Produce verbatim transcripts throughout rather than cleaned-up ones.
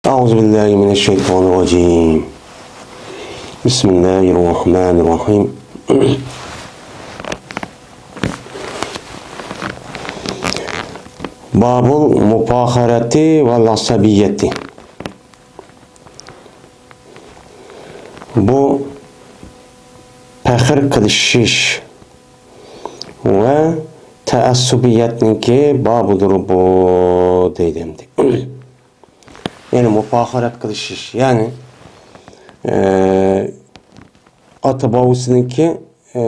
أعوذ بالله من الشيطان الرجيم. بسم الله الرحمن الرحيم. باب المفاخرة والعصبية. بۇ پەخىر قىلىشىش ۋە تەئەسسۇبىيەتنىڭكى بابىدۇر بۇ، دەيدۇ ئەمدى. يەنى مۇپاخىرەت قىلىشىش، يەنى، ئە، ئاتا-بوۋىسىنىڭكى، ئە،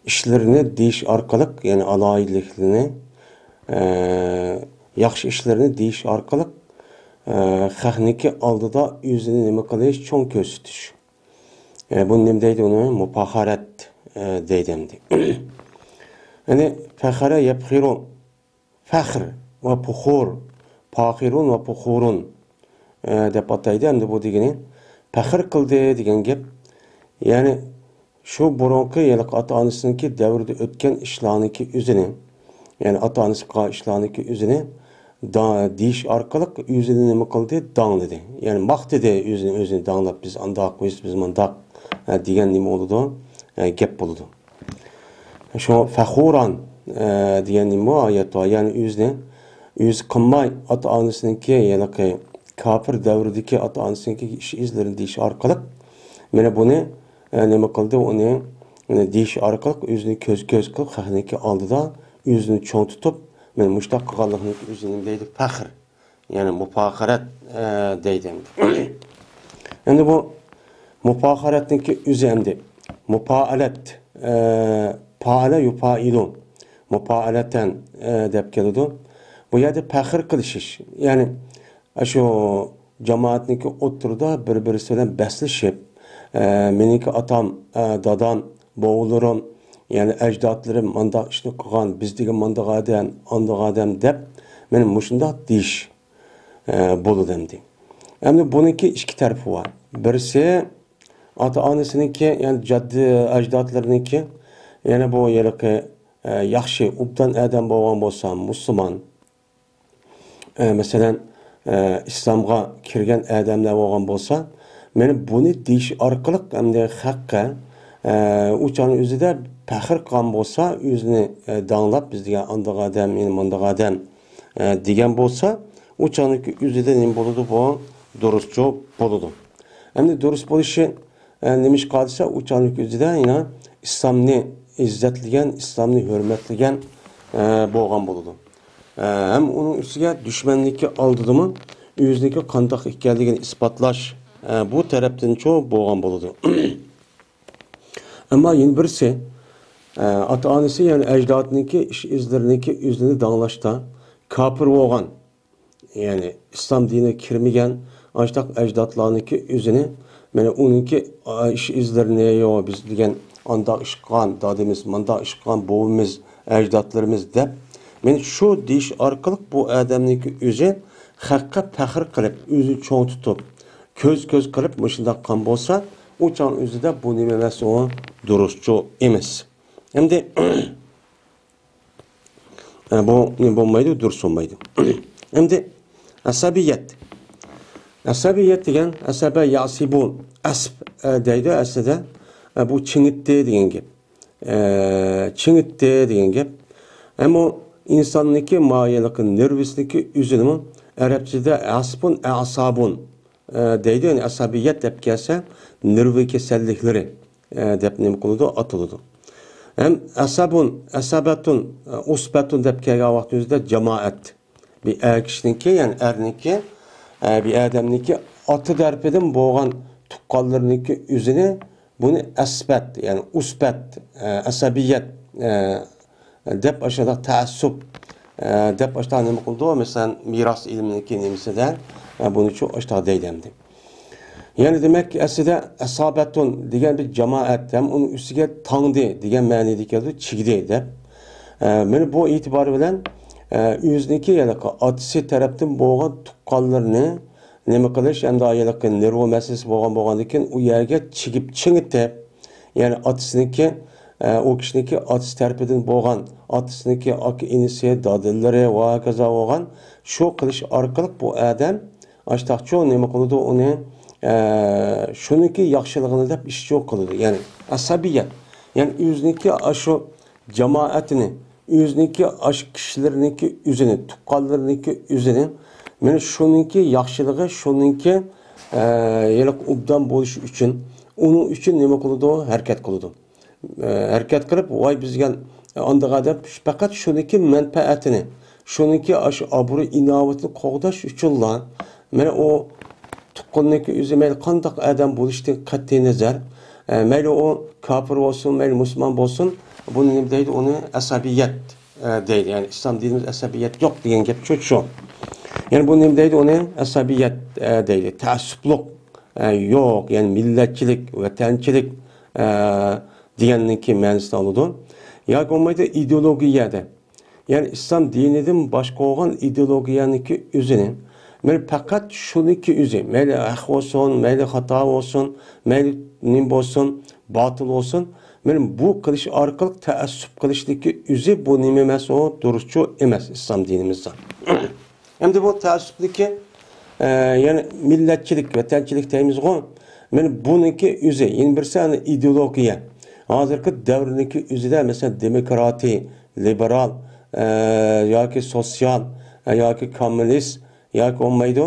ئىشلىرىنى دېيىش ئارقىلىق، يەنى ئالاھىدىلىكلىرىنى، ئە، ياخشى ئىشلىرىنى دېيىش ئارقىلىق، ئە، خەقنىڭكى ئالدىدا ئۆزىنى نېمە قىلىش، چوڭ كۆرسىتىش. ئە، بۇنى نېمە دەيدۇ ئۇنى؟ مۇپاخىرەت، ئە، دەيدۇ ئەمدى. يەنى فەخەرە يەپخىرۇ. فەخر ۋە پۇخۇر، پاخىرۇن ۋە پۇخۇرۇن، ئە، دەپ ئاتايدۇ. ئەمدى بۇ دېگىنى پەخىر قىلدى دېگەن گەپ. يەنى شۇ بۇرۇنقى ھېلىقى ئاتا-ئانىسىنىڭكى دەۋرىدە ئۆتكەن ئىشلارنىڭكى ئۆزىنى، يەنى ئاتا-ئانىسى قىلغان ئىشلارنىڭكى ئۆزىنى دا-، دېيىش ئارقىلىق ئۆزىنى نېمە قىلدى؟ داڭلىدى. يەنى ماختىدى ئۆزىنى، ئۆزىنى داڭلاپ، «بىز ئانداق، بىز، بىز مۇنداق»، ئە، دېگەن نېمە بولىدۇ؟ ئە، گەپ بولىدۇ. شۇ فەخۇران، ئە، دېگەن نېمە بۇ ئايەت بار؟ يەنى ئۆزىنى، ئۆزى قىلماي، ئاتا-ئانىسىنىڭكى، ھېلىقى كاپىر دەۋرىدىكى ئاتا-ئانىسىنىڭكى ئىش ئىزلىرىنى دېيىش ئارقىلىق، مانا بۇنى، ئە، نېمە قىلدى؟ ئۇنى، ئۇنى دېيىش ئارقىلىق ئۆزىنى كۆز، كۆز قىلىپ، خەقنىڭكى ئالدىدا ئۆزىنى چوڭ تۇتۇپ، مانا مۇشۇنداق قىلغانلىقىنى ئۆزىنى نېمە دەيدۇ؟ پەخىر. يەنى مۇپاخىرەت، ئە، دەيدۇ ئەمدى. ئەمدى بۇ مۇپاخىرەتنىڭكى ئۆزى ئەمدى. مۇپائەلەت، ئە، پائەلە يۇپائىلۇ. مۇپائەلەتەن، ئە، دەپ كېلىدۇ. بۇ يەردە پەخىر قىلىشىش. يەنى، ئە، شۇ جامائەتنىڭكى ئوتتۇرىدا بىر-بىرسى بىلەن بەسلىشىپ، ئە، مېنىڭكى ئاتام، ئە، دادام، بوۋىلىرىم، يەنى ئەجدادلىرىم مانداق ئىشنى قىلغان، بىز دېگەن مانداق ئادەم، ئانداق ئادەم دەپ، مانا مۇشۇنداق دېيىش، ئە، بولىدۇ ئەمدى. ئەمدى بۇنىڭكى ئىككى تەرىپى بار. بىرسى ئاتا-ئانىسىنىڭكى، يەنى جەددى ئەجدادلىرىنىڭكى، يەنە بۇ ھېلىقى، ئە، ياخشى، ئوبدان ئادەم بولغان بولسا، مۇسۇلمان، ئە، مەسىلەن، ئە، ئىسلامغا كىرگەن ئادەملەر بولغان بولسا، مانا بۇنى دېيىش ئارقىلىق ئەمدى خەققە، ئە، ئۇ چاغنىڭ ئۆزىدە پەخىر قىلغان بولسا، ئۆزىنى، ئە، داڭلاپ، «بىز دېگەن ئانداق ئادەم، مانا مۇنداق ئادەم»، ئە، دېگەن بولسا، ئۇ چاغنىڭكى ئۆزىدە نېمە بولىدۇ؟ بۇ دۇرۇسچۇ بولىدۇ. ئەمدى دۇرۇس بولۇشى، ئە، نېمىشقا دېسە، ئۇ چاغنىڭكى ئۆزىدە يەنە ئىسلامنى ئىززەتلىگەن، ئىسلامنى ھۆرمەتلىگەن، ئە، بولغان بولىدۇ. ئە، ھەم ئۇنىڭ ئۈستىگە دۈشمەننىڭكى ئالدىدىمۇ ئۆزىنىڭكى قانداق ئىكەنلىكىنى ئىسپاتلاش، ئە، بۇ تەرەپتىنچۇ بولغان بولىدۇ. ئەمما يەنە بىرسى، ئە، ئاتا-ئانىسى، يەنى ئەجدادىنىڭكى ئىش ئىزلىرىنىڭكى ئۆزىنى داڭلاشتا كاپىر بولغان، يەنى ئىسلام دىنىگە كىرمىگەن ئاشۇنداق ئەجدادلارنىڭكى ئۆزىنى، مانا ئۇنىڭكى، ئا، ئىش ئىزلىرىنى، «يو، بىز دېگەن ئانداق ئىش قىلغان، دادىمىز مانداق ئىش قىلغان، بوۋىمىز، ئەجدادلىرىمىز» دەپ، مانا شۇ دېيىش ئارقىلىق بۇ ئادەمنىڭكى ئۆزى خەققە پەخىر قىلىپ، ئۆزىنى چوڭ تۇتۇپ، كۆز-كۆز قىلىپ مۇشۇنداق قىلغان بولسا، ئۇ چاغنىڭ ئۆزىدە بۇ نېمە ئەمەس، ئۇ دۇرۇسچۇ ئەمەس. ئەمدى ئە، بۇ نېمە بولمايدۇ، دۇرۇس بولمايدۇ. ئەمدى ئەسەبىيەت. ئەسەبىيەت دېگەن، ئەسەبە ياسىبۇ، ئەسب، ئە، دەيدۇ ئەسلىدە. ئە، بۇ چىڭىتتى دېگەن گەپ. ئە، چىڭىتتى دېگەن گەپ. ئەمما ئىنساننىڭكى مايىلىقى، نېرۋىسىنىڭكى ئۆزىنىمۇ ئەرەبچىدە ئەسبۇن، ئەسابۇن، ئە، دەيدۇ. يەنى ئەسەبىيەت دەپ كەلسە، نېرۋا كېسەللىكلىرى، ئە، دەپ نېمە قىلىدۇ؟ ئاتىلىدۇ. ھەم ئەسەبۇن، ئەسەبەتۇن، ئە، ئۇسبەتۇن دەپ كەلگەن ۋاقتىمىزدا جامائەت. بىر ئەر كىشىنىڭكى، يەنى ئەرنىڭكى، ئە، بىر ئادەمنىڭكى ئاتا تەرىپىدىن بولغان تۇغقانلىرىنىڭكى ئۆزىنى، بۇنى ئەسبەت، يەنى ئۇسبەت، ئە، ئەسەبىيەت، ئە، دەپ ئاشۇنداق تەئەسسۇپ، ئە، دەپ ئاشۇنداق نېمە قىلىدۇ؟ مەسىلەن، مىراس ئىلمىنىڭكى نېمىسىدە، ئە، بۇنىچۇ ئاشۇنداق دەيدۇ ئەمدى. يەنى دېمەك، ئەسلىدە ئەسابەتۇن دېگەن بىر جامائەت ھەم ئۇنىڭ ئۈستىگە تاڭدى دېگەن مەنىدە كېلىدۇ، چىگدى دەپ. ئە، مانا بۇ ئېتىبار بىلەن، ئە، ئۆزىنىڭكى ھېلىقى ئاتىسى تەرەپتىن بولغان تۇغقانلىرىنى نېمە قىلىش، ئەمدى ھېلىقى نېرۋا مەسىلىسى بولغان، بولغاندىكىن ئۇ يەرگە چىگىپ، چىڭىتىپ، يەنى ئاتىسىنىڭكى، ئە، ئۇ كىشىنىڭكى ئاتىسى تەرىپىدىن بولغان، ئاتىسىنىڭكى ئاكا-ئىنىسى، دادىلىرى ۋە ھاكازا بولغان، شۇ قىلىش ئارقىلىق بۇ ئادەم ئاشتاقچۇ نېمە قىلىدۇ ئۇنى، ئە، شۇنىڭكى ياخشىلىقىنى دەپ ئىشچۇ قىلىدۇ. يەنى ئەسەبىيەت. يەنى ئۆزىنىڭكى ئاشۇ جامائەتنى، ئۆزىنىڭكى ئاشۇ كىشىلىرىنىڭكى ئۆزىنى، تۇغقانلىرىنىڭكى ئۆزىنى، مانا شۇنىڭكى ياخشىلىقى، شۇنىڭكى، ئە، ھېلىقى ئوبدان بولۇشى ئۈچۈن، ئۇنىڭ ئۈچۈن نېمە قىلىدۇ؟ ھەرىكەت قىلىدۇ. ئە، ھەرىكەت قىلىپ، ۋاي بىزگە ئاندىغا دەپ، پەقەت شۇنىڭكى مەنپەئەتىنى، شۇنىڭكى ئاشۇ ئابرۇي ئىناۋىتىنى قوغداش ئۈچۈنلا، مانا ئۇ تۇغقاننىڭكى ئۆزى مەيلى قانداق ئادەم بولۇشىدىن قەتئىي نەزەر، ئە، مەيلى ئۇ كاپىر بولسۇن، مەيلى مۇسۇلمان بولسۇن، بۇنى نېمە دەيدۇ؟ ئۇنى ئەسەبىيەت، ئە، دەيدۇ. يەنى ئىسلام دىنىمىز ئەسەبىيەت يوق دېگەن گەپ شۇ، شۇ. يەنى بۇ نېمە دەيدۇ؟ ئۇنى ئەسەبىيەت، ئە، دەيدۇ. تەئەسسۇپلۇق، ئە، يوق. يەنى مىللەتچىلىك، ۋەتەنچىلىك، ئە، دېگەننىڭكى مەنىسىنى ئالىدۇ. ياكى بولمايدۇ ئىدېئولوگىيەدە. يەنى ئىسلام دىنىدىن باشقا بولغان ئىدېئولوگىيەنىڭكى ئۆزىنى، مانا پەقەت شۇنىڭكى ئۆزى، مەيلى ھەق بولسۇن، مەيلى خاتا بولسۇن، مەيلى نېمە بولسۇن، باتىل بولسۇن، مانا بۇ قىلىش ئارقىلىق تەئەسسۇپ قىلىشنىڭكى ئۆزى بۇ نېمە ئەمەس، ئۇ دۇرۇسچۇ ئەمەس ئىسلام دىنىمىزدا. ئەمدى بۇ تەئەسسۇپنىڭكى، ئە، يەنى مىللەتچىلىك، ۋەتەنچىلىك دەيمىزغۇ، مانا بۇنىڭكى ئۆزى، يەنە بىرسى ئەنە ئىدېئولوگىيە. ھازىرقى دەۋرنىڭكى ئۆزىدە، مەسىلەن، دېموكراتىي، لىبېرال، ئە، ياكى سوتسىيال، ئە، ياكى كوممۇنىست، ياكى بولمايدۇ،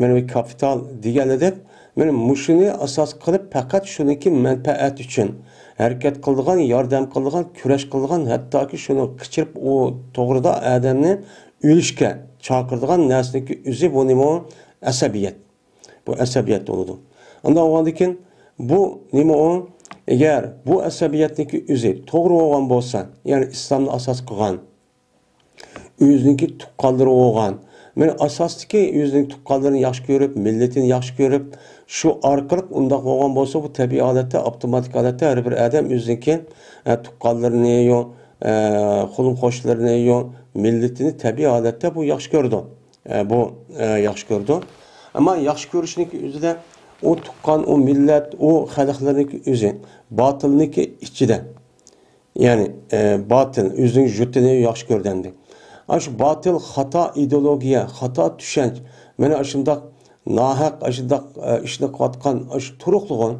مانا بۇ كاپىتال دېگەنلىدەك، مانا مۇشۇنى ئاساس قىلىپ، پەقەت شۇنىڭكى مەنپەئەت ئۈچۈن ھەرىكەت قىلىدىغان، ياردەم قىلىدىغان، كۈرەش قىلىدىغان، ھەتتاكى شۇنى قېچىرىپ، ئۇ توغرىدا ئادەمنى ئۆلۈشكە چاقىرىدىغان نەرسىنىڭكى ئۆزى بۇ نېمە ئۇ؟ ئەسەبىيەت. بۇ ئەسەبىيەت بولىدۇ. ئانداق بولغاندىن كېيىن بۇ نېمە ئۇ؟ ئەگەر بۇ ئەسەبىيەتنىڭكى ئۆزى توغرا بولغان بولسا، يەنى ئىسلامنى ئاساس قىلغان، ئۆزىنىڭكى تۇغقانلىرى بولغان، مانا ئاساستىكى ئۆزىنىڭ تۇغقانلىرىنى ياخشى كۆرۈپ، مىللىتىنى ياخشى كۆرۈپ، شۇ ئارقىلىق ئۇنداق بولغان بولسا، بۇ تەبىئىي ھالەتتە، ئاپتوماتىك ھالەتتە ھەر بىر ئادەم ئۆزىنىڭكى، ئە، تۇغقانلىرىنى، يو-، ئە، قولۇم قوشنىلىرىنى، يو-، مىللىتىنى تەبىئىي ھالەتتە بۇ ياخشى كۆرىدۇ. ئە، بۇ، ئە، ياخشى كۆرىدۇ. ئەمما ياخشى كۆرۈشنىڭكى ئۆزىدە ئۇ تۇغقان، ئۇ مىللەت، ئۇ خەلقلەرنىڭكى ئۆزى، باتىلنىڭكى ئىچىدە. يەنى، ئە، باتىل، ئۆزىنىڭ يۇرتىنى ياخشى كۆرىدۇ ئەمدى. ئاشۇ باتىل، خاتا ئىدېئولوگىيە، خاتا چۈشەنچە، مانا ئاشۇنداق ناھەق، ئاشۇنداق، ئە، ئىشنى قىلىۋاتقان ئاشۇ تۇرۇقلۇقۇن،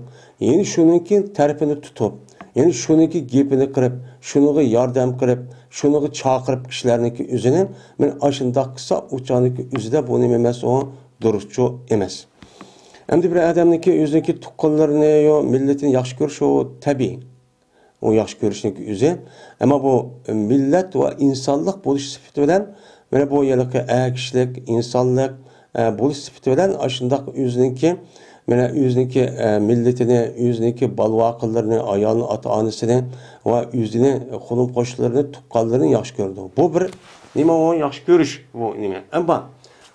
يەنى شۇنىڭكى تەرىپىنى تۇتۇپ، يەنى شۇنىڭكى گېپىنى قىلىپ، شۇنىڭغا ياردەم قىلىپ، شۇنىڭغا چاقىرىپ كىشىلەرنىڭكى ئۆزىنى، مانا ئاشۇنداق قىلسا، ئۇ چاغنىڭكى ئۆزىدە بۇ نېمە ئەمەس، ئۇ دۇرۇسچۇ ئەمەس. ئەمدى بىر ئادەمنىڭكى ئۆزىنىڭكى تۇغقانلىرىنى، يو، مىللىتىنى ياخشى كۆرۈشى ئۇ تەبىئىي. ئۇ ياخشى كۆرۈشنىڭكى ئۆزى. ئەمما بۇ مىللەت ۋە ئىنسانلىق بولۇش سۈپىتى بىلەن، مانا بۇ ھېلىقى ئەگىشلىك، ئىنسانلىق، ئە، بولۇش سۈپىتى بىلەن ئاشۇنداق ئۆزىنىڭكى، مانا ئۆزىنىڭكى، ئە، مىللىتىنى، ئۆزىنىڭكى بالا-ۋاقىلىرىنى، ئايالىنى، ئاتا-ئانىسىنى ۋە ئۆزىنى، قولۇم-قوشنىلىرىنى، تۇغقانلىرىنى ياخشى كۆرىدۇ. بۇ بىر نېمە، ئۇ ياخشى كۆرۈش، بۇ نېمە. ئەمما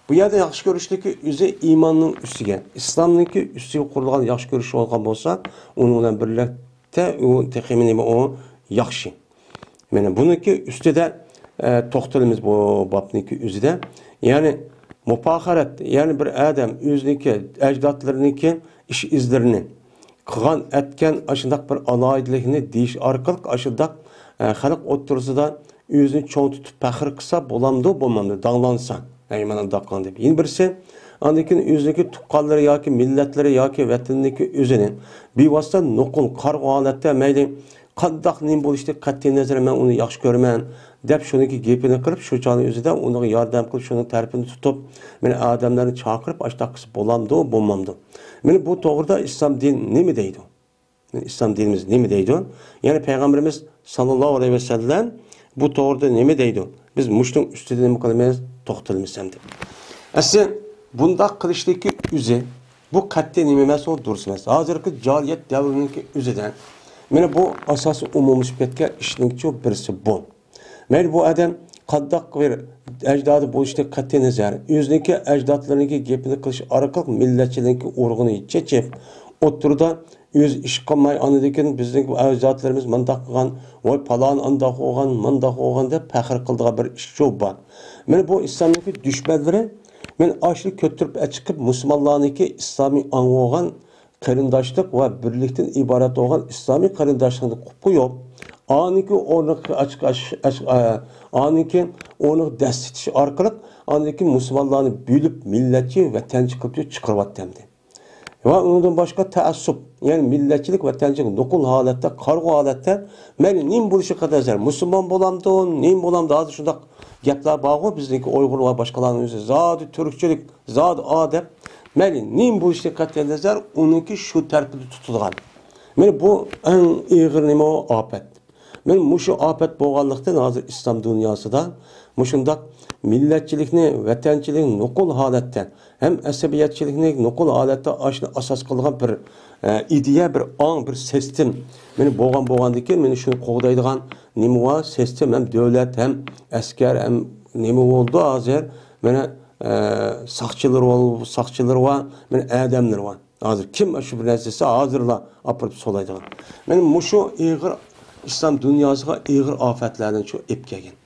بۇ يەردە ياخشى كۆرۈشنىڭكى ئۆزى ئىماننىڭ ئۈستىگە، ئىسلامنىڭكى ئۈستىگە قۇرۇلغان ياخشى كۆرۈش بولغان بولسا، ئۇنىڭ بىلەن بىرلىكتە ئۇ تېخىمۇ نېمە، ئۇ ياخشى. مانا بۇنىڭكى ئۈستىدە، ئە، توختىلىمىز بۇ بابنىڭكى ئۆزىدە. يەنى مۇپاخىرەت، يەنى بىر ئادەم ئۆزىنىڭكى ئەجدادلىرىنىڭكى ئىش ئىزلىرىنى، قىلغان ئەتكەن ئاشۇنداق بىر ئالاھىدىلىكنى دېيىش ئارقىلىق ئاشۇنداق، ئە، خەلق ئوتتۇرىسىدا ئۆزىنى چوڭ تۇتۇپ پەخىر قىلسا بولامدۇ، بولمامدۇ، داڭلانسا. ھەي، مانا ئۇنداق قىلغان دەپ. يەنە بىرسى، ئاندىن كېيىن ئۆزىنىڭكى تۇغقانلىرى ياكى مىللەتلىرى ياكى ۋەتىنىدىكى ئۆزىنى بىۋاسىتە نوقۇل، قارىغۇ ھالەتتە مەيلى قانداق نېمە بولۇشىدىن قەتئىي نەزەر، مەن ئۇنى ياخشى كۆرىمەن دەپ شۇنىڭكى گېپىنى قىلىپ، شۇ چاغنىڭ ئۆزىدە ئۇنىڭغا ياردەم قىلىپ، شۇنىڭ تەرىپىنى تۇتۇپ، مانا ئادەملەرنى چاقىرىپ، ئاشۇنداق قىلسا بولامدۇ، بولمامدۇ؟ مانا بۇ توغرىدا ئىسلام دىنى نېمە دەيدۇ؟ ئىسلام دىنىمىز نېمە دەيدۇ؟ يەنى پەيغەمبىرىمىز ساللاللاھۇ ئەلەيھى ۋەسەللەم بۇ توغرىدا نېمە دەيدۇ؟ بىز مۇشۇنىڭ ئۈستىدە نېمە قىلىمىز؟ توختىلىمىز ئەمدى. ئەسلى بۇنداق قىلىشتىكى ئۆزى، بۇ قەتئىي نېمە ئەمەس، ئۇ دۇرۇس ئەمەس. ھازىرقى جاھىلىيەت دەۋرىنىڭكى ئۆزىدە، مانا بۇ ئاساسىي ئومۇملىشىپ كەتكەن ئىشنىڭچۇ بىرسى بۇ. مەيلى بۇ ئادەم قانداق بىر ئەجدادى بولۇشىدىن قەتئىي نەزەر، ئۆزىنىڭكى ئەجدادلىرىنىڭكى گېپىنى قىلىش ئارقىلىق مىللەتچىلىكنىڭكى ئۇرۇقىنى چېچىپ، ئوتتۇرىدا ئۆزى ئىش قىلماي، ئاندىن كېيىن بىزنىڭ ئەجدادلىرىمىز مۇنداق قىلغان، ۋاي پالان ئانداق بولغان، مۇنداق بولغان دەپ پەخىر قىلىدىغان بىر ئىش شۇ بار. مانا بۇ ئىسلامنىڭكى دۈشمەنلىرى، مانا ئاشۇنى كۆتۈرۈپ ئەچىقىپ مۇسۇلمانلارنىڭكى ئىسلامىي ئاڭ بولغان قېرىنداشلىق ۋە بىرلىكتىن ئىبارەت بولغان ئىسلامىي قېرىنداشلىقنى قۇپ قويۇپ، ئانىڭكى ئورنىغا ئاچ-، ئاچ-، ئاچ-، ئا-، ئانىڭكى ئورنىغا دەسسىتىش ئارقىلىق ئاندىن كېيىن مۇسۇلمانلارنى بۆلۈپ، مىللەتچى، ۋەتەنچى قىلىپ چىقىرىۋەتتى ئەمدى. ۋە ئۇنىڭدىن باشقا تەئەسسۇپ، يەنى مىللەتچىلىك، ۋەتەنچىلىك نوقۇل ھالەتتە، قارىغۇ ھالەتتە، مەيلى نېمە بولۇشى قەتئىينەزەر، مۇسۇلمان بولامدۇ، نېمە بولامدۇ، ھازىر شۇنداق گەپلەر بارغۇ، بىزنىڭكى ئۇيغۇر ۋە باشقىلارنىڭ ئۆزى زادى تۈركچىلىك، زادى ئا دەپ، مەيلى نېمە بولۇشى قەتئىينەزەر، ئۇنىڭكى شۇ تەرىپىدە تۇتۇلغان. مانا بۇ ئەڭ ئېغىر نېمە ئۇ؟ ئاپەت. مانا مۇشۇ ئاپەت بولغانلىقتىن، ھازىر ئىسلام دۇنياسىدا مۇشۇنداق مىللەتچىلىكنى، ۋەتەنچىلىكنى نوقۇل ھالەتتە ھەم ئەسەبىيەتچىلىكنى نوقۇل ھالەتتە ئاشۇنى ئاساس قىلغان بىر، ئە، ئىدىيە، بىر ئاڭ، بىر سىستېم مانا بولغان، بولغاندىكىن، مانا شۇنى قوغدايدىغان نېمە بار؟ سىستېم ھەم دۆلەت ھەم ئەسكەر ھەم نېمە بولدى ھازىر؟ مانا، ئە، ساقچىلىرى بار، ساقچىلىرى بار، مانا ئادەملىرى بار. ھازىر كىم شۇ بىر نەرسە دېسە، ھازىرلا ئاپىرىپ سولايدىغان. مانا مۇشۇ ئېغىر ئىسلام دۇنياسىغا ئېغىر ئاپەتلەرنى شۇ ئېلىپ كەلگەن.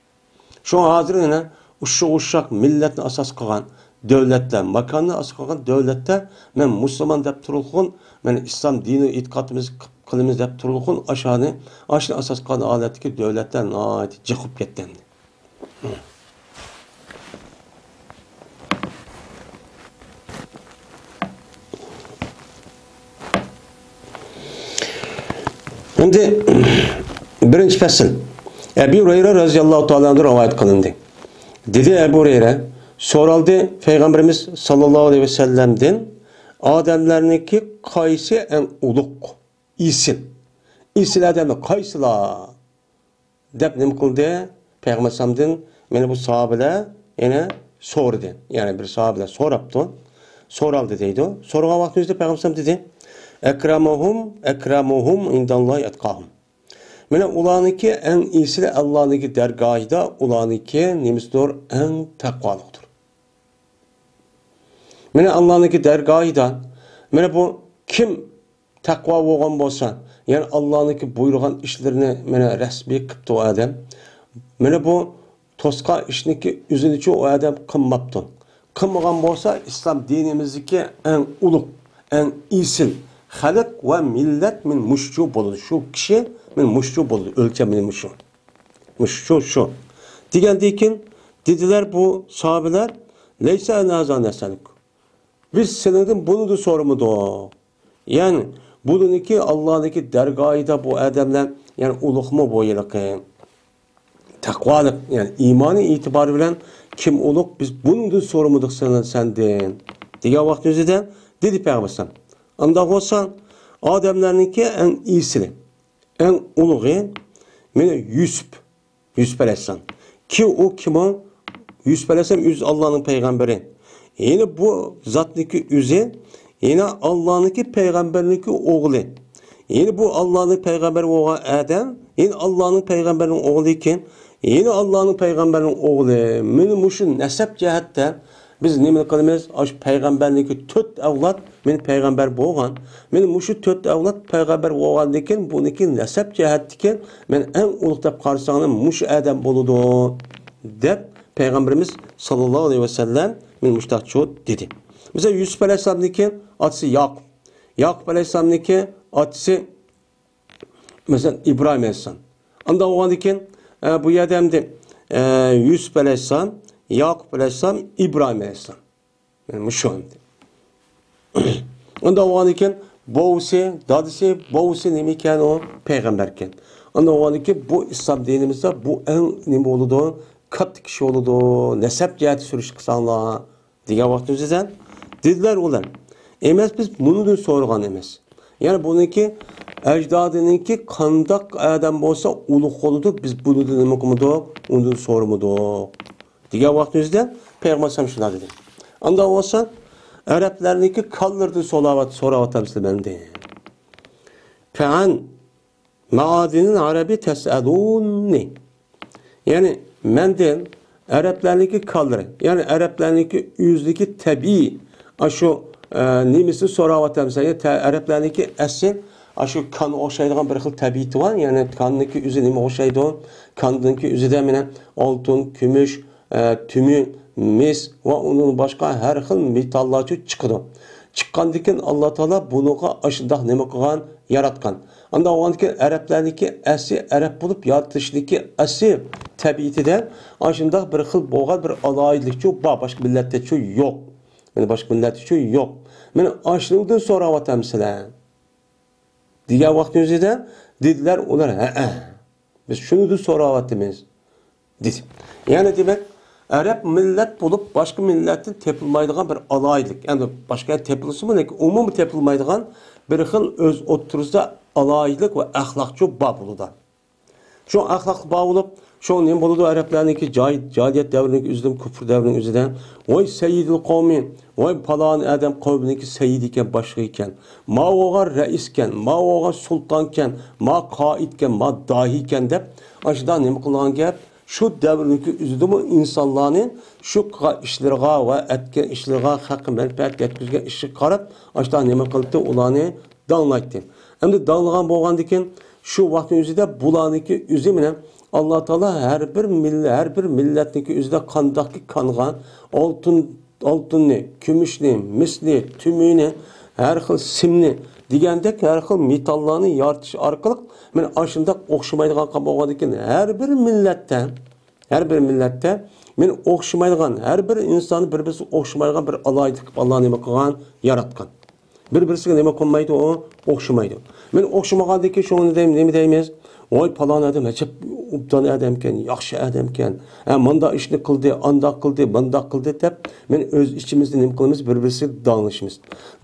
شۇڭا ھازىر يەنە ئوشۇق-ئوشاق مىللەتنى ئاساس قىلغان دۆلەتلەر، ماكاننى ئاساس قىلغان دۆلەتتە مەن مۇسۇلمان دەپ تۇرۇلغۇن، مەن ئىسلام دىنى ئېتىقادىمىز قىلىمىز دەپ تۇرۇلغۇن، ئاشۇنى، ئاشۇنى ئاساس قىلغان ھالەتتىكى دۆلەتلەر ناھايىتى جىق بولۇپ كەتتى ئەمدى. ئەمدى بىرىنچى پەسىل. ئەبۇ ھۇرەيرە رەزىياللاھۇ تائالا ئەنھۇ رىۋايەت قىلىندى. دېدى ئەبۇ ھۇرەيرە، سورالدى پەيغەمبىرىمىز ساللاللاھۇ ئەلەيھى ۋەسەللەمدىن، ئادەملەرنىڭكى قايسى ئەڭ ئۇلۇغ، ئېسىل؟ ئېسىل ئادەملەر قايسىلار؟ دەپ نېمە قىلدى؟ پەيغەمبەر ئەلەيھىسسالامدىن مانا بۇ ساھابىلەر يەنە سورىدى. يەنى بىر ساھابىلەر سوراپتۇ. سورالدى دەيدۇ. سورىغان ۋاقتىمىزدا پەيغەمبەر ئەلەيھىسسالام دېدى، «ئەكرەمۇھۇم، ئەكرەمۇھۇم ئىنداللاھى ئەتقاھۇم.» مانا ئۇلارنىڭكى ئەڭ ئېسىلى ئاللانىڭكى دەرگاھىدا ئۇلارنىڭكى نېمىسىدۇر؟ ئەڭ تەقۋالىقتۇر. مانا ئاللانىڭكى دەرگاھىدا مانا بۇ كىم تەقۋا بولغان بولسا، يەنى ئاللانىڭكى بۇيرۇغان ئىشلىرىنى مانا رەسمىي قىپتۇ ئۇ ئادەم. مانا بۇ توسقان ئىشنىڭكى ئۆزىنىچۇ ئۇ ئادەم قىلماپتۇ. قىلمىغان بولسا ئىسلام دىنىمىزدىكى ئەڭ ئۇلۇغ، ئەڭ ئېسىل خەلق ۋە مىللەت مانا مۇشۇچۇ بولىدۇ. شۇ كىشى مانا مۇشۇچۇ بولىدۇ. ئۆلچەم مانا مۇشۇ. مۇشۇ، شۇ. دېگەندىن كېيىن دېدىلەر بۇ ساھابىلەر، «لەيسە ئەن ھازا نەسئەلۇك.» بىز سېنىڭدىن بۇنىدىن سورىمىدۇق. يەنى بۇنىڭكى ئاللانىڭكى دەرگاھىدا بۇ ئادەملەر، يەنى ئۇلۇغمۇ بۇ ھېلىقى؟ تەقۋالىق، يەنى ئىمانى ئېتىبارى بىلەن كىم ئۇلۇغ؟ بىز بۇنىڭدىن سورىمىدۇق سېنىڭ، سەندىن. دېگەن ۋاقىتنىڭ ئۆزىدە دېدى پەيغەمبەر ئەلەيھىسسالام. ئانداق بولسا ئادەملەرنىڭكى ئەڭ ئېسىلى، ئەڭ ئۇلۇغى، مانا يۈسۈپ، يۈسۈپ ئەلەيھىسسالام. كى ئۇ كىم ئۇ؟ يۈسۈپ ئەلەيھىسسالام ئۆزى ئاللانىڭ پەيغەمبىرى. يەنى بۇ زاتنىڭكى ئۆزى، يەنە ئاللانىڭكى پەيغەمبىرىنىڭكى ئوغلى. يەنى بۇ ئاللانىڭ پەيغەمبىرى بولغان ئادەم، يەنە ئاللانىڭ پەيغەمبىرىنىڭ ئوغلى ئىكەن. يەنە ئاللانىڭ پەيغەمبىرىنىڭ ئوغلى. مانا مۇشۇ نەسەب جەھەتتە بىز نېمىنى قىلىمىز؟ ئاشۇ پەيغەمبەرنىڭكى تۆت ئەۋلاد مانا پەيغەمبەر بولغان. مانا مۇشۇ تۆت ئەۋلاد پەيغەمبەر بولغاندىن كېيىن، بۇنىڭكى نەسەب جەھەتتىكى مانا ئەڭ ئۇلۇغ دەپ قارىساڭلار مۇشۇ ئادەم بولىدۇ، دەپ پەيغەمبىرىمىز ساللاللاھۇ ئەلەيھى ۋەسەللەم مانا مۇشۇنداقچۇ دېدى. مەسىلەن، يۈسۈپ ئەلەيھىسسالامدىن كېيىن ئاتىسى ياقۇپ. ياقۇپ ئەلەيھىسسالامدىن كېيىن ئاتىسى مەسىلەن، ئىبراھىم ئەلەيھىسسالام. ئانداق بولغاندىن كېيىن، ئە، بۇ يەردە ئەمدى، ئە، يۈسۈپ ئەلەيھىسسالام، ياقۇپ ئەلەيھىسسالام، ئىبراھىم ئەلەيھىسسالام. يەنى مۇشۇ ئەمدى. ئانداق بولغاندىن كېيىن بوۋىسى، دادىسى، بوۋىسى نېمە ئىكەن؟ ئۇ پەيغەمبەر ئىكەن. ئانداق بولغاندىن كېيىن بۇ ئىسلام دىنىمىزدا بۇ ئەڭ نېمە بولىدۇ؟ كاتتا كىشى بولىدۇ. نەسەب جەھەتتە سۈرۈشتە قىلساڭلار. دېگەن ۋاقتىمىزدا دېدىلەر ئۇلار، ئەمەس، بىز بۇنىدىن سورىغان ئەمەس. يەنى بۇنىڭكى ئەجدادىنىڭكى قانداق ئادەم بولسا ئۇلۇغ بولىدۇ، بىز بۇنىدىن نېمە قىلمىدۇق، ئۇنىدىن سورىمىدۇق. دېگەن ۋاقتىمىزدا پەيغەمبەر ئەلەيھىسسالام شۇنداق دېدى. ئانداق بولسا ئەرەبلەرنىڭكى كانلىرىدىن سوراۋات-، سوراۋاتامسىلەر مەندىن. فەئەن مەئادىنىل ئەرەبى تەسئەلۇننى. يەنى مەندىن ئەرەبلەرنىڭكى كانلىرى، يەنى ئەرەبلەرنىڭكى ئۆزىدىكى تەبىئىي، ئاشۇ، ئە، نېمىسىنى سوراۋاتامسەن؟ يەنى تە-، ئەرەبلەرنىڭكى ئەسلى ئاشۇ كانغا ئوخشايدىغان بىر خىل تەبىئىتى بار. يەنى كاننىڭكى ئۆزى نېمىگە ئوخشايدۇ؟ كاننىڭكى ئۆزىدە مانا ئالتۇن، كۈمۈش، ئە، تۈمۈ، مىس ۋە ئۇنىڭ باشقا ھەر خىل مېتاللارچۇ چىقىدۇ. چىققاندىكىن ئاللا تائالا بۇنىڭغا ئاشۇنداق نېمە قىلغان، ياراتقان. ئاندا بولغاندىكىن ئەرەبلەرنىڭكى ئەسلى ئەرەب بولۇپ يارىتىلىشىدىكى ئەسلى تەبىئىتىدە ئاشۇنداق بىر خىل بولغان بىر ئالاھىدىلىكچۇ بار، باشقا مىللەتتەچۇ يوق. مانا باشقا مىللەتتىچۇ يوق. مانا ئاشۇنىڭدىن سوراۋاتامسىلەر دېگەن ۋاقىتنىڭ ئۆزىدە دېدىلەر ئۇلار، ھەئە، بىز شۇنىڭدىن سوراۋاتىمىز دېدى. يەنى دېمەك، ئەرەب مىللەت بولۇپ باشقا مىللەتتىن تېپىلمايدىغان بىر ئالاھىدىلىك. ئەمدى باشقا يەردە تېپىلسىمۇ، لېكىن ئومۇمىي تېپىلمايدىغان بىر خىل ئۆز ئوتتۇرىسىدا ئالاھىدىلىك ۋە ئەخلاقچۇ بار بولىدۇ. شۇ ئەخلاقلىق بار بولۇپ، شۇ نېمە بولىدۇ، ئەرەبلەرنىڭكى جاي-، جاھىلىيەت دەۋرىنىڭكى ئۆزىدىمۇ، كۇفر دەۋرىنىڭ ئۆزىدە، ۋاي سەييىدۇل قومى، ۋاي پالانى ئادەم قەۋمىنىڭكى سەييىدى ئىكەن، باشلىقى ئىكەن، ماۋۇ بولغان رەئىس ئىكەن، ماۋۇ بولغان سۇلتان ئىكەن، ما قائىد ئىكەن، ما داھىي ئىكەن دەپ، ئاشۇنداق نېمە قىلغان گەپ؟ شۇ دەۋرنىڭكى ئۆزىدىمۇ ئىنسانلارنى شۇ قىلغان ئىشلىرىغا ۋە ئەتكەن ئىشلىرىغا، خەققە مەنپەئەت يەتكۈزگەن ئىشىغا قاراپ، ئاشۇنداق نېمە قىلدى، ئۇلارنى داڭلايتتى. ئەمدى داڭلىغان بولغاندىكىن، شۇ ۋاقىتنىڭ ئۆزىدە بۇلارنىڭكى ئۆزى مەنە ئاللا تائالا ھەر بىر مىللە-، ھەر بىر مىللەتنىڭكى ئۆزىدە قانداقكى كانغا ئالتۇن، ئالتۇننى، كۈمۈشنى، مىسنى، تۈمۈنى، ھەر خىل سىمنى دېگەندەك ھەر خىل مېتاللارنى يارىتىش ئارقىلىق مەنە ئاشۇنداق ئوخشىمايدىغان بولغاندىكىن ھەر بىر مىللەتتە ھەر بىر مىللەتتە مەن ئوخشىمايدىغان، ھەر بىر ئىنساننى بىر-بىرسىگە ئوخشىمايدىغان بىر ئالاھىدىلىك قىلىپ ئاللا نېمە قىلغان، ياراتقان. بىر-بىرسىگە نېمە قىلمايدۇ، ئۇ ئوخشىمايدۇ. مەن ئوخشىمىغاندىن كېيىن شۇڭا نېمە دەيمىز؟ ۋاي پالان ئادەم ئەجەب ئوبدان ئادەمكەن، ياخشى ئادەمكەن. ھە، مۇنداق ئىشنى قىلدى، ئانداق قىلدى، مۇنداق قىلدى دەپ مەن ئۆز ئىچىمىزدە نېمە قىلىمىز؟ بىر-بىرسىگە داڭلىشىمىز.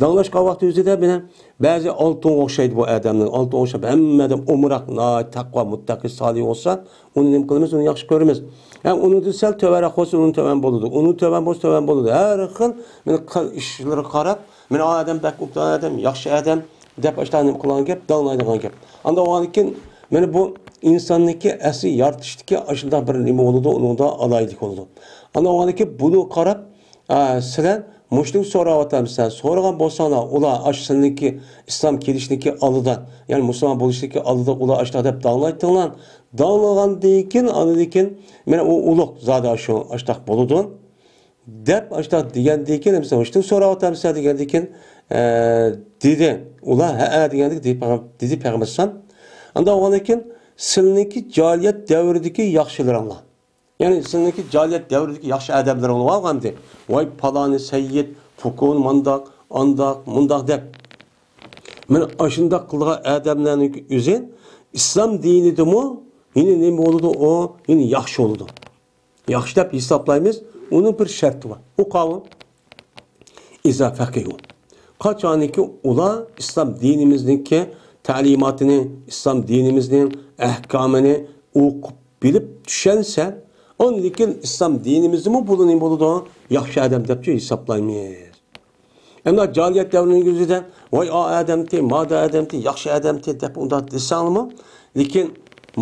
داڭلاشقان ۋاقتى ئۆزىدە مەنە بەزى ئالتۇنغا ئوخشايدۇ بۇ ئادەمنىڭ. ئالتۇنغا ئوخشاپ ھەممە ئادەم ئومراق، ناھايىتى تەقۋا، مۇتتەقى، سالىھ بولسا، ئۇنى نېمە قىلىمىز؟ ئۇنى ياخشى كۆرىمىز. ھە، ئۇنىڭدىن سەل تۆۋەنرەك بولسا، ئۇنىڭ تۆۋەن بولىدۇ. ئۇنىڭ تۆۋەن بولسا، تۆۋەن بولىدۇ. ھەر خىل، مانا، قىل-، ئىشلىرىغا قاراپ، مانا، ئا ئادەم بەك ئوبدان ئادەم، ياخشى ئادەم دەپ ئاشۇنداق نېمە قىلغان گەپ، داڭلايدىغان گەپ. ئاندىن بولغاندىكىن، مانا بۇ ئىنساننىڭكى ئەسلى يارىتىشتىكى ئاشۇنداق بىر نېمە بولىدۇ، ئۇنىڭدا ئالاھىدىلىك بولىدۇ. ئاندىن بولغاندىكىن بۇنى قاراپ، ئا، سىلەر مۇشۇنى سوراۋاتامسىلەر، سورىغان بولساڭلار، ئۇلار ئاشۇ سىلىنىڭكى ئىسلام كېلىشنىڭكى ئالدىدا، يەنى مۇسۇلمان بولۇشنىڭكى ئالدىدا ئۇلار ئاشۇنداق دەپ داڭلايتتىڭلار. داڭلىغاندىن كېيىن، ئاندىن كېيىن، مانا ئۇ ئۇلۇغ زادى شۇ ئاشۇنداق بولىدۇ دەپ ئاشۇنداق دېگەندىن كېيىن، مىسال، مۇشۇنى سوراۋاتامسىلەر دېگەندىن كېيىن، ئە، دېدى. ئۇلار، ھەئە، دېگەندىن كېيىن دېدى پەيغەم-، دېدى پەيغەمبەر ئەلەيھىسسالام. ئاندىن بولغاندىن كېيىن، سىلىنىڭكى جاھىلىيەت دەۋرىدىكى ياخشىلىرىڭلار. يەنى سىلىنىڭكى جاھىلىيەت دەۋرىدىكى ياخشى ئادەملىرىڭلار بولغانتى. ۋاي پالانى سەييىد، پۇكۇن مانداق، ئانداق، مۇنداق دەپ. مانا ئاشۇنداق قىلغان ئادەملەرنىڭ ئۆزى ئىسلام دىنىدىمۇ يەنە نېمە بولىدۇ ئۇ؟ يەنە ياخشى بولىدۇ. ياخشى دەپ ھېسابلايمىز، ئۇنىڭ بىر شەرتى بار. ئۇ قاۋۇل. ئىزا فەقىھۇ. قاچانكى ئۇلار ئىسلام دىنىمىزنىڭكى تەلىماتىنى، ئىسلام دىنىمىزنىڭ ئەھكامىنى ئوقۇپ بىلىپ چۈشەنسە، ئاندىن كېيىن ئىسلام دىنىمىزدىمۇ بۇلار نېمە بولىدۇ؟ ياخشى ئادەم دەپچۇ ھېسابلايمىز. ئەمما جاھىلىيەت دەۋرىنىڭ يۈزىدە، ۋاي ئا ئادەمتى، مادا ئادەمتى، ياخشى ئادەمتى دەپ ئۇنداق دېسەڭلىمۇ، لېكىن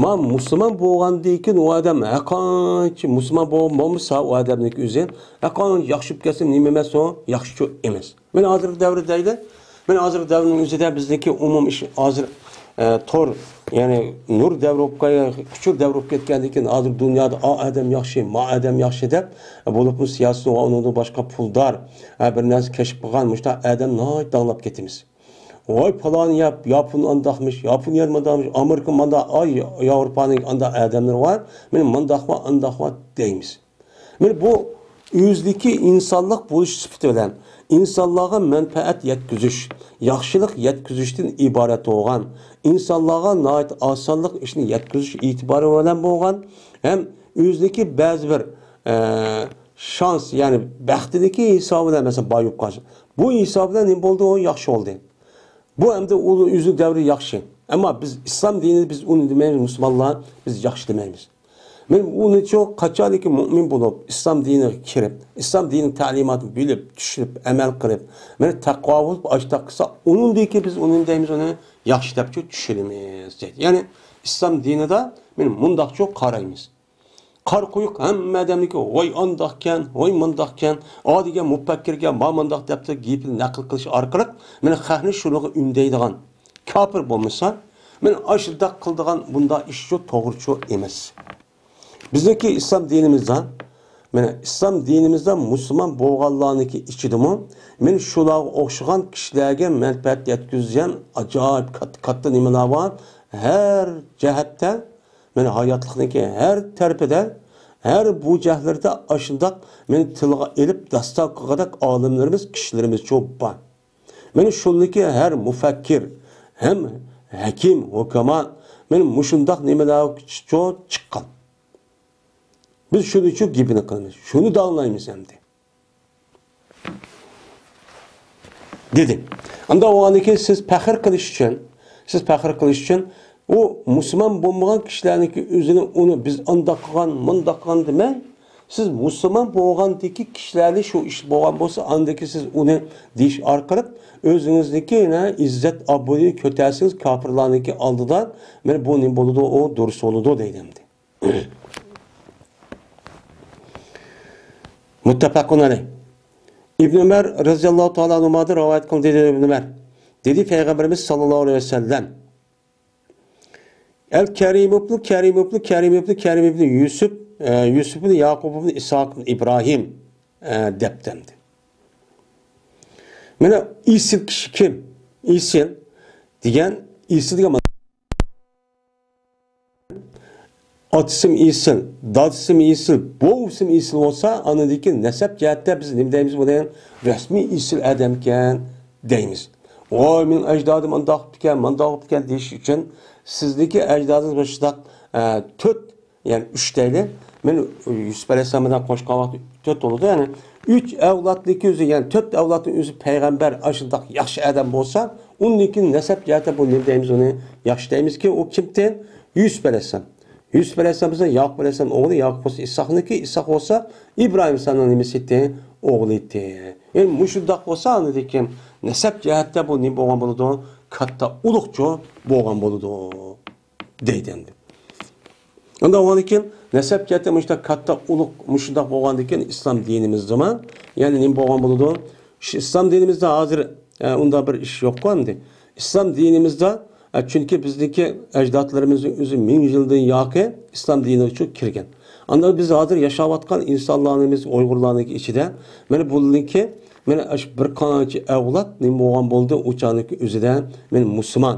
ما مۇسۇلمان بولغاندىن كېيىن ئۇ ئادەم ھەرقانچە مۇسۇلمان بولغان بولمىسا، ئۇ ئادەمنىڭ ئۆزى ھەرقانچە ياخشى بولۇپ كەتسە نېمە ئەمەس ئۇ؟ ياخشىچۇ ئەمەس. مانا ھازىرقى دەۋردە دەيلى. مانا ھازىرقى دەۋرنىڭ ئۆزىدە بىزنىڭكى ئومۇم ئىش ھازىر، ئە، تور، يەنى نۇر دەۋرى بولۇپ قال-، ئۇچۇر دەۋرى بولۇپ كەتكەندىن كېيىن ھازىر دۇنيادا ئا ئادەم ياخشى، ما ئادەم ياخشى دەپ، بولۇپمۇ سىياسىيون ۋە ئۇنىڭدىن باشقا پۇلدار، ھە، بىر نەرسە كەشىپ قىلغان مۇشۇنداق ئادەم ناھايىتى داڭلاپ كېتىمىز. ۋاي پالانى ياپ-، ياپون ئانداقمىش، ياپونىيە مانداقمىش، ئامېرىكا مانداق، ئاي ياۋروپانىڭ ئانداق ئادەملىرى بار، مانا مانداق بار، ئانداق بار دەيمىز. مانا بۇ ئۆزلۈكى ئىنسانلىق بولۇش سۈپىتى بىلەن ئىنسانلارغا مەنپەئەت يەتكۈزۈش، ياخشىلىق يەتكۈزۈشتىن ئىبارەت بولغان، ئىنسانلارغا ناھايىتى ئاسانلىق ئىشنى يەتكۈزۈش ئېتىبارى بىلەن بولغان ھەم ئۆزىنىڭكى بەزى بىر، ئە، شانس، يەنى بەختىنىڭكى ھېسابى بىلەن مەسىلەن باي بولۇپ قالسا، بۇ ھېسابى بىلەن نېمە بولدى؟ ئۇ ياخشى بولدى. بۇ ئەمدى ئۇ ئۆزىنىڭ دەۋرى ياخشى. ئەمما بىز ئىسلام دىنىدا بىز ئۇنى دېمەيمىز، مۇسۇلمانلار بىز ياخشى دېمەيمىز. مەن ئۇنىچۇ قاچانكى مۇئمىن بولۇپ، ئىسلام دىنىغا كىرىپ، ئىسلام دىنى تەلىماتىنى بىلىپ، چۈشىنىپ، ئەمەل قىلىپ، مانا تەقۋا بولۇپ، ئاشتاق قىلسا، ئۇنىڭدىن كېيىن بىز ئۇنى دەيمىز، ئۇنى ياخشى دەپچۇ چۈشىنىمىز دەيدۇ. يەنى ئىسلام دىنىدا مانا مۇنداقچۇ قارايمىز. قارا قويۇق ھەممە ئادەمنىكى ۋاي ئانداقكەن، ۋاي مۇنداقكەن، ئا دېگەن مۇپەككىرگە ما مۇنداق دەپتۇ گېپىنى نەقىل قىلىش ئارقىلىق مانا خەقنى شۇنىڭغا ئۈندەيدىغان. كاپىر بولمىسا، مانا ئاشۇنداق قىلىدىغان بۇنداق ئىشچۇ توغرىچۇ ئەمەس. بىزنىڭكى ئىسلام دىنىمىزدا مانا ئىسلام دىنىمىزدا مۇسۇلمان بولغانلارنىڭكى ئىچىدىمۇ، مانا شۇلارغا ئوخشىغان كىشىلەرگە مەنپەئەت يەتكۈزگەن ئاجايىپ كات-، كاتتا نېمىلەر بار. ھەر جەھەتتە، مانا ھاياتلىقنىڭكى ھەر تەرىپىدە، ھەر بۇرجەكلىرىدە ئاشۇنداق مانا تىلغا ئېلىپ داستان قىلغۇدەك ئالىملىرىمىز، كىشىلىرىمىز چوپ بار. مانا شۇندىكى ھەر مۇفەككىر ھەم ھەكىم، ھۆكما، مانا مۇشۇنداق نېمىلەر چو-، چىققان. بىز شۇنىڭ ئۈچۈن گېپىنى قىلىمىز. شۇنى داڭلايمىز ئەمدى. دېدى. ئاندا بولغاندىن كېيىن سىز پەخىر قىلىش ئۈچۈن، سىز پەخىر قىلىش ئۈچۈن ئۇ مۇسۇلمان بولمىغان كىشىلەرنىڭكى ئۆزىنى ئۇنى بىز ئانداق قىلغان، مۇنداق قىلغان دېمەي، سىز مۇسۇلمان بولغاندىكى كىشىلەرنى شۇ ئىش بولغان بولسا، ئاندىكى سىز ئۇنى دېيىش ئارقىلىق ئۆزىڭىزنىڭكى يەنە ئىززەت ئابرۇيىنى كۆتەرسىڭىز، كاپىرلارنىڭكى ئالدىدا، مانا بۇ نېمە بولىدۇ، ئۇ دۇرۇس بولىدۇ دەيدۇ ئەمدى. مۇتتەپەقۇن ئەلەيھ. ئىبن ئۆمەر رەزىياللاھۇ تائالا ئەنھۇمادىن رىۋايەت قىلدى، دېدى ئىبن ئۆمەر. دېدى پەيغەمبىرىمىز ساللاللاھۇ ئەلەيھى ۋەسەللەم. ئەل كەرىم ئىبنۇ كەرىم ئىبنۇ كەرىم ئىبنۇ كەرىم ئىبنۇ يۈسۈپ، ئە، يۈسۈپ ئىبنۇ ياقۇپ ئىبنۇ ئىسھاق ئىبنۇ ئىبراھىم، ئە، دەپتىمدى. مانا ئېسىل كىشى كىم؟ ئېسىل دېگەن، ئېسىل دېگەن ئاتىسىمۇ ئېسىل، دادىسىمۇ ئېسىل، بوۋىسىمۇ ئېسىل بولسا، ئاندىن كېيىن نەسەب جەھەتتە بىز نېمە دەيمىز بۇنى؟ رەسمىي ئېسىل ئادەمكەن دەيمىز. ۋاي، مېنىڭ ئەجدادىم ئانداق بوپتىكەن، مانداق بوپتىكەن دېيىش ئۈچۈن سىزنىڭكى ئەجدادىڭىز مۇشۇنداق، ئە، تۆت، يەنى ئۈچ دەيلى. مەن يۈسۈپ ئەلەيھىسسالام بىلەن قوشقان ۋاقىتتا تۆت بولىدۇ. يەنى ئۈچ ئەۋلادنىڭكى ئۆزى، يەنى تۆت ئەۋلادنىڭ ئۆزى پەيغەمبەر ئاشۇنداق ياخشى ئادەم بولسا، ئۇندىن كېيىن نەسەب جەھەتتە بۇ نېمە دەيمىز ئۇنى؟ ياخشى دەيمىزكى، ئۇ كىمتىن؟ يۈسۈپ ئەلەيھىسسالام. يۈسۈپ ئەلەيھىسسالام بولسا ياقۇپ ئەلەيھىسسالام ئوغلى، ياقۇپ بولسا ئىسھاقنىڭكى، ئىسھاق بولسا ئىبراھىم ئەلەيھىسسالامنىڭ نېمىسى ئىدى؟ ئوغلى ئىدى. يەنى مۇشۇنداق بولسا، ئاندىن كېيىن نەسەب جەھەتتە بۇ نېمە بولغان بولىدۇ؟ كاتتا ئۇلۇغچۇ بولغان بولىدۇ دەيدۇ ئەمدى. ئۇنداق بولغاندىن كېيىن نەسەب جەھەتتە مۇشۇنداق كاتتا ئۇلۇغ مۇشۇنداق بولغاندىن كېيىن ئىسلام دىنىمىزدىمۇ، يەنى نېمە بولغان بولىدۇ؟ شۇ ئىسلام دىنىمىزدا ھازىر، ئە، ئۇنداق بىر ئىش يوققۇ ئەمدى. ئىسلام دىنىمىزدا، ئە، چۈنكى بىزنىڭكى ئەجدادلىرىمىزنىڭ ئۆزى مىڭ يىلدىن ياقى ئىسلام دىنىغا كىرگەن. ئاندىن بىز ھازىر ياشاۋاتقان ئىنسانلارنىڭ، ئۇيغۇرلارنىڭ ئىچىدە، مانا بۇنىڭكى، مانا شۇ بىر قانچە ئەۋلاد نېمە بولغان بولدى؟ ئۇ چاغنىڭكى ئۆزىدە، مانا مۇسۇلمان،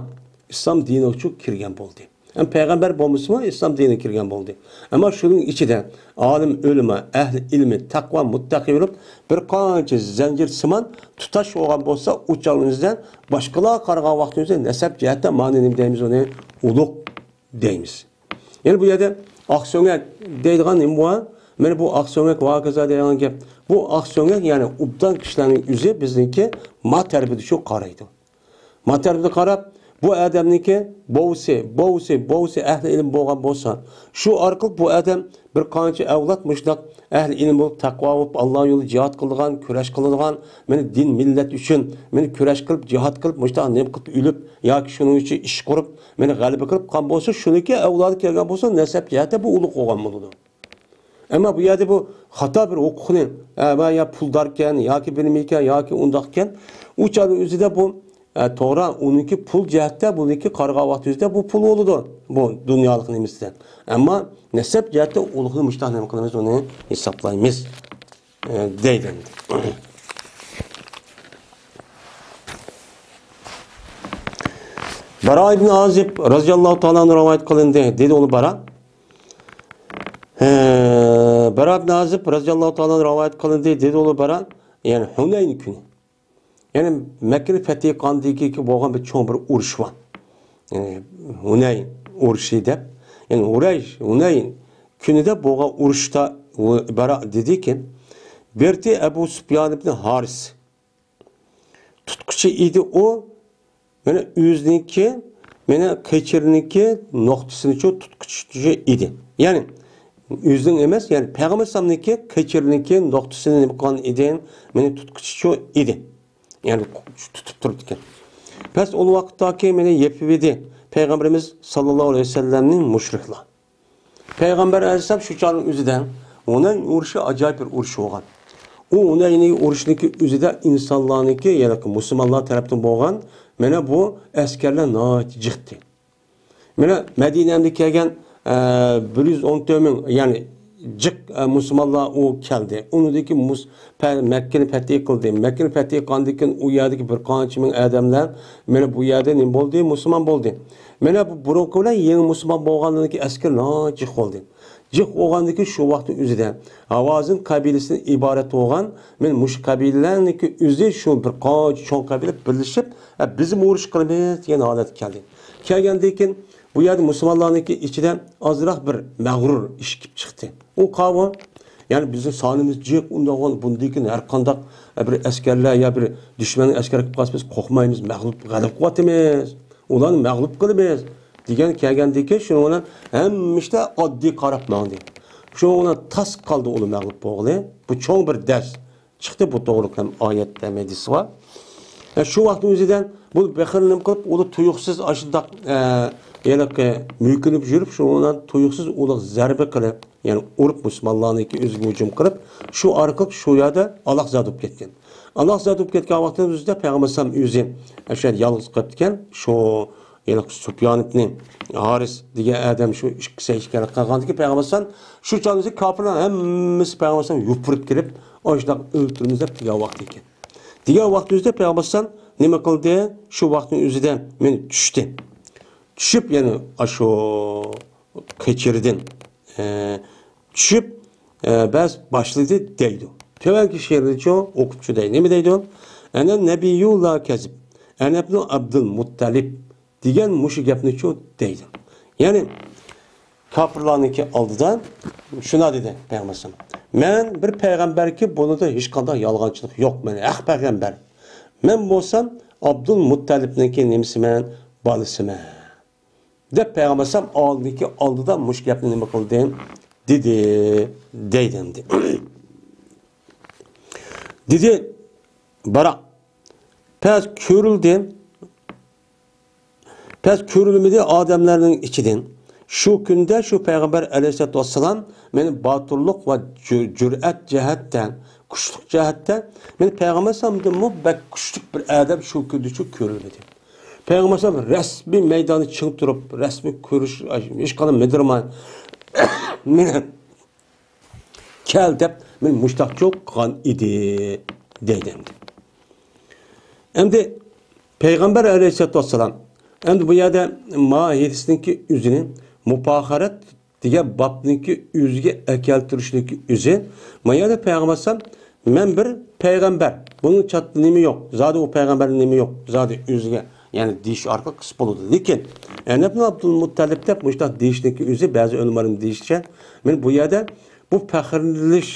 ئىسلام دىنىغا كىرگەن بولدى. ھەم پەيغەمبەر بولمىسىمۇ، ئىسلام دىنىگە كىرگەن بولدى. ئەمما شۇنىڭ ئىچىدە ئالىم، ئۆلىما، ئەھلى ئىلمى، تەقۋا، مۇتتەقى بولۇپ، بىر قانچە زەنجىر سىمان تۇتاش بولغان بولسا، ئۇ چاغىمىزدا باشقىلارغا قارىغان ۋاقتىمىزدا نەسەب جەھەتتە مانا نېمە دەيمىز ئۇنى؟ ئۇلۇغ دەيمىز. يەنە بۇ يەردە ئاقسۆڭەك دەيدىغان نېمە بار؟ مانا بۇ ئاقسۆڭەك ۋاكىزا دەيدىغان گەپ. بۇ ئاقسۆڭەك، يەنى ئوبدان كىشىلەرنىڭ ئۆزى بىزنىڭكى ما تەرىپىدە شۇ قارايدۇ. ما تەرىپىدە قاراپ، بۇ ئادەمنىڭكى بوۋىسى، بوۋىسى، بوۋىسى ئەھلى ئىلىم بولغان بولسا، شۇ ئارقىلىق بۇ ئادەم بىر قانچە ئەۋلاد مۇشۇنداق ئەھلى ئىلىم بولۇپ، تەقۋا بولۇپ، ئاللا يولىدا جىھاد قىلىدىغان، كۈرەش قىلىدىغان، مانا دىن، مىللەت ئۈچۈن، مانا كۈرەش قىلىپ، جىھاد قىلىپ، مۇشۇنداق نېمە قىلىپ ئۆلۈپ ياكى شۇنىڭ ئۈچۈن ئىش قۇرۇپ، مانا غەلىبە قىلىپ قالغان بولسا، شۇنىڭكى ئەۋلادى كەلگەن بولسا، نەسەب جەھەتتە بۇ ئۇلۇغ بولغان بولىدۇ. ئەمما بۇ يەردە بۇ خاتا بىر ھوقۇقنى، ئە، ۋە يا پۇلداركەن، ياكى بىلمەيكەن، ياكى ئۇنداقكەن. ئۇ چاغنىڭ ئۆزىدە بۇ، ئە، توغرا، ئۇنىڭكى پۇل جەھەتتە، بۇنىڭكى قارىغان ۋاقتى ئۆزىدە بۇ پۇل بولىدۇ. بۇ دۇنيالىق نېمىسىدە. ئەمما نەسەب جەھەتتە ئۇلۇغنى مۇشۇنداق نېمە قىلىمىز، ئۇنى ھېسابلايمىز، ئە، دەيدۇ ئەمدى. بارا ئىبن ئازىب رەزىياللاھۇ تائالا ئەنھۇ رىۋايەت قىلىندى. دېدى ئۇلۇغ بارا. ھە، بارا ئىبن ئازىب رەزىياللاھۇ تائالا ئەنھۇ رىۋايەت قىلىندى. دېدى ئۇلۇغ بارا، يەنى ھۇنەين كۈنى. يەنى مەككىنى پەتھى قىلغاندىن كېيىنكى بولغان بىر چوڭ بىر ئۇرۇش بار. يەنى ھۇنەين ئۇرۇشى دەپ. يەنى ھۇرەيش، ھۇنەين كۈنىدە بولغان ئۇرۇشتا بارا دېدىكى، بىرتى ئەبۇ سۇپيان ئىبن ھارىس. تۇتقۇچى ئىدى ئۇ. مانا ئۆزىنىڭكى، مانا قېچىرنىڭكى نۇقتىسىنىچۇ تۇتقۇچى ئىدى. يەنى ئۆزىنىڭ ئەمەس، يەنى پەيغەمبەر ئەلەيھىسسالامنىڭكى قېچىرنىڭكى نۇقتىسىنى نېمە قىلغان ئىدى؟ مانا تۇتقۇچىچۇ ئىدى. يەنى تۇتۇپ تۇرۇپتىكەن. بەس ئۇ ۋاقىتتاكى مانا يېپىۋىدى پەيغەمبىرىمىز ساللاللاھۇ ئەلەيھى ۋەسەللەمنى مۇشرىكلار. پەيغەمبەر ئەلەيھىسسالام شۇ چاغنىڭ ئۆزىدە ھۇنەين ئۇرۇشى ئاجايىپ بىر ئۇرۇش بولغان. ئۇ ھۇنەين ئۇرۇشىنىڭكى ئۆزىدە ئىنسانلارنىڭكى، يەنى مۇسۇلمانلار تەرەپتىن بولغان، مانا بۇ ئەسكەرلەر ناھايىتى جىقتى. مانا مەدىنەمدە كەلگەن، ئە، بىر يۈز ئون تۆت مىڭ، يەنى جىق، ئە، مۇسۇلمانلار ئۇ كەلدى. ئۇنىڭدىن كېيىن مۇس-، پە-، مەككىنى پەتھى قىلدى. مەككىنى پەتھى قىلغاندىن كېيىن ئۇ يەردىكى بىر قانچە مىڭ ئادەملەر مانا بۇ يەردە نېمە بولدى؟ مۇسۇلمان بولدى. مانا بۇ بۇرۇنقى بىلەن يېڭى مۇسۇلمان بولغاندىن كېيىن ئەسكەر ناھايىتى جىق بولدى. جىق بولغاندىن كېيىن شۇ ۋاقىتنىڭ ئۆزىدە ھاۋازىن قەبىلىسىدىن ئىبارەت بولغان، مانا مۇشۇ قەبىلىلەرنىڭكى ئۆزى شۇ بىر قانچە چوڭ قەبىلە بىرلىشىپ، ئە، بىزمۇ ئۇرۇش قىلىمىز دېگەن ھالەتكە كەلدى. كەلگەندىن كېيىن بۇ يەردە مۇسۇلمانلارنىڭكى ئىچىدە ئازراق بىر مەغرۇر ئىش كېلىپ چىقتى. ئۇ قاۋۇ، يەنى بىزنىڭ سانىمىز جىق، ئۇنداق بولغان، بۇندىن كېيىن ھەر قانداق بىر ئەسكەرلەر يا بىر دۈشمەننىڭ ئەسكىرى كېلىپ قالسا، بىز قورقمايمىز، مەغلۇپ، غەلىبە قىلىۋاتىمىز. ئۇلارنى مەغلۇپ قىلىمىز دېگەن كەلگەندىن كېيىن، شۇنىڭ بىلەن ھەممە ئىشتا ئاددىي قاراپ ماڭدى. شۇنىڭ بىلەن تاس قالدى ئۇلار مەغلۇپ بولغىلى. بۇ چوڭ بىر دەرس چىقتى بۇ توغرىلىق ھەم ئايەت ھەم ھەدىس بار. ئە، شۇ ۋاقىتنىڭ ئۆزىدە بۇ بېخىل نېمە قىلىپ، ئۇلار تۇيۇقسىز ئاشۇنداق، ئە، ھېلىقى مۆكۈنۈپ يۈرۈپ، شۇنىڭ بىلەن تۇيۇقسىز ئۇلارغا زەربە قىلىپ، يەنى ئۇرۇپ مۇسۇلمانلارنىڭكى ئۆزىگە ھۇجۇم قىلىپ، شۇ ئارقىلىق شۇ يەردە ئالاقزادە بولۇپ كەتكەن. ئالاقزادە بولۇپ كەتكەن ۋاقتىمىز ئۆزىدە پەيغەمبەر ئەلەيھىسسالام ئۆزى ئاشۇ يەردە يالغۇز قېلىپتىكەن. شۇ ھېلىقى سۇپيان ئىبنى ھارىس دېگەن ئادەم شۇ ئىككىسى ئىككىلەپ قالغاندىكىن پەيغەمبەر ئەلەيھىسسالام شۇ چاغدا كاپىرلار ھەممىسى پەيغەمبەر ئەلەيھىسسالام يوپۇرۇپ كېلىپ، ئاشۇنداق ئۆلتۈرىمىز دەپ دېگەن ۋاقتى ئىكەن. دېگەن ۋاقتى ئۆزىدە پەيغەمبەر ئەلەيھىسسالام نېمە قىلدى؟ شۇ ۋاقىتنىڭ ئۆزىدە مانا چۈشتى. چۈشۈپ، يەنى ئاشۇ قېچىردىن، ئە، چۈشۈپ، ئە، بەس باشلىدى دەيدۇ. تۆۋەنكى شېئىرنىچۇ ئوقۇپچۇ دەي. نېمە دەيدۇ؟ «ئەنە نەبىييۇ لا كەزىب، ئەنە ئىبنۇ ئابدۇل مۇتتەلىب» دېگەن مۇشۇ گەپنىچۇ دەيدۇ. يەنى كاپىرلارنىڭكى ئالدىدا شۇنداق دېدى پەيغەمبەر ئەلەيھىسسالام. «مەن بىر پەيغەمبەركى، بۇنىڭدا ھېچقانداق يالغانچىلىق يوق. مەن ھەق پەيغەمبەر. مەن بولسام ئابدۇل مۇتتەلىبنىڭكى نېمىسىمەن؟ بالىسىمەن.» دەپ پەيغەمبەر ئەلەيھىسسالام ئالدىدىكى ئالدىدا مۇشۇ گەپنى نېمە قىلدى؟ دېدى. دەيدۇ ئەمدى. دېدى، باراق، پەس كۆرۈلدى. پەس كۆرۈلمىدى ئادەملەرنىڭ ئىچىدىن. شۇ كۈندە شۇ پەيغەمبەر ئەلەيھىسسالاتۇ ۋەسسالام مېنى باتۇرلۇق ۋە جۈ-، جۈرئەت جەھەتتە، كۈچلۈك جەھەتتە مېنى پەيغەمبەر ئەلەيھىسسالامدىنمۇ بەك كۈچلۈك بىر ئادەم شۇ كۈندىچۇ كۆرۈلمىدى. پەيغەمبەر ئەلەيھىسسالام رەسمىي مەيداندا چىڭ تۇرۇپ، رەسمىي كۆرۈش، ھېچقانداق مىدىرماي، مېنى كەل دەپ، مېنى مۇشتاقچۇ قىلغان ئىدى، دەيدۇ ئەمدى. ئەمدى پەيغەمبەر ئەلەيھىسسالاتۇ ۋەسسالام، ئەمدى بۇ يەردە ما ھەدىسنىڭكى ئۆزىنى مۇپاخەرەت دېگەن بابنىڭكى ئۆزىگە ئەكەلتۈرۈشنىڭكى ئۆزى، ما يەردە پەيغەمبەر ئەلەيھىسسالام، مەن بىر پەيغەمبەر، بۇنىڭ چاتتا نېمە يوق، زادى ئۇ پەيغەمبەرنىڭ نېمە يوق، زادى ئۆزىگە، يەنى دېيىش ئارقىلىق قىلسا بولىدۇ. لېكىن، ئەنە ئىبن ئابدۇل مۇتتەلىب دەپ مۇشۇنداق دېيىشنىڭكى ئۆزى، بەزى ئۆلىمالارنىڭ دېيىشىچە، مەن بۇ يەردە بۇ پەخىرلىنىش،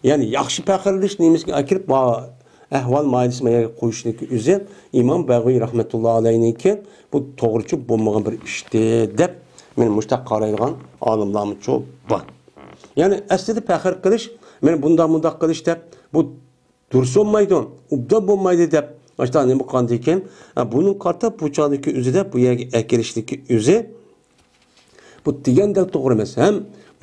يەنى ياخشى پەخىرلىنىش نېمىسىگە ئەكىرىپ، ما-، ئەھۋال مائىدىسى ما يەرگە قويۇشنىڭكى ئۆزى ئىمام بەغۋىي رەھمەتۇللا ئەلەيھنىڭكى بۇ توغرىچۇ بولمىغان بىر ئىشتى دەپ، مەن مۇشۇنداق قارايدىغان ئالىملارمۇچۇ بار. يەنى ئەسلىدە پەخىر قىلىش، مەن بۇنداق مۇنداق قىلىش دەپ، بۇ دۇرۇس بولمايدۇ، ئوبدان بولمايدۇ دەپ، مۇشۇنداق نېمە قىلغاندىكىن، ھە، بۇنىڭ قارىتا بۇ چاغدىكى ئۆزىدە بۇ يەرگە ئەكىرىشلىكى ئۆزى، بۇ دېگەندەك توغرا ئەمەس. ھەم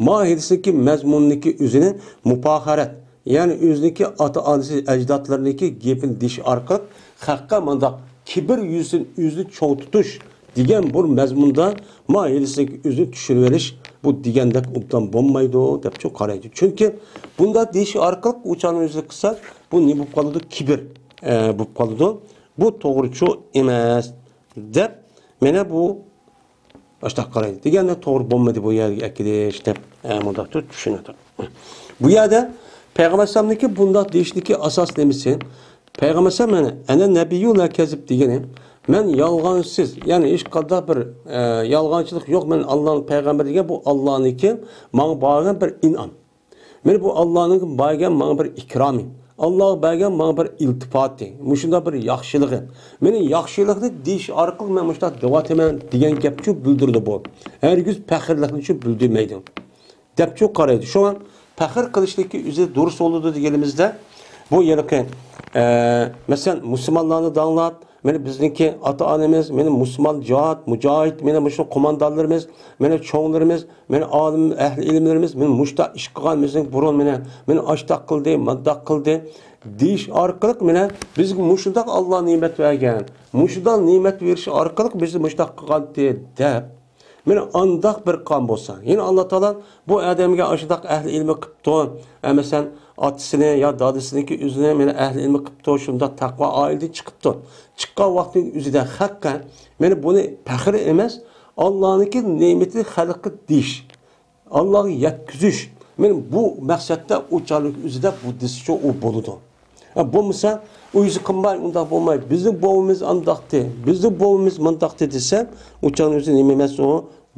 ماھىيىتىدىكى مەزمۇنىدىكى ئۆزىنى مۇپاخەرەت، يەنى ئۆزىنىڭكى ئاتا-ئانىسى، ئەجدادلىرىنىڭكى گېپىنى دېيىش ئارقىلىق خەققە مۇنداق كىبىر يۈزىسىدىن ئۆزىنى چوڭ تۇتۇش دېگەن بىر مەزمۇندا ماھىيىتىدىكى ئۆزىنى چۈشۈرۈۋېلىش، بۇ دېگەندەك ئوبدان بولمايدۇ دەپچۇ قارايدۇ. چۈنكى بۇنداق دېيىش ئارقىلىق ئۇ چاغنى ئۆزى قىلسا، بۇ نېمە بولۇپ قالىدۇ؟ كىبىر، ئە، بولۇپ قالىدۇ. بۇ توغرىچۇ ئەمەس دەپ، مانا بۇ ئاشتاق قارايدۇ. دېگەندە توغرا بولمىدى بۇ يەرگە ئەكېلىش دەپ، ئە، مۇنداق تۇرۇپ چۈشىنىدۇ. بۇ يەردە پەيغەمبەر ئەلەيھىسسالامنىڭكى بۇنداق دېيىشتىكى ئاساس نېمىسى؟ پەيغەمبەر ئەلەيھىسسالام، مانا، «ئەنە نەبىييۇ لا كەزىب» دېگىنى، مەن يالغانسىز، يەنى ھېچقانداق بىر، ئە، يالغانچىلىق يوق، مەن ئاللانىڭ پەيغەمبىرى دېگەن بۇ ئاللانىڭكى ماڭا بەرگەن بىر ئىنئام. مانا بۇ ئاللانىڭ بەرگەن ماڭا بىر ئىكرامى، ئاللاغا بەرگەن ماڭا بىر ئىلتىپاتى، مۇشۇنداق بىر ياخشىلىقى. مانا ياخشىلىقنى دېيىش ئارقىلىق مەن مۇشۇنداق دەۋاتىمەن دېگەن گەپچۇ بىلدۈرىدۇ بۇ. ھەرگىز پەخىرلىكنىچۇ بىلدۈرمەيدۇ. دەپچۇ قارايدۇ. شۇڭا پەخىر قىلىشلىكى ئۆزى دۇرۇس بولىدۇ دېگىنىمىزدە، بۇ ھېلىقى، ئە، مەسىلەن، مۇسۇلمانلارنى داڭلاپ، مانا بىزنىڭكى ئاتا-ئانىمىز، مانا مۇسۇلمان جىھاد، مۇجاھىد، مانا مۇشۇ قوماندانلىرىمىز، مانا چوڭلىرىمىز، مانا ئالىم، ئەھلى ئىلىملىرىمىز، مانا مۇشۇنداق ئىش قىلغان، بىزنىڭ بۇرۇن، مانا، مانا ئاشتاق قىلدى، مانداق قىلدى دېيىش ئارقىلىق، مانا بىزگە مۇشۇنداق ئاللا نېمەت بەرگەن، مۇشۇنداق نېمەت بېرىش ئارقىلىق بىزنى مۇشۇنداق قىلغانتى دەپ، مانا ئانداق بىر قان بولسا، يەنە ئاللا تائالا بۇ ئادەمگە ئاشۇنداق ئەھلى ئىلمى قىپتۇ، ئە، مەسىلەن، ئاتىسىنى يا دادىسىنىڭكى ئۆزىنى مانا ئەھلى ئىلمى قىپتۇ، شۇنداق تەقۋا ئائىلىدىن چىقىپتۇ. چىققان ۋاقتىنىڭ ئۆزىدە ھەققە، مانا بۇنى پەخىر ئەمەس، ئاللانىڭكى نېمىتىنى خەلققە دېيىش، ئاللاغا يەتكۈزۈش. مانا بۇ مەقسەتتە ئۇ چاغنىڭ ئۆزىدە بۇ دېسىچۇ ئۇ بولىدۇ. ھە، بولمىسا، ئۇ يۈزى قىلماي، ئۇنداق بولماي، بىزنىڭ بوۋىمىز ئانداقتى، بىزنىڭ بوۋىمىز مۇنداقتى دېسە، ئۇ چاغنىڭ ئۆزى نېمە ئەمەس، ئۇ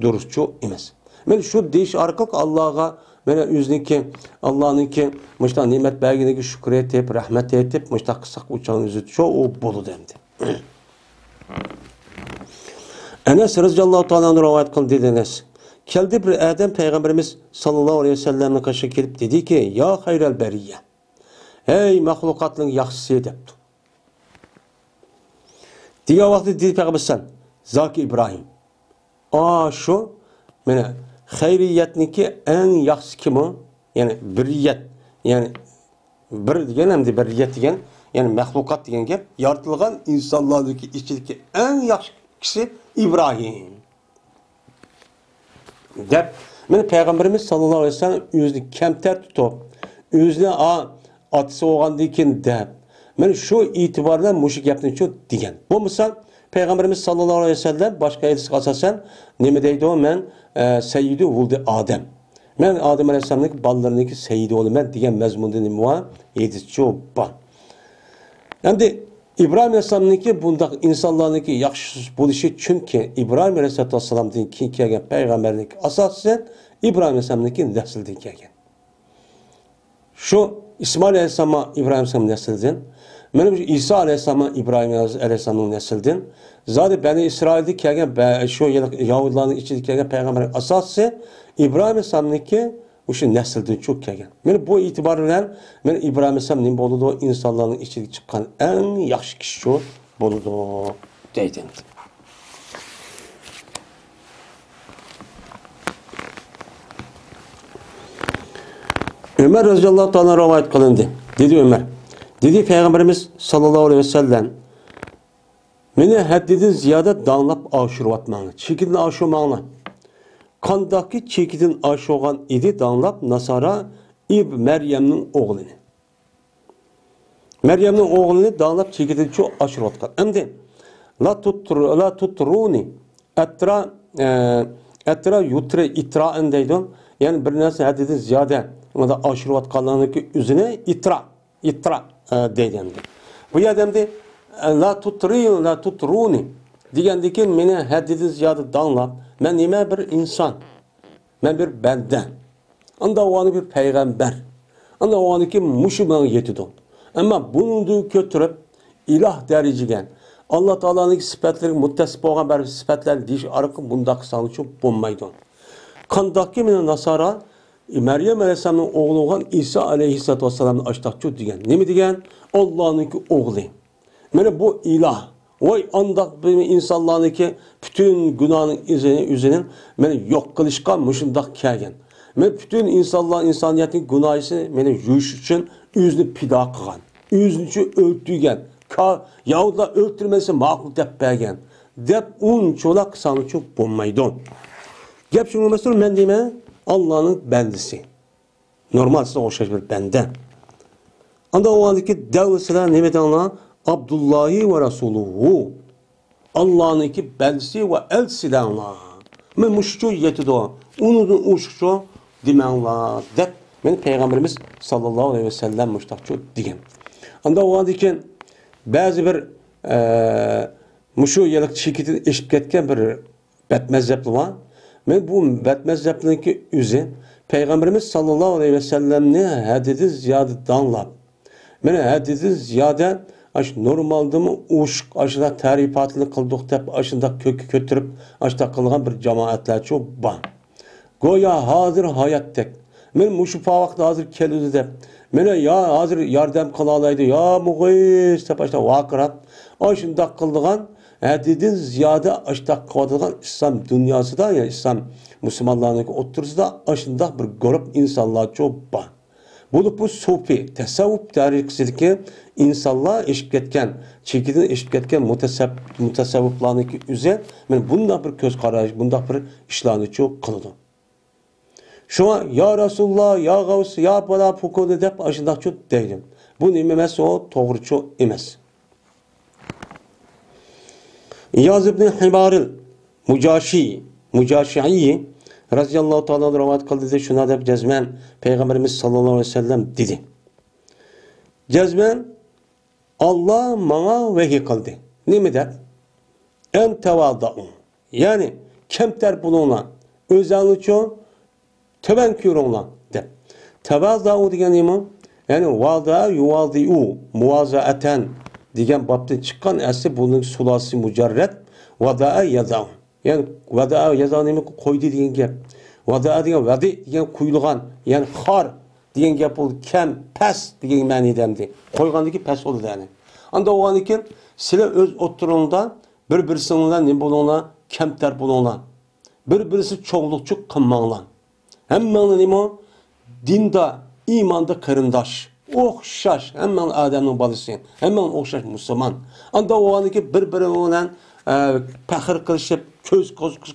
دۇرۇسچۇ ئەمەس. مانا شۇ دېيىش ئارقىلىق ئاللاغا، مانا ئۆزىنىڭكى، ئاللانىڭكى مۇشۇنداق نېمەت بەرگىنىگە شۈكۈر ئېيتىپ، رەھمەت ئېيتىپ، مۇشۇنداق قىلساق ئۇ چاغنىڭ ئۆزىچۇ ئۇ بولىدۇ ئەمدى. ئەنەس رەزىياللاھۇ تائالا ئەنھۇ رىۋايەت قىلدى، دېدى ئەنەس. كەلدى بىر ئادەم پەيغەمبىرىمىز ساللاللاھۇ ئەلەيھى ۋەسەللەمنىڭ قېشىغا كېلىپ دېدىكى، يا خەيرەل بەرىيە، ھەي مەخلۇقاتنىڭ ياخشىسى دەپتۇ. دېگەن ۋاقتىدا دېدى پەيغەمبەر ئەلەيھىسسالام، زاكى ئىبراھىم. ئاشۇ، مانا، خەيرىيەتنىڭكى ئەڭ ياخشىسى كىم ئۇ؟ يەنى بىرىيەت، يەنى بىر دېگەن ھەمدە بىرىيەت دېگەن، يەنى مەخلۇقات دېگەن گەپ، يارىتىلغان ئىنسانلارنىڭكى ئىچىدىكى ئەڭ ياخشى كىشى ئىبراھىم. دەپ، مانا پەيغەمبىرىمىز ساللاللاھۇ ئەلەيھى ۋەسەللەم ئۆزىنى كەمتەر تۇتۇپ، ئۆزىنى ئا-، ئاتىسى بولغاندىن كېيىن دەپ، مانا شۇ ئېتىبار بىلەن مۇشۇ گەپنىچۇ دېگەن. بولمىسا، پەيغەمبىرىمىز ساللاللاھۇ ئەلەيھى ۋەسەللەم باشقا ھەدىسكە ئاساسەن نېمە دەيدۇ؟ مەن، ئە، سەييىدۇ ۋۇلدى ئادەم. مەن ئادەم ئەلەيھىسسالامنىڭ بالىلىرىنىڭكى سەييىدى بولىمەن دېگەن مەزمۇندا نېمە بار؟ ھەدىسچۇ بار. ئەمدى ئىبراھىم ئەلەيھىسسالامنىڭكى بۇنداق ئىنسانلارنىڭكى ياخشى بولۇشى، چۈنكى ئىبراھىم ئەلەيھىسسالامدىن كېيىن كەلگەن پەيغەمبەرنىڭكى ئاساسى ئىبراھىم ئەلەيھىسسالامنىڭكى نەسلىدىن كەلگەن. شۇ ئىسمائىل ئەلەيھىسسالام ئىبراھىم ئەلەيھىسسالامنىڭ نەسلىدىن، مانا شۇ ئىسا ئەلەيھىسسالام ئىبراھىم ئەلەيھىسسالامنىڭ نەسلىدىن، زادى بەنى ئىسرائىلدىن كەلگەن بە-، شۇ يىل-، يەھۇدىيلارنىڭ ئىچىدىن كەلگەن پەيغەمبەرنىڭ ئاساسى ئىبراھىم ئەلەيھىسسالامنىڭكى مۇشۇ نەسىلدىن چىقىپ كەلگەن. مانا بۇ ئېتىبار بىلەن مانا ئىبراھىم ئەلەيھىسسالام نېمە بولىدۇ؟ ئىنسانلارنىڭ ئىچىدىن چىققان ئەڭ ياخشى كىشىچۇ بولىدۇ دەيدۇ. ئۆمەر رەزىياللاھۇ تائالا رىۋايەت قىلىندى. دېدى ئۆمەر، دېدى پەيغەمبىرىمىز ساللاللاھۇ ئەلەيھى ۋەسەللەم، مېنى ھەددىدىن زىيادە داڭلاپ ئاشۇرۇۋاتماڭلار، چېكىدىن ئاشۇرماڭلار. قانداقكى چېكىدىن ئاشۇرغان ئىدى داڭلاپ ناسارا ئىب مەريەمنىڭ ئوغلىنى. مەريەمنىڭ ئوغلىنى داڭلاپ چېكىدىنچۇ ئاشۇرۇۋاتقان. ئەمدى، لا تۇتر-، لا تۇترۇنى، ئەترا، ئە، ئەترا يۇترى ئىترائەن دەيدۇ. يەنى بىر نەرسە ھەددىدىن زىيادە، ئۇندا ئاشۇرۇۋاتقانلىقىنىڭكى ئۆزىنى ئىترا، ئىترا، ئە، دەيدۇ ئەمدى. بۇ يەردە ئەمدى، ئە، لا تۇترى، لا تۇترۇنى دېگەندىن كېيىن مېنى ھەددىدىن زىيادە داڭلاپ، مەن نېمە بىر ئىنسان. مەن بىر بەندە. ئاندا ئۇغانى بىر پەيغەمبەر. ئاندا ئۇغانىكى مۇشۇ ماڭا يېتىدۇ. ئەمما بۇنىڭدىن كۆتۈرۈپ، ئىلاھ دەرىجىگە، ئاللا تائالانىڭ سۈپەتلىرىگە مۇتتەسىپ بولغان بەزى سۈپەتلەرنى دېيىش ئارقىلىق بۇنداق قىلساڭلارچۇ بولمايدۇ. قانداقكى مېنىڭ ناسارا مەريەم ئەلەيھىسسالامنىڭ ئوغلى بولغان ئىسا ئەلەيھىسسالاتۇ ۋەسسالامنى ئاشتاقچۇ دېگەن. نېمە دېگەن؟ ئاللانىڭكى ئوغلى. مانا بۇ ئىلاھ. ۋاي، ئانداق بىر ئىنسانلارنىڭكى پۈتۈن گۇناھنىڭ ئىزىنى، ئۆزىنى مانا يوق قىلىشقا مۇشۇنداق كەلگەن. مانا پۈتۈن ئىنسانلار، ئىنسانىيەتنىڭ گۇناھىسىنى مانا يۇيۇش ئۈچۈن ئۆزىنى پىدا قىلغان. ئۆزىنى ئۆلتۈرگەن. كا-، يەھۇدىيلار ئۆلتۈرمەسە ماقۇل دەپ بەرگەن. دەپ ئۇنچىۋالا قىلساڭلارچۇ بولمايدۇ. گەپ شۇنىڭ ئەمەستۇر، مەن دەيمەن، ئاللانىڭ بەندىسى. نورمال سىزگە ئوخشاش بىر بەندە. ئاندا ئۇ ھالدىكى دەۋسىلەر نېمە دەڭلار؟ ئابدۇللاھى ۋە رەسۇلۇھۇ. ئاللانىڭكى بەندىسى ۋە ئەلچىسى دەڭلار. مەن مۇشۇچۇ يېتىدۇ. ئۇنىڭدىن ئوشۇقچۇ دېمەڭلار، دەپ مېنى پەيغەمبىرىمىز ساللاللاھۇ ئەلەيھى ۋەسەللەم مۇشتاقچۇ دېگەن. ئاندا ئۇ ھالدىكى بەزى بىر، ئە، مۇشۇ يىلقى چېكىدىن ئېشىپ كەتكەن بىر بەتمەززەپلىرى بار. مەن بۇ بەتمەززەپلىرىنىڭكى ئۆزى پەيغەمبىرىمىز ساللاللاھۇ ئەلەيھى ۋەسەللەمنى ھەددىدىن زىيادە داڭلاپ، مانا ھەددىدىن زىيادە ئاشۇ نورمالدىنمۇ ئوشۇق ئاشۇنداق تەرىپاتىنى قىلدۇق دەپ ئاشۇنداق كۆككە كۆتۈرۈپ ئاشۇنداق قىلغان بىر جامائەتلەرچۇ بار. گويا ھازىر ھاياتتەك. مەن مۇشۇ پاۋاقتا ھازىر كېلىدۇ دەپ. مانا يا ھازىر ياردەم قىلالايدۇ، يا مۇغىس دەپ ئاشۇنداق ۋارقىراپ، ئاشۇنداق قىلىدىغان ھەددىدىن زىيادە ئاشۇنداق قىلىۋاتىدىغان ئىسلام دۇنياسىدا، يەنى ئىسلام مۇسۇلمانلارنىڭ ئوتتۇرىسىدا ئاشۇنداق بىر گۇرۇپ ئىنسانلارچۇ بار. بولۇپمۇ سۇپى، تەسەۋۋۇپ تەرىقىسىدىكى ئىنسانلار ئېشىپ كەتكەن، چېكىدىن ئېشىپ كەتكەن مۇتەسەپ-، مۇتەسەۋۋۇپلارنىڭكى ئۆزى مانا بۇنداق بىر كۆز قاراش، بۇنداق بىر ئىشلارنىچۇ قىلىدۇ. شۇڭا، يا رەسۇلاللا، يا غەۋس، يا پالا پۇكۇنى دەپ ئاشۇنداقچۇ دەيدۇ. بۇ نېمە ئەمەس، ئۇ توغرىچۇ ئەمەس. ئىياز ئىبنى ھىمارىل مۇجاشى، مۇجاشىئى رەزىياللاھۇ تائالا ئەنھۇ رىۋايەت قىلدى، شۇنداق دەپ جەزمەن پەيغەمبىرىمىز ساللاللاھۇ ئەلەيھى ۋەسەللەم دېدى. جەزمەن ئاللا ماڭا ۋەھىي قىلدى. نېمە دەپ؟ ئەن تەۋازۇ. يەنى، كەمتەر بولۇڭلار. ئۆزەڭلارچۇ تۆۋەن كۆرۈڭلار، دەپ. تەۋازۇ دېگەن نېمە؟ يەنى، ۋازا يۇۋازىئۇ، مۇۋازەئەتەن دېگەن بابتىن چىققان ئەسلى بۇنىڭ سۇلاسى مۇجەررەت، ۋازا يازاۋ. يەنى، ۋازا يازاۋ نېمە؟ قويدى دېگەن گەپ. ۋازا دېگەن ۋەزى دېگەن قويۇلغان، يەنى خار دېگەن گەپ بولدى. كەم، پەس دېگەن مەنىدە ئەمدى. قويغاندىن كېيىن پەس بولىدۇ، يەنى. ئاندا بولغاندىن كېيىن سىلەر ئۆز ئوتتۇرىڭدا بىر-بىرسىڭلار نېمە بولۇڭلار؟ كەمتەر بولۇڭلار. بىر-بىرسى چوڭلۇقچۇ قىلماڭلار. ھەممەڭلار نېمە؟ دىندا، ئىماندا قېرىنداش. ئوخشاش، ھەممەڭلار ئادەمنىڭ بالىسى. ھەممەڭلار ئوخشاش مۇسۇلمان. ئاندا بولغاندىكى بىر-بىرى بىلەن، ئە، پەخىر قىلىشىپ، كۆز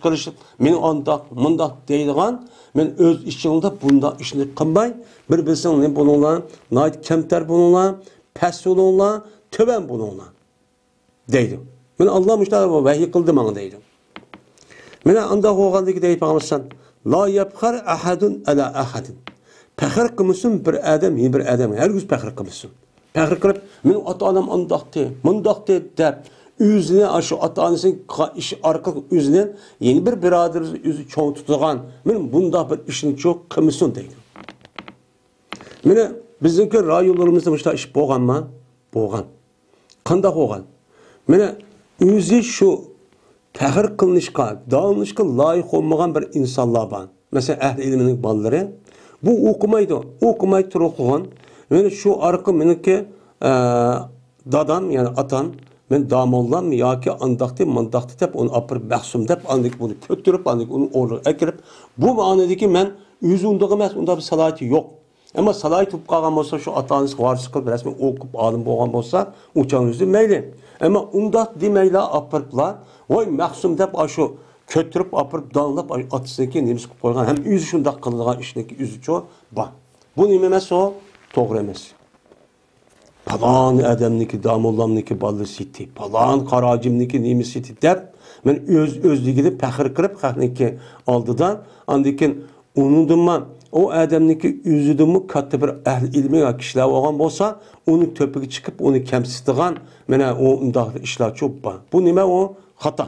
قىلىشىپ، مېنى ئانداق، مۇنداق دەيدىغان، مەن ئۆز ئىچىڭلاردا بۇنداق ئىشنى قىلماي، بىر-بىرسىڭلار نېمە بولۇڭلار؟ ناھايىتى كەمتەر بولۇڭلار، پەس بولۇڭلار، تۆۋەن بولۇڭلار. دەيدۇ. مانا ئاللا مۇشۇنداق ۋەھىي قىلدى ماڭا دەيدۇ. مانا ئانداق بولغاندىكى دەيدۇ پەيغەمبەر، لا يەپخەر ئەھەدۇن ئەلا ئەھەدىن. پەخىر قىلمىسۇن بىر ئادەم يەنە بىر ئادەمگە، ھەرگىز پەخىر قىلمىسۇن. پەخىر قىلىپ، مېنىڭ ئاتا-ئانام ئانداقتى، مۇنداقتى دەپ، ئۆزىنى، ئاشۇ ئاتا-ئانىسىنىڭ قىلغان ئىشى ئارقىلىق ئۆزىنى يەنە بىر بۇرادىرى ئۆزى چوڭ تۇتىدىغان، مانا بۇنداق بىر ئىشنىچۇ قىلمىسۇن دەيدۇ. مانا بىزنىڭكى رايونلىرىمىزدا مۇشۇنداق ئىش بولغانمۇ؟ بولغان. قانداق بولغان؟ مانا ئۆزى شۇ پەخىر قىلىنىشقا، داڭلىنىشقا لايىق بولمىغان بىر ئىنسانلار بار. مەسىلەن، ئەھلى ئىلمىنىڭ بالىلىرى. بۇ ئوقۇمايدۇ. ئوقۇماي تۇرۇپ قالغان. مانا شۇ ئارقا مېنىڭكى، ئە، دادام، يەنى ئاتام، مەن داموللام ياكى ئانداقتى، مانداقتى دەپ ئۇنى ئاپىرىپ مەخسۇم دەپ، ئاندىن بۇنى كۆتۈرۈپ، ئاندىن ئۇنى ئورنىغا ئەكىرىپ، بۇ مەنىدىكى مەن ئۆزى ئۇنداق ئەمەس، ئۇنداق بىر سالاھىيىتى يوق. ئەمما سالاھىيىتى بولۇپ قالغان بولسا، شۇ ئاتا-ئانىسىغا ۋارىسلىق قىلىپ، رەسمىي ئوقۇپ، ئالىم بولغان بولسا، ئۇ چاغ ئۆزى مەيلى. ئەمما ئۇنداق دېمەيلا ئاپىرىپلا، ۋاي مەخسۇم دەپ، ئاشۇ كۆتۈرۈپ ئاپىرىپ، داڭلاپ، ئاشۇ ئاتىسىنىڭكى نېمىسى قىلىپ قويغان، ھەم ئۆزى شۇنداق قىلىدىغان ئىشنىڭكى ئۆزىچۇ بار. بۇ نېمە ئەمەس ئۇ؟ توغرا ئەمەس. پالان ئادەمنىكى، داموللامنىكى بالىسى ئىدى، پالان قاراجىمنىكى نېمىسى ئىدى دەپ، مەن ئۆز-ئۆزلۈكىدىن پەخىر قىلىپ، خەقنىڭكى ئالدىدا، ئاندىن كېيىن ئۇنىڭدىنمۇ، ئۇ ئادەمنىڭكى ئۆزىدىنمۇ كاتتا بىر ئەھلى ئىلمى يا كىشىلەر بولغان بولسا، ئۇنىڭ تۆپىگە چىقىپ، ئۇنى كەمسىتىدىغان، مانا، ئۇ ئۇنداق ئىشلار چوپ بار. بۇ نېمە؟ ئۇ خاتا.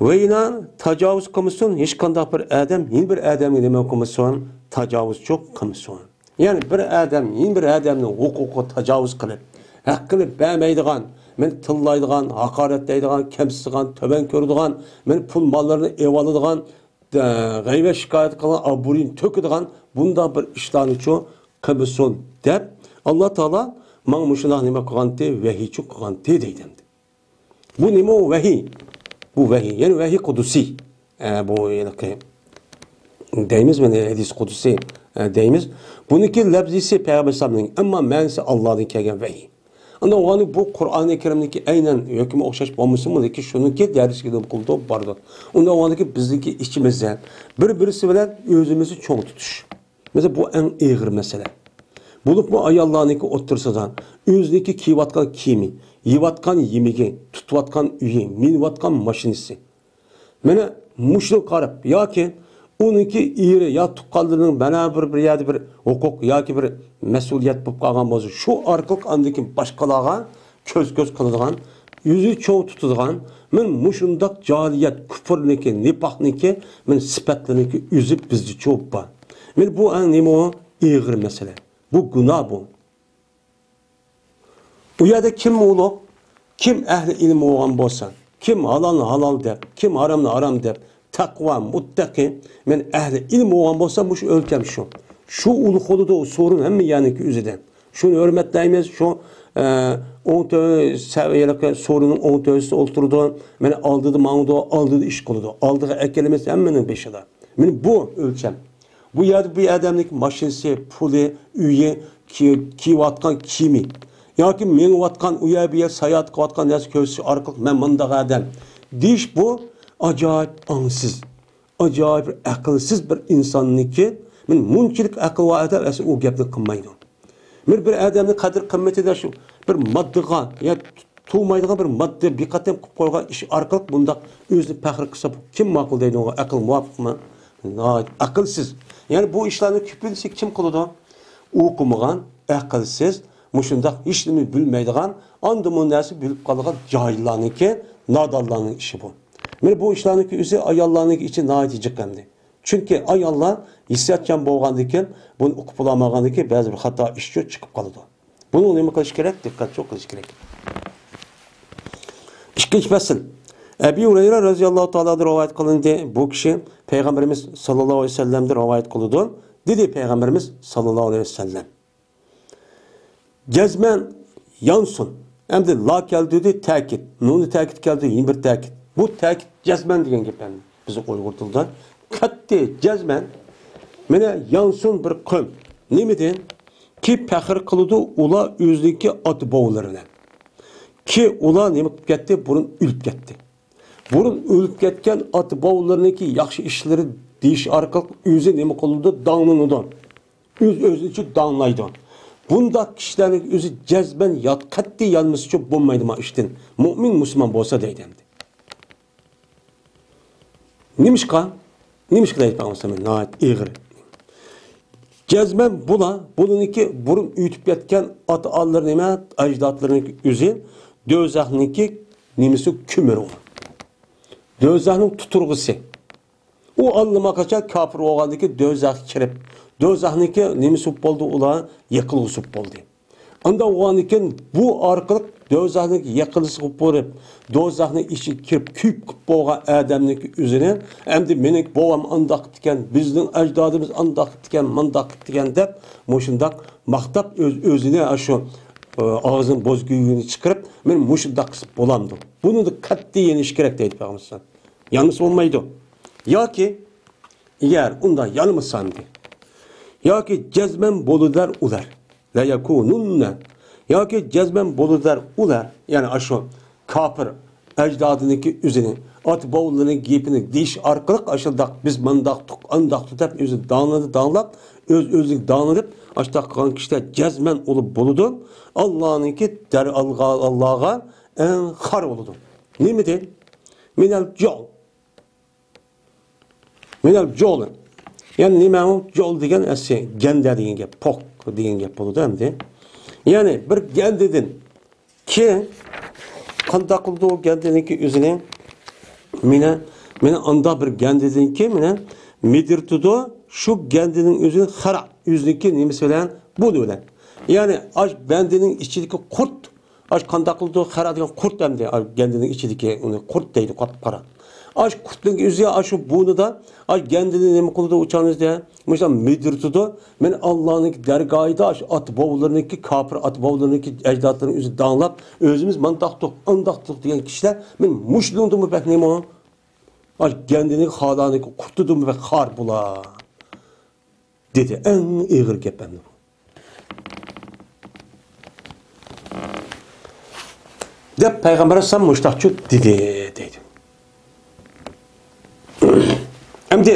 ۋەينا تاجاۋۇز قىلمىسۇن، ھېچقانداق بىر ئادەم يەنە بىر ئادەمگە نېمە قىلمىسۇن؟ تاجاۋۇزچۇ قىلمىسۇن. يەنى بىر ئادەم يەنە بىر ئادەمنىڭ ھوقۇقىغا تاجاۋۇز قىلىپ، ھەققىنى بەرمەيدىغان، مېنى تىللايدىغان، ھاقارەتلەيدىغان، كەمسىتىدىغان، تۆۋەن كۆرىدىغان، مېنى پۇل ماللىرىنى ئېۋالىدىغان، غەيۋەت شىكايەت قىلغان، ئابرۇيىنى تۆكىدىغان بۇنداق بىر ئىشلارنىچۇ قىلمىسۇن دەپ، ئاللا تائالا ماڭا مۇشۇنداق نېمە قىلغانتى، ۋەھىيچۇ قىلغانتى دەيدۇ ئەمدى. بۇ نېمە ئۇ ۋەھىي؟ بۇ ۋەھىي، يەنى ۋەھىي قۇدسىي. ئە، بۇ ھېلىقى دەيمىز، مانا ھەدىس قۇدسىي، ئە، دەيمىز. بۇنىڭكى لەپزىسى پەيغەمبەر ئەلەيھىسسالامنىڭ، ئەمما مەنىسى ئاللادىن كەلگەن ۋەھىي. ئاندىن ئۇنى بۇ قۇرئانى كەرىمدىكى ئەينەن ھۆكمى ئوخشاش بولمىسىمۇ، لېكىن شۇنىڭكى دەرسىگە نېمە قىلىدۇ، بارىدۇ. ئۇنىڭ ئۇنىڭكى بىزنىڭكى ئىچىمىزدە بىر-بىرسى بىلەن ئۆزىمىزنى چوڭ تۇتۇش. مەسىلەن، بۇ ئەڭ ئېغىر مەسىلە. بولۇپمۇ ئاياللارنىڭكى ئوتتۇرىسىدا ئۆزىنىڭكى كىيىۋاتقان كىيىمى، يەۋاتقان يېمىكى، تۇتۇۋاتقان ئۆيى، مىنىۋاتقان ماشىنىسى. مانا مۇشۇنى قاراپ ياكى ئۇنىڭكى ئېرى يا تۇغقانلىرىنىڭ مانا بىر، بىر يەردە بىر ھوقۇق ياكى بىر مەسئۇلىيەت بولۇپ قالغان بولسا، شۇ ئارقىلىق ئاندىن كېيىن باشقىلارغا كۆز-كۆز قىلىدىغان، ئۆزى چوڭ تۇتىدىغان، مانا مۇشۇنداق جاھىلىيەت، كۇپۇرنىڭكى، نىپاقنىڭكى، مانا سۈپەتلىرىنىڭكى ئۆزى بىزدە چوپ بار. مانا بۇ ئەڭ نېمە ئۇ؟ ئېغىر مەسىلە. بۇ گۇناھ بۇ. ئۇ يەردە كىم ئۇلۇغ، كىم ئەھلى ئىلىم بولغان بولسا، كىم ھالالنى ھالال دەپ، كىم ھارامنى ھارام دەپ، تەقۋا، مۇتتەقى، مانا ئەھلى ئىلىم بولغان بولسا، مۇشۇ ئۆلچەم شۇ. شۇ ئۇلۇغ بولىدۇ، سورۇن ھەممە يەرنىڭكى ئۆزىدە. شۇنى ھۆرمەتلەيمىز، شۇ، ئە، ئوڭ تۆ-، سە-، ھېلىقى سورۇننىڭ ئوڭ تۆرىسىدە ئولتۇرىدۇ، مانا ئالدىدا ماڭىدۇ، ئالدىدا ئىش قىلىدۇ، ئالدىغا ئەكېلىمىز ھەممىنىڭ بېشىدا. مانا بۇ ئۆلچەم. بۇ يەردە بۇ ئادەمنىڭ ماشىنىسى، پۇلى، ئۆيى، كىي-، كىيىۋاتقان كىيىمى ياكى مېڭىۋاتقان، ئۇ يەر بۇ يەر ساياھەت قىلىۋاتقان نەرسە كۆرسىتىش ئارقىلىق مەن مۇنداق ئادەم دېيىش، بۇ ئاجايىپ ئاڭسىز، ئاجايىپ بىر ئەقىلسىز بىر ئىنساننىڭكى. مەن مۇنچىلىك ئەقىل بار ئادەم ئەسلى ئۇ گەپنى قىلمايدۇ. بىر، بىر ئادەمنىڭ قەدىر قىممىتىدە شۇ بىر ماددىغا يا تۇغمايدىغان بىر ماددا بىر قېتىم قىلىپ قويغان ئىش ئارقىلىق بۇنداق ئۆزىنى پەخىر قىلسا، بۇ كىم ماقۇل دەيدۇ؟ ئەقىل مۇۋاپىقمۇ؟ ناھايىتى ئەقىلسىز. يەنى بۇ ئىشلارنى كۆپىنچىسى كىم قىلىدۇ؟ ئوقۇمىغان، ئەقىلسىز، مۇشۇنداق ھېچنېمە بىلمەيدىغان، ئاندىمۇ نەرسە بىلىپ قالىدىغان جاھىللارنىڭكى، نادانلارنىڭ ئىشى بۇ. مانا بۇ ئىشلارنىڭكى ئۆزى ئاياللارنىڭكى ئىچى ناھايىتى جىق ئەمدى. چۈنكى ئاياللار ھېسسىياتچان بولغاندىكىن، بۇنى ئۇقۇپ بولالمىغاندىكىن بەزى بىر خاتا ئىشچۇ چىقىپ قالىدۇ. بۇنى نېمە قىلىش كېرەك؟ دىققەتچۇ قىلىش كېرەك. ئىككىنچى پەسىل. ئەبى ھۇرەيرە رەزىياللاھۇ تائالا ئەنھۇدىن رىۋايەت قىلىندى. بۇ كىشى پەيغەمبىرىمىز ساللاللاھۇ ئەلەيھى ۋەسەللەمدىن رىۋايەت قىلىدۇ. دېدى پەيغەمبىرىمىز ساللاللاھۇ ئەلەيھى ۋەسەللەم. جەزمەن يانسۇن. ئەمدى لا كەلتۈردى، تەكىت. نۇنى تەكىت كەلتۈردى، يەنە بىر تەكىت. بۇ تەكىت جەزمەن دېگەن گەپ ئەمدى. بىز ئۇيغۇر تىلىدا قەتئىي، جەزمەن. مانا يانسۇن بىر قوم. نېمىدىن؟ كى پەخىر قىلىدۇ ئۇلار ئۆزىنىڭكى ئاتا بوۋىلىرى بىلەن. كى ئۇلار نېمە قىلىپ كەتتى؟ بۇرۇن ئۆلۈپ كەتتى. بۇرۇن ئۆلۈپ كەتكەن ئاتا بوۋىلىرىنىڭكى ياخشى ئىشلىرى دېيىش ئارقىلىق ئۆزى نېمە قىلىدۇ؟ داڭلىنىدۇ. ئۆز ئۆزىنى داڭلايدۇ. بۇنداق كىشىلەرنىڭ ئۆزى جەزمەن يات، قەتئىي يانمىسىچۇ بولمايدۇ ما ئىشتىن. مۆمىن مۇسۇلمان بولسا دەيدۇ ئەمدى. نېمىشقا؟ نېمىشقا دەيدۇ پەيغەمبەر ناھايىتى ئېغىر. جەزمەن بۇلار، بۇلىنىڭكى بۇرۇن ئۆتۈپ كەتكەن ئاتا-ئانىلىرى نېمە، ئەجدادلىرىنىڭكى ئۆزى دوزاخنىڭكى نېمىسى، كۆمۈرى ئۇ. دوزاخنىڭ تۇتۇرغۇسى. ئۇ ئاللىماقاچان كاپىر بولغاندىكىن دوزاخقا كىرىپ، دوزاخنىڭكى نېمىسى بولدى ئۇلار؟ يېقىلغۇسى بولدى. ئانداق بولغاندىكىن بۇ ئارقىلىق دوزاخنىڭ يېقىلغۇسى بولۇپ، دوزاخنىڭ ئىچىگە كىرىپ كۆيۈپ قىپ بولغان ئادەمنىڭ ئۆزىنى، ئەمدى مېنىڭ بوۋام ئانداق قىپتىكەن، بىزنىڭ ئەجدادىمىز ئانداق قىپتىكەن، مانداق قىپتىكەن دەپ مۇشۇنداق ماختاپ ئۆز ئۆزىنى ئاشۇ، ئە، ئاغزىنىڭ بوز گۈگىنى چىقىرىپ، مەن مۇشۇنداق قىلسا بولامدۇ؟ بۇنى قەتئىي يېنىش كېرەك دەيدۇ پەيغەمبەر. يانمىسا بولمايدۇ. ياكى ئەگەر ئۇنداق يانمىسا ئەمدى. ياكى جەزمەن بولىدۇلار ئۇلار. لەيەكۇنۇننە. ياكى جەزمەن بولىدۇلار ئۇلار. يەنى ئاشۇ كاپىر ئەجدادىنىڭكى ئۆزىنى، ئاتا بوۋىلىرىنىڭ گېپىنى دېيىش ئارقىلىق ئاشۇنداق بىز مانداقتۇق، ئانداقتۇق دەپ ئۆزىنى داڭلىدى، داڭلاپ، ئۆز ئۆزىنى داڭلىدىپ، ئاشۇنداق قىلغان كىشىلەر جەزمەن ئۇلار بولىدۇ. ئاللانىڭكى دەر ئالغا، ئاللاغا ئەڭ خار بولىدۇ. نېمىدىن؟ مىنەل جۇل. مىنەل جۇل. يەنى نېمە ئۇ؟ جۇل دېگەن ئەسلى گەندە دېگەن گەپ، پوق دېگەن گەپ بولىدۇ ئەمدى. يەنى بىر گەندىدىن كى قانداق قىلىدۇ ئۇ گەندىنىڭكى ئۆزىنى؟ مېنى، مېنى ئاندا بىر گەندىدىنكى مېنى مىدىرتىدۇ، شۇ گەندىنىڭ ئۆزىنى خارا، ئۆزىنىڭكى نېمىسى بىلەن؟ بۇنى بىلەن. يەنى ئاش بەندىنىڭ ئىچىدىكى قۇرت، ئاش قانداق قىلىدۇ؟ خارا دېگەن قۇرت ئەمدى، ئاش گەندىنىڭ ئىچىدىكى ئۇنى قۇرت دەيدۇ، قاپقارا. ئاش قۇرتنىڭ ئۆزى ئاشۇ بۇنىدا، ئاش گەندىنى نېمە قىلىدۇ ئۇ چاغنىڭ ئۆزىدە؟ مۇشۇنداق مىدىرتىدۇ. مەن ئاللانىڭكى دەرگاھىدا ئاشۇ ئاتا بوۋىلىرىنىڭكى، كاپىر ئاتا بوۋىلىرىنىڭكى ئەجدادلىرىنىڭ ئۆزى داڭلاپ، ئۆزىمىز مانداقتۇق، ئانداقتۇق دېگەن كىشىلەر، مەن مۇشۇنىڭدىنمۇ بەك نېمە؟ ئاش گەندىنىڭ خالانىڭكى قۇرتىدىنمۇ بەك خار بۇلار. دېدى. ئەڭ ئېغىر گەپ ئەمدى بۇ. دەپ پەيغەمبەر ئەلەيھىسسالام مۇشتاقچۇ دېدى، دەيدۇ. ئەمدى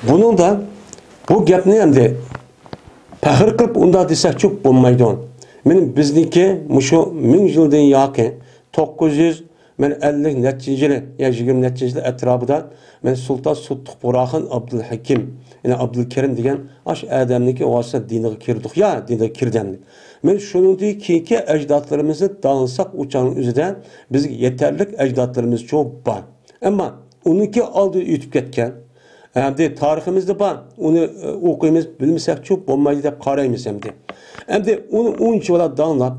بۇنىڭدا بۇ گەپنى ئەمدى پەخىر قىلىپ ئۇنداق دېسەكچۇ بولمايدۇ. مېنىڭ بىزنىڭكى مۇشۇ مىڭ يىلدىن ياقى توققۇز يۈز مەن ئەللىك نەچچىنچى يىلى يا يىگىرمە نەچچىنچى يىلى ئەتراپىدا مەن سۇلتان سۇتۇق بۇراخان ئابدۇلھەكىم، يەنى ئابدۇلكېرىم دېگەن ئاشۇ ئادەمنىڭكى ۋاسىتە دىنىغا كىردۇق يا، دىنىغا كىردى ئەمدى. مەن شۇنىڭدىن كېيىنكى ئەجدادلىرىمىزنى داڭلىساق ئۇ چاغنىڭ ئۆزىدە بىزگە يېتەرلىك ئەجدادلىرىمىزچۇ بار. ئەمما ئۇنىڭكى ئالدىدا ئۆتۈپ كەتكەن، ئەمدى تارىخىمىزدا بار، ئۇنى ئوقۇيمىز، بىلمىسەكچۇ بولمايدۇ دەپ قارايمىز ئەمدى. ئەمدى ئۇنى ئۇنچىۋالا داڭلاپ،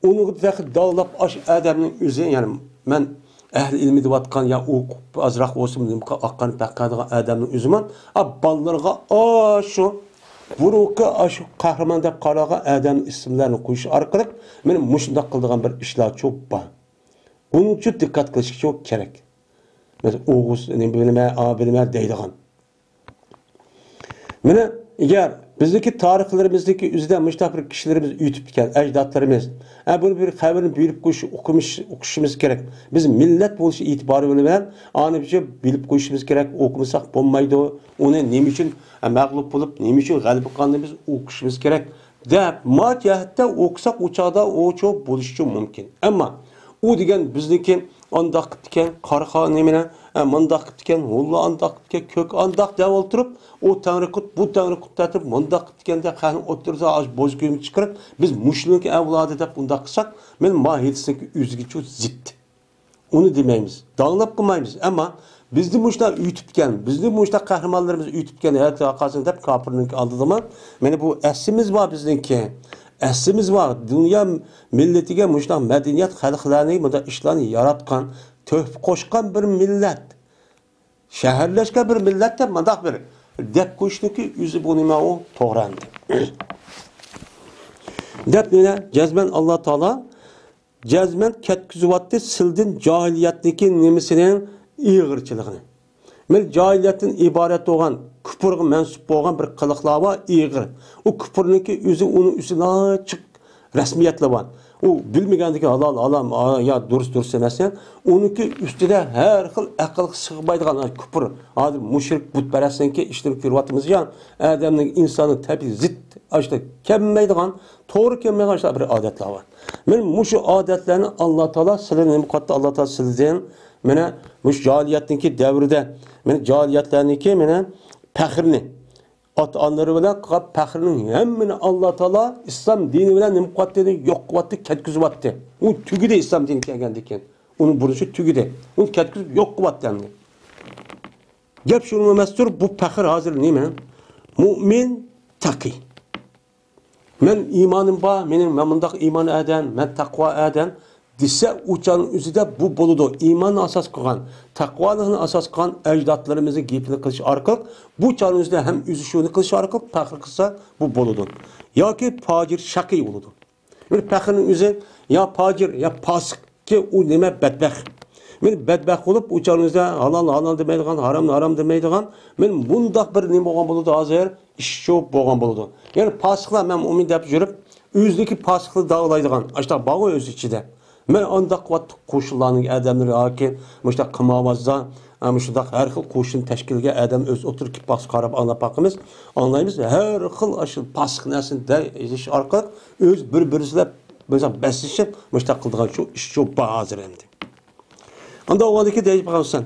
ئۇنى تېخى داۋلاپ ئاشۇ ئادەمنىڭ ئۆزى، يەنى مەن ئەھلى ئىلمى دەۋاتقان يا ئوقۇپ ئازراق بولسىمۇ نېمە ئاققان پەققەدىغان ئادەمنىڭ ئۆزىمۇ، ئا، بالىلىرىغا ئاشۇ بۇرۇنقى ئاشۇ قەھرىمان دەپ قارالغان ئادەمنىڭ ئىسىملىرىنى قويۇش ئارقىلىق مېنى مۇشۇنداق قىلىدىغان بىر ئىشلارچۇ بار. بۇنىڭچۇ دىققەت قىلىشقىچۇ كېرەك. مەسىلەن، ئوغۇز، نېمە بىلىمەن، ئا، بىلىمەن دەيدىغان. مانا، ئەگەر بىزنىڭكى تارىخلىرىمىزدىكى ئۆزىدە مۇشۇنداق بىر كىشىلىرىمىز ئۆتۈپ كەتكەن، ئەجدادلىرىمىز، ئە، بۇنى بىر خەۋىرىنى بىلىپ قويۇش، ئوقۇمىش-، ئوقۇشىمىز كېرەك. بىز مىللەت بولۇش ئېتىبارى بىلەن ئانى بىلىپ قويۇشىمىز كېرەك. ئوقۇمىساق بولمايدۇ. ئۇنى نېمە ئۈچۈن، ئە، مەغلۇپ بولۇپ، نېمە ئۈچۈن غەلىبە قىلغانلىقىنى بىز ئوقۇشىمىز كېرەك. دەپ، ما جەھەتتە ئوقۇساق، ئۇ چاغدا ئۇچۇ بولۇشى مۇمكىن. ئەمما ئۇ دېگەن بىزنىڭكى ئانداق قىپتىكەن، قارىخا نېمىنى، ئە، مۇنداق قىپتىكەن، ھوللا ئانداق قىپتىكەن، كۆك ئانداق دەپ ئولتۇرۇپ، ئۇ تەڭرى قۇت، بۇ تەڭرى قۇت دەپ مۇنداق قىپتىكەن دەپ خەقنى ئولتۇرسا، ئاش بوز كۆيۈم چىقىرىپ، بىز مۇشۇنىڭكى ئەۋلادى دەپ ئۇنداق قىلساق، مەن ماھىيەتسىزلىككە ئۆزىگىچۇ زىت. ئۇنى دېمەيمىز. داڭلاپ قىلمايمىز. ئەمما بىزنى مۇشۇنداق ئۆتۈپكەن، بىزنى مۇشۇنداق قەھرىمانلىرىمىز ئۆتۈپكەن، ھەتتا قالسۇن دەپ كاپىرنىڭكى ئالدىدىمۇ، مانا بۇ ئەسلىمىز بار بىزنىڭكى. ئەسلىمىز بار. دۇنيا مىللىتىگە مۇشۇنداق مەدەنىيەت، خەلقلەرنى، مۇنداق ئىشلارنى ياراتقان، تۆھپە قوشقان بىر مىللەت. شەھەرلەشكەن بىر مىللەت دەپ مۇنداق بىر دەپ قويۇشنىڭكى ئۆزى بۇ نېمە ئۇ؟ توغرا ئەمدى. دەپ يەنە جەزمەن ئاللا تائالا جەزمەن كەتكۈزۈۋاتتى سىلدىن جاھىلىيەتنىڭكى نېمىسىنىڭ ئېغىرچىلىقىنى. مەن جاھىلىيەتتىن ئىبارەت بولغان، كۇپۇرغا مەنسۇپ بولغان بىر قىلىقلار بار، ئېغىر. ئۇ كۇپۇرنىڭكى ئۆزى ئۇنىڭ ئۈستىدە ئاچچىق رەسمىيەتلەر بار. ئۇ بىلمىگەندىكى ھالال، ھارام، ئا، يا دۇرۇس، دۇرۇس ئەمەس. ئۇنىڭكى ئۈستىدە ھەر خىل ئەقىلگە سىغمايدىغان، ھە، كۇپۇر. ھازىر مۇشرىك، بۇتپەرەسنىڭكى ئىشلىرىنى كۆرۈۋاتىمىز يا. ئادەمنىڭ، ئىنساننىڭ تەبىئىتى زىت، ئاشۇنداق كەلمەيدىغان، توغرا كەلمەيدىغان شۇنداق بىر ئادەتلەر بار. مانا مۇشۇ ئادەتلەرنى ئاللا تائالا سىلىنى نېمە قىلىۋاتتى؟ ئاللا تائالا سىلىدىن، مانا مۇشۇ جاھىلىيەتنىڭكى دەۋرىدە، مانا جاھىلىيەتلەرنىڭكى، مانا پەخرىنى، ئاتا-ئانىلىرى بىلەن قىلغان پەخرىنىڭ ھەممىنى ئاللا تائالا ئىسلام دىنى بىلەن نېمە قىلىۋاتتى؟ يوق قىلىۋاتتى، كەتكۈزۈۋاتتى. ئۇ تۈگىدى ئىسلام دىنى كەلگەندىن كېيىن. ئۇنىڭ بۇرۇلۇشى تۈگىدى. ئۇنى كەتكۈزۈپ يوق قىلىۋاتتى ئەمدى. گەپ شۇنىڭ ئەمەستۇر، بۇ پەخىر ھازىر نېمە؟ مۇئمىن، تەقىي. مەن ئىمانىم بار، مېنىڭ، مەن مۇنداق ئىمان ئادەم، مەن تەقۋا ئادەم دېسە، ئۇ چاغنىڭ ئۆزىدە بۇ بولىدۇ. ئىماننى ئاساس قىلغان، تەقۋالىقنى ئاساس قىلغان ئەجدادلىرىمىزنىڭ گېپىنى قىلىش ئارقىلىق، بۇ چاغنىڭ ئۆزىدە ھەم ئۆزى شۇنى قىلىش ئارقىلىق پەخىر قىلسا، بۇ بولىدۇ. ياكى پاجىر، شەقىي بولىدۇ. بىر پەخىرنىڭ ئۆزى يا پاجىر، يا پاسىق. كى ئۇ نېمە بەتبەخت. مانا بەتبەخت بولۇپ، ئۇ چاغنىڭ ئۆزىدە ھالال ھالال دېمەيدىغان، ھارام ھارام دېمەيدىغان، مانا بۇنداق بىر نېمە بولغان بولىدۇ ھازىر، ئىش چوپ بولغان بولىدۇ. يەنى پاسىقلار، مەن مۇئمىن دەپ يۈرۈپ، ئۆزىنىڭكى پاسىقلىقىنى داۋالايدىغان، ئاشۇنداق بارغۇ ئۆز ئىچىدە. مانا ئانداق قۇۋۋەتلىك قوشۇنلارنىڭ ئادەملىرى ياكى مۇشۇنداق قىمارۋازلار، ئە، مۇشۇنداق ھەر خىل قوشۇن تەشكىلگە ئادەم ئۆز ئوتتۇرىغا كېلىپ باقسا قاراپ ئاڭلاپ باقىمىز، ئاڭلايمىز. ھەر خىل ئاشۇ پاسىق نەرسىنى دەيدىش ئارقىلىق ئۆز بىر-بىرسىلەپ مەسىلەن، بەسلىشىپ، مۇشۇنداق قىلىدىغان شۇ ئىش شۇ بار ھازىر ئەمدى. ئاندىن ئۇنىڭدىكى دەيدىغان سەن.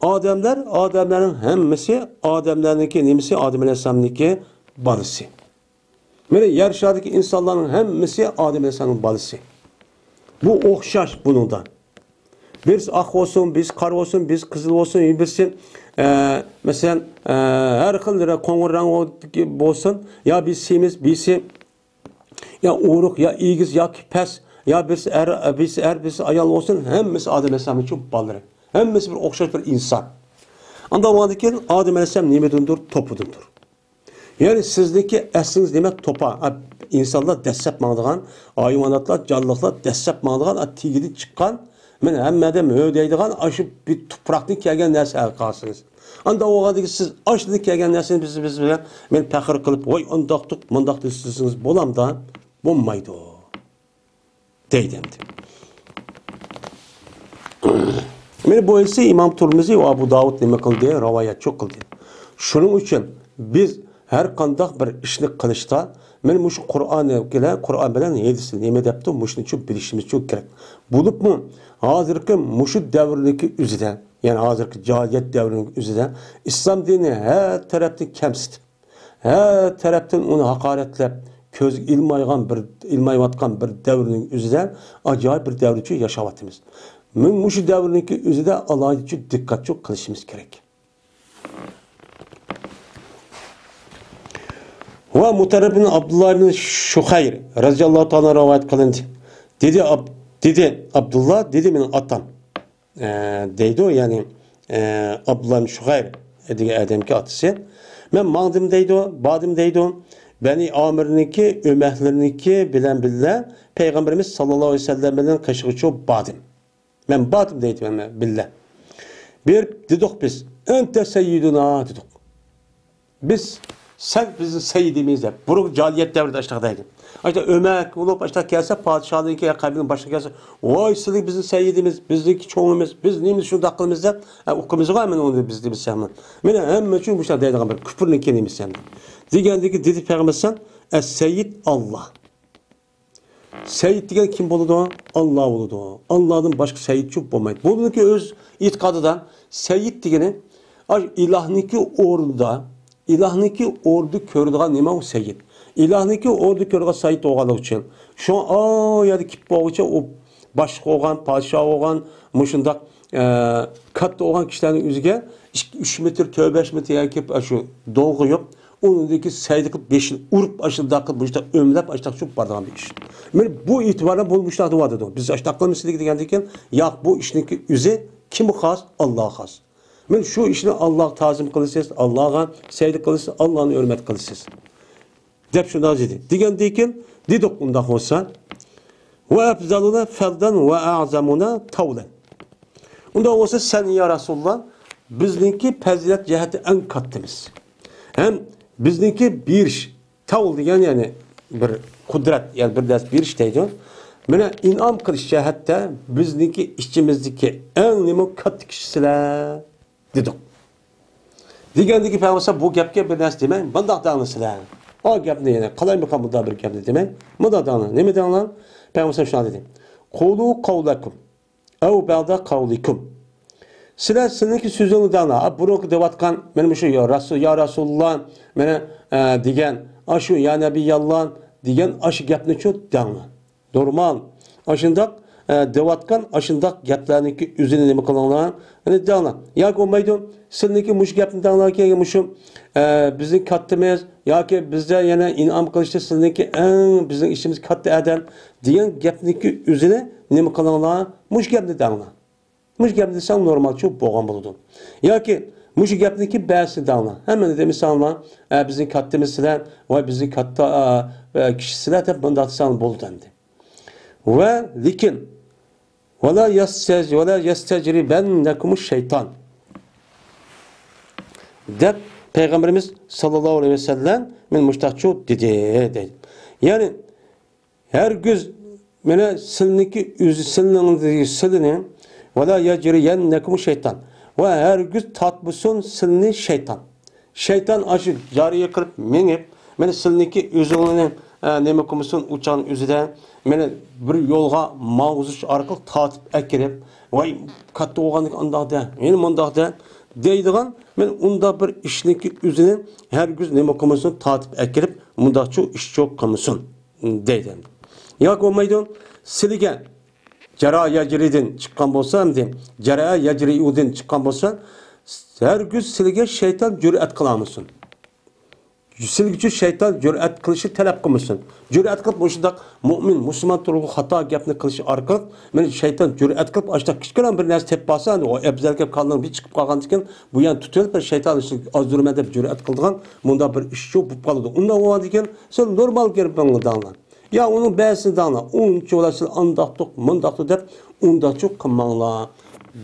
ئادەملەر، ئادەملەرنىڭ ھەممىسى، ئادەملەرنىڭكى نېمىسى، ئادەم ئەلەيھىسسالامنىڭكى بالىسى. مانا يەر شارىدىكى ئىنسانلارنىڭ ھەممىسى ئادەم ئەلەيھىسسالامنىڭ بالىسى. بۇ ئوخشاش بۇنىڭدا. بىرسى ئاق بولسۇن، بىرسى قارا بولسۇن، بىرسى قىزىل بولسۇن، بىرسى، ئە، مەسىلەن، ئە، ھەر خىل رە-، قوڭۇر رەڭ بولسۇن، يا بىرسى سېمىز، بىرسى يا ئورۇق، يا ئېگىز، ياكى پەس، يا بىرسى ئەر، بىرسى ئەر، بىرسى ئايال بولسۇن، ھەممىسى ئادەم ئەلەيھىسسالامنىڭ شۇ بالىلىرى. ھەممىسى بىر ئوخشاش بىر ئىنسان. ئاندىن بولغاندىن كېيىن ئادەم ئەلەيھىسسالام نېمىدىندۇر؟ توپىدىندۇر. يەنى سىزنىڭكى ئەسلىڭىز نېمە؟ توپا. ئا، ئىنسانلار دەسسەپ ماڭىدىغان، ھايۋاناتلار، جانلىقلار دەسسەپ ماڭىدىغان، ئا، تېگىدىن چىققان، مانا ھەممە ئادەم ھۆ دەيدىغان، ئاشۇ بىر تۇپراقتىن كەلگەن نەرسە ھەر قايسىڭىز. ئانداق بولغاندىكىن سىز ئاشۇدىن كەلگەن نەرسىنى بىز، بىز بىلەن مەن پەخىر قىلىپ، ۋاي ئانداقتۇق، مۇنداقتۇق دېسىڭىز بولامدا؟ بولمايدۇ. دەيدۇ ئەمدى. مانا بۇ ھەدىسنى ئىمام تۇرمۇزى ۋە ئەبۇ داۋۇد نېمە قىلدى؟ رىۋايەتچۇ قىلدى. شۇنىڭ ئۈچۈن بىز ھەر قانداق بىر ئىشنى قىلىشتا، مانا مۇشۇ قۇرئان بىلەن، قۇرئان بىلەن ھەدىس نېمە دەپتۇ، مۇشۇنى چوڭ بىلىشىمىز چوڭ كېرەك. بولۇپمۇ ھازىرقى مۇشۇ دەۋرنىڭكى ئۆزىدە، يەنى ھازىرقى جاھىلىيەت دەۋرىنىڭ ئۆزىدە ئىسلام دىنى ھەر تەرەپتىن كەمسىتىپ، ھەر تەرەپتىن ئۇنى ھاقارەتلەپ، كۆزگە ئىلمايغان بىر، ئىلمايۋاتقان بىر دەۋرنىڭ ئۆزىدە ئاجايىپ بىر دەۋرنى ياشاۋاتىمىز. مۇ-، مۇشۇ دەۋرنىڭكى ئۆزىدە ئالاھىدە دىققەت قىلىشىمىز كېرەك. ۋە مۇتەررىپ ئابدۇللا ئىبن شۇخەير رەزىياللاھۇ تائالا رىۋايەت قىلىندى. دېدى ئاب-، دېدى ئابدۇللا، دېدى مېنىڭ ئاتام. ئە، دەيدۇ، يەنى، ئە، ئابدۇللا ئىبن شۇغەير دېگەن ئادەمكى ئاتىسى. مەن ماڭدىم دەيدۇ، باردىم دەيدۇ. بەنى ئامىرنىڭكى ئۆمەكلىرىنىڭكى بىلەن بىللە پەيغەمبىرىمىز ساللاللاھۇ ئەلەيھى ۋەسەللەم بىلەن قېشىغىچۇ باردىم. مەن باردىم دەيدۇ، مەن بىللە. بېرىپ دېدۇق بىز، «ئەنتە سەييىدۇنا» دېدۇق. بىز سەن بىزنىڭ سەييىدىمىز دەپ، بۇرۇنقى جاھىلىيەت دەۋرىدە ئاشۇنداق دەيدۇ. ئاشۇنداق ئۆمەك بولۇپ، ئاشۇنداق كەلسە، پادىشاھنىڭكى يا قەبىلىنىڭ باشلىقى كەلسە، ۋاي، سىلەر بىزنىڭ سەييىدىمىز، بىزنىڭكى چوڭىمىز، بىز نېمە شۇنداق قىلىمىز دەپ، ھە، ئۇقىمىزغا مەن ئۇنى بىز دېمىسەم. مانا ھەممە ئۈچۈن مۇشۇنداق دەيدىغان بىر كۈپۈرنىڭكى نېمىسى ئەمدى. دېگەندىكى دېدى پەيغەمبەر ئەلەيھىسسالام، ئەس-سەييىد ئاللا. سەييىد دېگەن كىم بولىدۇ؟ ئاللا بولىدۇ. ئاللادىن باشقا سەييىدچۇ بولمايدۇ. بۇنىڭكى ئۆز ئېتىقادىدا سەييىد دېگىنى، ئاش ئىلاھنىڭكى ئورنىدا، ئىلاھنىڭكى ئورنىدا كۆرىدىغان نېمە ئۇ سەييىد؟ ئىلاھنىڭكى ئورنىدا كۆرىدىغان سەييىد بولغانلىقى ئۈچۈن، شۇڭا ئا يەردە كېلىپ بولغۇچە ئۇ باشلىق بولغان، پادىشاھ بولغان، مۇشۇنداق، ئە، كاتتا بولغان كىشىلەرنىڭ ئۆزىگە ئىككى، ئۈچ مېتىر، تۆت، بەش مېتىر يەرگە كېلىپ، ئاشۇ دولغا يوق. ئۇنىڭدىكى سەيدە قىلىپ، بېشىنى ئۇرۇپ، ئاشۇنداق قىلىپ، مۇشۇنداق ئۆمىلەپ، ئاشۇنداق چوپ بارىدىغان بىر ئىش. مانا بۇ ئېتىباردا بۇ مۇشۇنداق دەۋاتىدۇ. بىز ئاشۇنداق قىلىمىز سىلىگە دېگەندىكىن، ياق، بۇ ئىشنىڭكى ئۆزى كىمگە خاس؟ ئاللاغا خاس. مانا شۇ ئىشنى ئاللاغا تازىم قىلىسىز، ئاللاغا سەيدە قىلىسىز، ئاللانى ھۆرمەت قىلىسىز. دەپ شۇنداق دېدى. دېگەندىكىن، دېدۇق، ئۇنداق بولسا، ۋە ئەفزەلۇنە فەزلەن ۋە ئەزەمۇنە تەۋلەن. ئۇنداق بولسا، سەن، يا رەسۇلۇللا، بىزنىڭكى پەزىلەت جەھەتتە ئەڭ كاتتىمىز. ھەم بىزنىڭكى بېرىش، تەۋل دېگەن، يەنى بىر قۇدرەت، يەنى بىر نەرسە بېرىش دەيدۇ. مانا ئىنئام قىلىش جەھەتتە بىزنىڭكى ئىچىمىزدىكى ئەڭ نېمە كاتتا كىشىسىلەر دېدۇق. دېگەندىكى پەيغەمبەر بۇ گەپكە بىر نەرسە دېمەي، مۇنداق دەڭلار سىلەر. ئا گەپنى يەنە قالايمىقان مۇنداق بىر گەپنى دېمەي، مۇنداق دەڭلار. نېمە دەڭلار؟ پەيغەمبەر شۇنداق دېدى. قۇلۇ قەۋلەكۇم ئەۋ بەئدە قەۋلىكۇم. سىلەر سىلىنىڭكى سۆزۈڭنى دەڭلار. ئا، بۇرۇنقى دەۋاتقان، مانا مۇشۇ يا رەسۇل، يا رەسۇلۇللا، مانا، ئە، دېگەن، ئاشۇ يا نەبىياللا دېگەن ئاشۇ گەپنىچۇ دەڭلار. نورمال. ئاشۇنداق، ئە، دەۋاتقان ئاشۇنداق گەپلەرنىڭكى ئۆزىنى نېمە قىلىڭلار؟ يەنى دەڭلار. ياكى بولمايدۇ، سىلىنىڭكى مۇشۇ گەپنى دەڭلاركى، مۇشۇ، ئە، بىزنىڭ كاتتىمىز، ياكى بىزدە يەنە ئىنئام قىلىشتا سىلىنىڭكى ئەڭ بىزنىڭ ئىچىمىز كاتتا ئادەم دېگەن گەپنىڭكى ئۆزىنى نېمە قىلىڭلار؟ مۇشۇ گەپنى دەڭلار. مۇشۇ گەپنى دېسەڭ نورمالچۇ بولغان بولىدۇ. ياكى مۇشۇ گەپنىڭكى بەزىسىنى دەڭلار. ھەممىنى دېمىسەڭلار، ئە، بىزنىڭ كاتتىمىز سىلەر، ۋاي بىزنىڭ كاتتا، ئە، ئە، كىشى سىلەر دەپ مۇنداق دېسەڭ بولىدۇ ئەمدى. ۋە لېكىن، ۋەلا يەستەج-، ۋەلا يەستەجرىبەننەكۇمۇ شەيتان. دەپ پەيغەمبىرىمىز ساللاللاھۇ ئەلەيھى ۋەسەللەم، مەن مۇشتاقچۇ دېدى، دەيدۇ. يەنى، ھەرگىز مانا سىلنىڭكى ئۆزى، سىلنىڭ سىلىنى، ۋەلا يەجرىيەننەكۇمۇ شەيتان. ۋە ھەرگىز تارتمىسۇن سىلنى شەيتان. شەيتان ئاشۇ جارىيە قىلىپ مېڭىپ، مانا سىلنىڭكى ئۆزۈڭنى، ئە، نېمە قىلمىسۇن، ئۇچان ئۆزىدە، مانا بىر يولغا ماڭغۇزۇش ئارقىلىق تارتىپ ئەكىرىپ، ۋاي، كاتتا بولغاندىكىن ئانداق دە، يەنە مۇنداق دە، دەيدىغان، مانا ئۇنداق بىر ئىشنىڭكى ئۆزىنى ھەرگىز نېمە قىلمىسۇن، تارتىپ ئەكىرىپ، مۇنداقچۇ ئىشچۇ قىلمىسۇن. دەيدۇ. ياكى بولمايدۇ، سىلىگە جەرا يەجرىدىن چىققان بولسا، ئەمدى جەرا يەجرىئۇدىن چىققان بولسا، ھەرگىز سىلىگە شەيتان جۈرئەت قىلالمىسۇن. سىلىگىچۇ شەيتان جۈرئەت قىلىشنى تەلەپ قىلمىسۇن. جۈرئەت قىلىپ مۇشۇنداق مۇئمىن، مۇسۇلمان تۇرغۇ خاتا گەپنى قىلىش ئارقىلىق، مانا شەيتان جۈرئەت قىلىپ، ئاشۇنداق كىچىككىنە بىر نەرسە تېپىپ قالسا، ئەمدى ئۇ ئەپزەلگە كاللىنىڭ بىر چىقىپ قالغاندىكىن، بۇ يەنە تۇتۇۋېلىپ، بىر شەيتان ئىشىنى ئازدۇرىمەن دەپ جۈرئەت قىلىدىغان مۇنداق بىر ئىشچۇ بولۇپ قالىدۇ. ئۇنداق بولغاندىكىن، سىز نورمال گەپنى دەڭلار. يا ئۇنىڭ بەزىسىنى دەڭلار. ئۇنچە بولسا ئانداقتۇق، مۇنداقتۇق دەپ، ئۇنداقچۇ قىلماڭلار.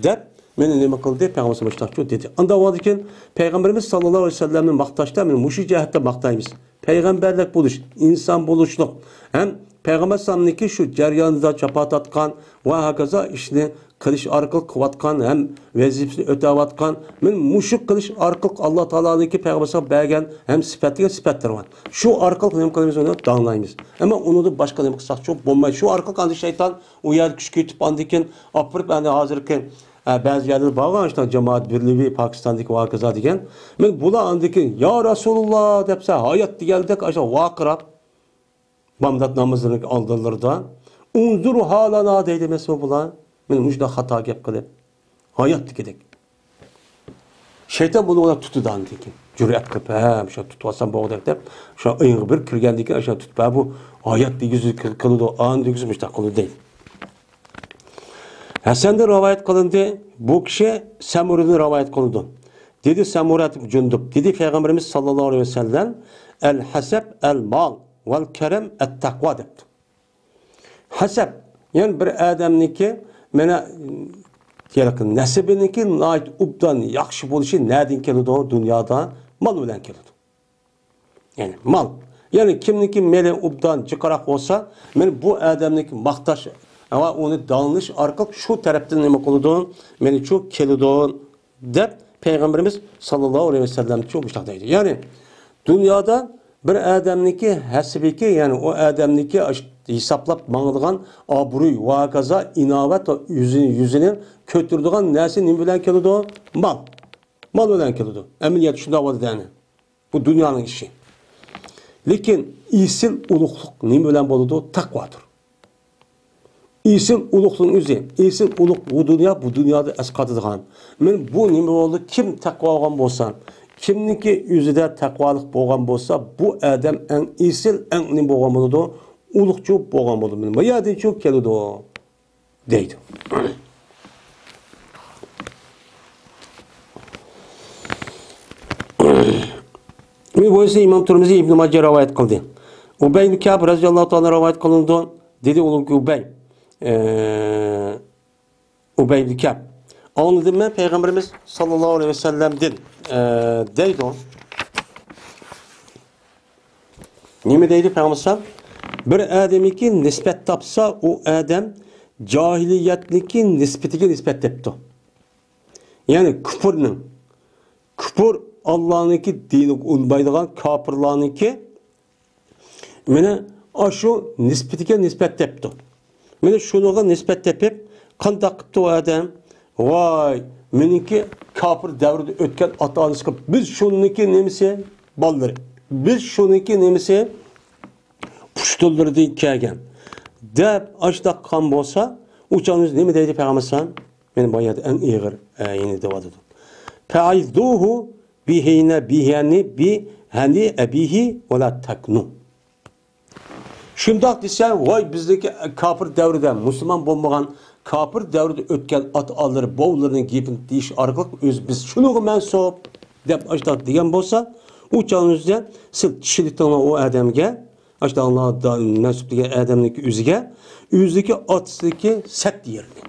دەپ، مېنى نېمە قىلدى؟ پەيغەمبەر مۇشتاقچۇ دېدى. ئاندا بولغاندىكىن، پەيغەمبىرىمىز ساللاللاھۇ ئەلەيھى ۋەسەللەمنى ماختاشتا، مانا مۇشۇ جەھەتتە ماختايمىز. پەيغەمبەرلىك بولۇش، ئىنسان بولۇشلۇق ھەم پەيغەمبەر ئەلەيھىسسالامنىڭكى شۇ جەريانىدا جاپا تارتقان ۋە ھاكازا ئىشنى قىلىش ئارقىلىق قىلىۋاتقان ھەم ۋەزىپىسىنى ئۆتەۋاتقان، مانا مۇشۇ قىلىش ئارقىلىق ئاللا تائالانىڭكى پەيغەمبەرگە بەرگەن ھەم سۈپەتلىگەن سۈپەتلىرى بار. شۇ ئارقىلىق نېمە قىلىمىز؟ ئۇنى داڭلايمىز. ئەمما ئۇنىڭدىن باشقا نېمە قىلساقچۇ بولمايدۇ. شۇ ئارقىلىق ئاندىن شەيتان ئۇ يەردە كۈچ كېتىپ، ئاندىن كېيىن ئاپىرىپ، ئەنە ھازىرقى، ئە، بەزى يەرلەردە بارغان شۇنداق جامائەت بىرلىكى، پاكىستاندىكى ۋاكىزا دېگەن. مانا بۇلار ئاندىن كېيىن، يا رەسۇلۇللا دەپسە، ھايات دېگەندەك ئاشۇ ۋارقىراپ، بامدات نامىزىنىڭ ئالدىلىرىدا ئۇنزۇر ھالەنا دەيدۇ ئەمەسمۇ بۇلار؟ مانا مۇشۇنداق خاتا گەپ قىلىپ، ھايات دېگۈدەك. شەيتان بۇنى ئۇلار تۇتىدۇ ئاندىن كېيىن. جۈرئەت قىلىپ، ھە، مۇشۇ تۇتۇۋالسام بولغۇدەك دەپ، شۇ ئېڭىغا بىر كىرگەندىن كېيىن، ئاشۇ تۇتۇپ، ھە، بۇ ھايات دېگۈسى قىلىدۇ، ئان دېگۈسى مۇشۇنداق قىلىدۇ دەيدۇ. ھەسەندىن رىۋايەت قىلىندى، بۇ كىشى سەمۇرىدىن رىۋايەت قىلىدۇ. دېدى سەمۇرە جۇندۇب، دېدى پەيغەمبىرىمىز ساللاللاھۇ ئەلەيھى ۋەسەللەم، ئەل ھەسەب ئەل مال ۋەل كەرەم ئەت تەقۋا دەپتۇ. ھەسەب، يەنى بىر ئادەمنىڭكى، مانا، نەسىبىنىڭكى ناھايىتى ئوبدان، ياخشى بولۇشى نەدىن كېلىدۇ؟ دۇنيادا مال بىلەن كېلىدۇ. يەنى مال. يەنى كىمنىڭكى مېلى ئوبدان جىقراق بولسا، مانا بۇ ئادەمنىڭكى ماختاش ۋە ئۇنى داڭلىنىش ئارقىلىق شۇ تەرەپتىن نېمە قىلىدۇ؟ مانا شۇ كېلىدۇ، دەپ پەيغەمبىرىمىز ساللاللاھۇ ئەلەيھى ۋەسەللەم شۇ مۇشۇنداق دەيدۇ. يەنى دۇنيادا بىر ئادەمنىڭكى ھەسىبىكى، يەنى ئۇ ئادەمنىڭكى ئاش-، ھېسابلاپ ماڭىدىغان ئابرۇي ۋە ھاكازا ئىناۋەت ۋە يۈزىنى، يۈزىنى كۆتۈرىدىغان نەرسە نېمە بىلەن كېلىدۇ؟ مال. مال بىلەن كېلىدۇ. ئەمەلىيەتتە شۇنداق بولىدۇ، يەنى. بۇ دۇنيانىڭ ئىشى. لېكىن ئېسىل ئۇلۇغلۇق نېمە بىلەن بولىدۇ؟ تەقۋادۇر. ئېسىل ئۇلۇغلۇقنىڭ ئۆزى، ئېسىل ئۇلۇغ بۇ دۇنيا، بۇ دۇنيادا ئەسقاتىدىغان. مانا بۇ نېمە بولدى؟ كىم تەقۋا بولغان بولسا، كىمنىڭكى ئۆزىدە تەقۋالىق بولغان بولسا، بۇ ئادەم ئەڭ ئېسىل، ئەڭ نېمە بولغان بولىدۇ؟ ئۇلۇغچۇ بولغان بولىدۇ. مانا بۇ يەردىنچۇ كېلىدۇ. دەيدۇ. بۇ بولسا ئىمام تۇرمۇزى، ئىبن ماجە رىۋايەت قىلدى. ئۇبەي ئىبن كەب رەزىياللاھۇ تائالا رىۋايەت قىلىنىدۇ. دېدى ئۇلۇغ ئۇبەي. ئە، ئۇبەي ئىبن كەب. ئاڭلىدىم مەن پەيغەمبىرىمىز ساللاللاھۇ ئەلەيھى ۋەسەللەمدىن، ئە، دەيدۇ. نېمە دەيدۇ پەيغەمبەر ئەلەيھىسسالام؟ بىر ئادەمگە نىسبەت تاپسا، ئۇ ئادەم جاھىلىيەتنىڭكى نىسبىتىگە نىسبەت تېپىپتۇ. يەنى كۇپۇرنىڭ، كۇپۇر ئاللانىڭكى دىنىگە ئۇنىمايدىغان كاپىرلارنىڭكى مانا ئاشۇ نىسبىتىگە نىسبەت تېپىپتۇ. مانا شۇنىڭغا نىسبەت تېپىپ، قانداق قىپتۇ ئۇ ئادەم؟ ۋاي، مېنىڭكى كاپىر دەۋرىدە ئۆتكەن ئاتا-ئانىسىغا، بىز شۇنىڭكى نېمىسى؟ بالىلىرى. بىز شۇنىڭكى نېمىسى؟ پۇشتۇللىرىدىن كەلگەن. دەپ ئاشۇنداق قىلغان بولسا، ئۇ چاغدا نېمە دەيدۇ پەيغەمبەر ئەلەيھىسسالام؟ مانا بۇ يەردە ئەڭ ئېغىر، ئە، يەنى دەۋاتىدۇ. فەئىزۇھۇ بىھىنە بىھەنى بىھەنى ئەبىھى ۋەلا تەكنۇ. شۇنداق دېسە، ۋاي، بىزدىكى كاپىر دەۋرىدە، مۇسۇلمان بولمىغان كاپىر دەۋرىدە ئۆتكەن ئاتا-ئانىلىرى، بوۋىلىرىنىڭ گېپىنى دېيىش ئارقىلىق ئۆزى بىز شۇنىڭغا مەنسۇپ دەپ ئاشۇنداق دېگەن بولسا، ئۇ چاغنىڭ ئۆزىدە سىز چىلىتىڭلار ئۇ ئادەمگە، ئاشۇنداق مەنسۇپ دېگەن ئادەمنىڭكى ئۆزىگە، ئۆزىدىكى ئاتىسىدىكى سەت يېرىنى.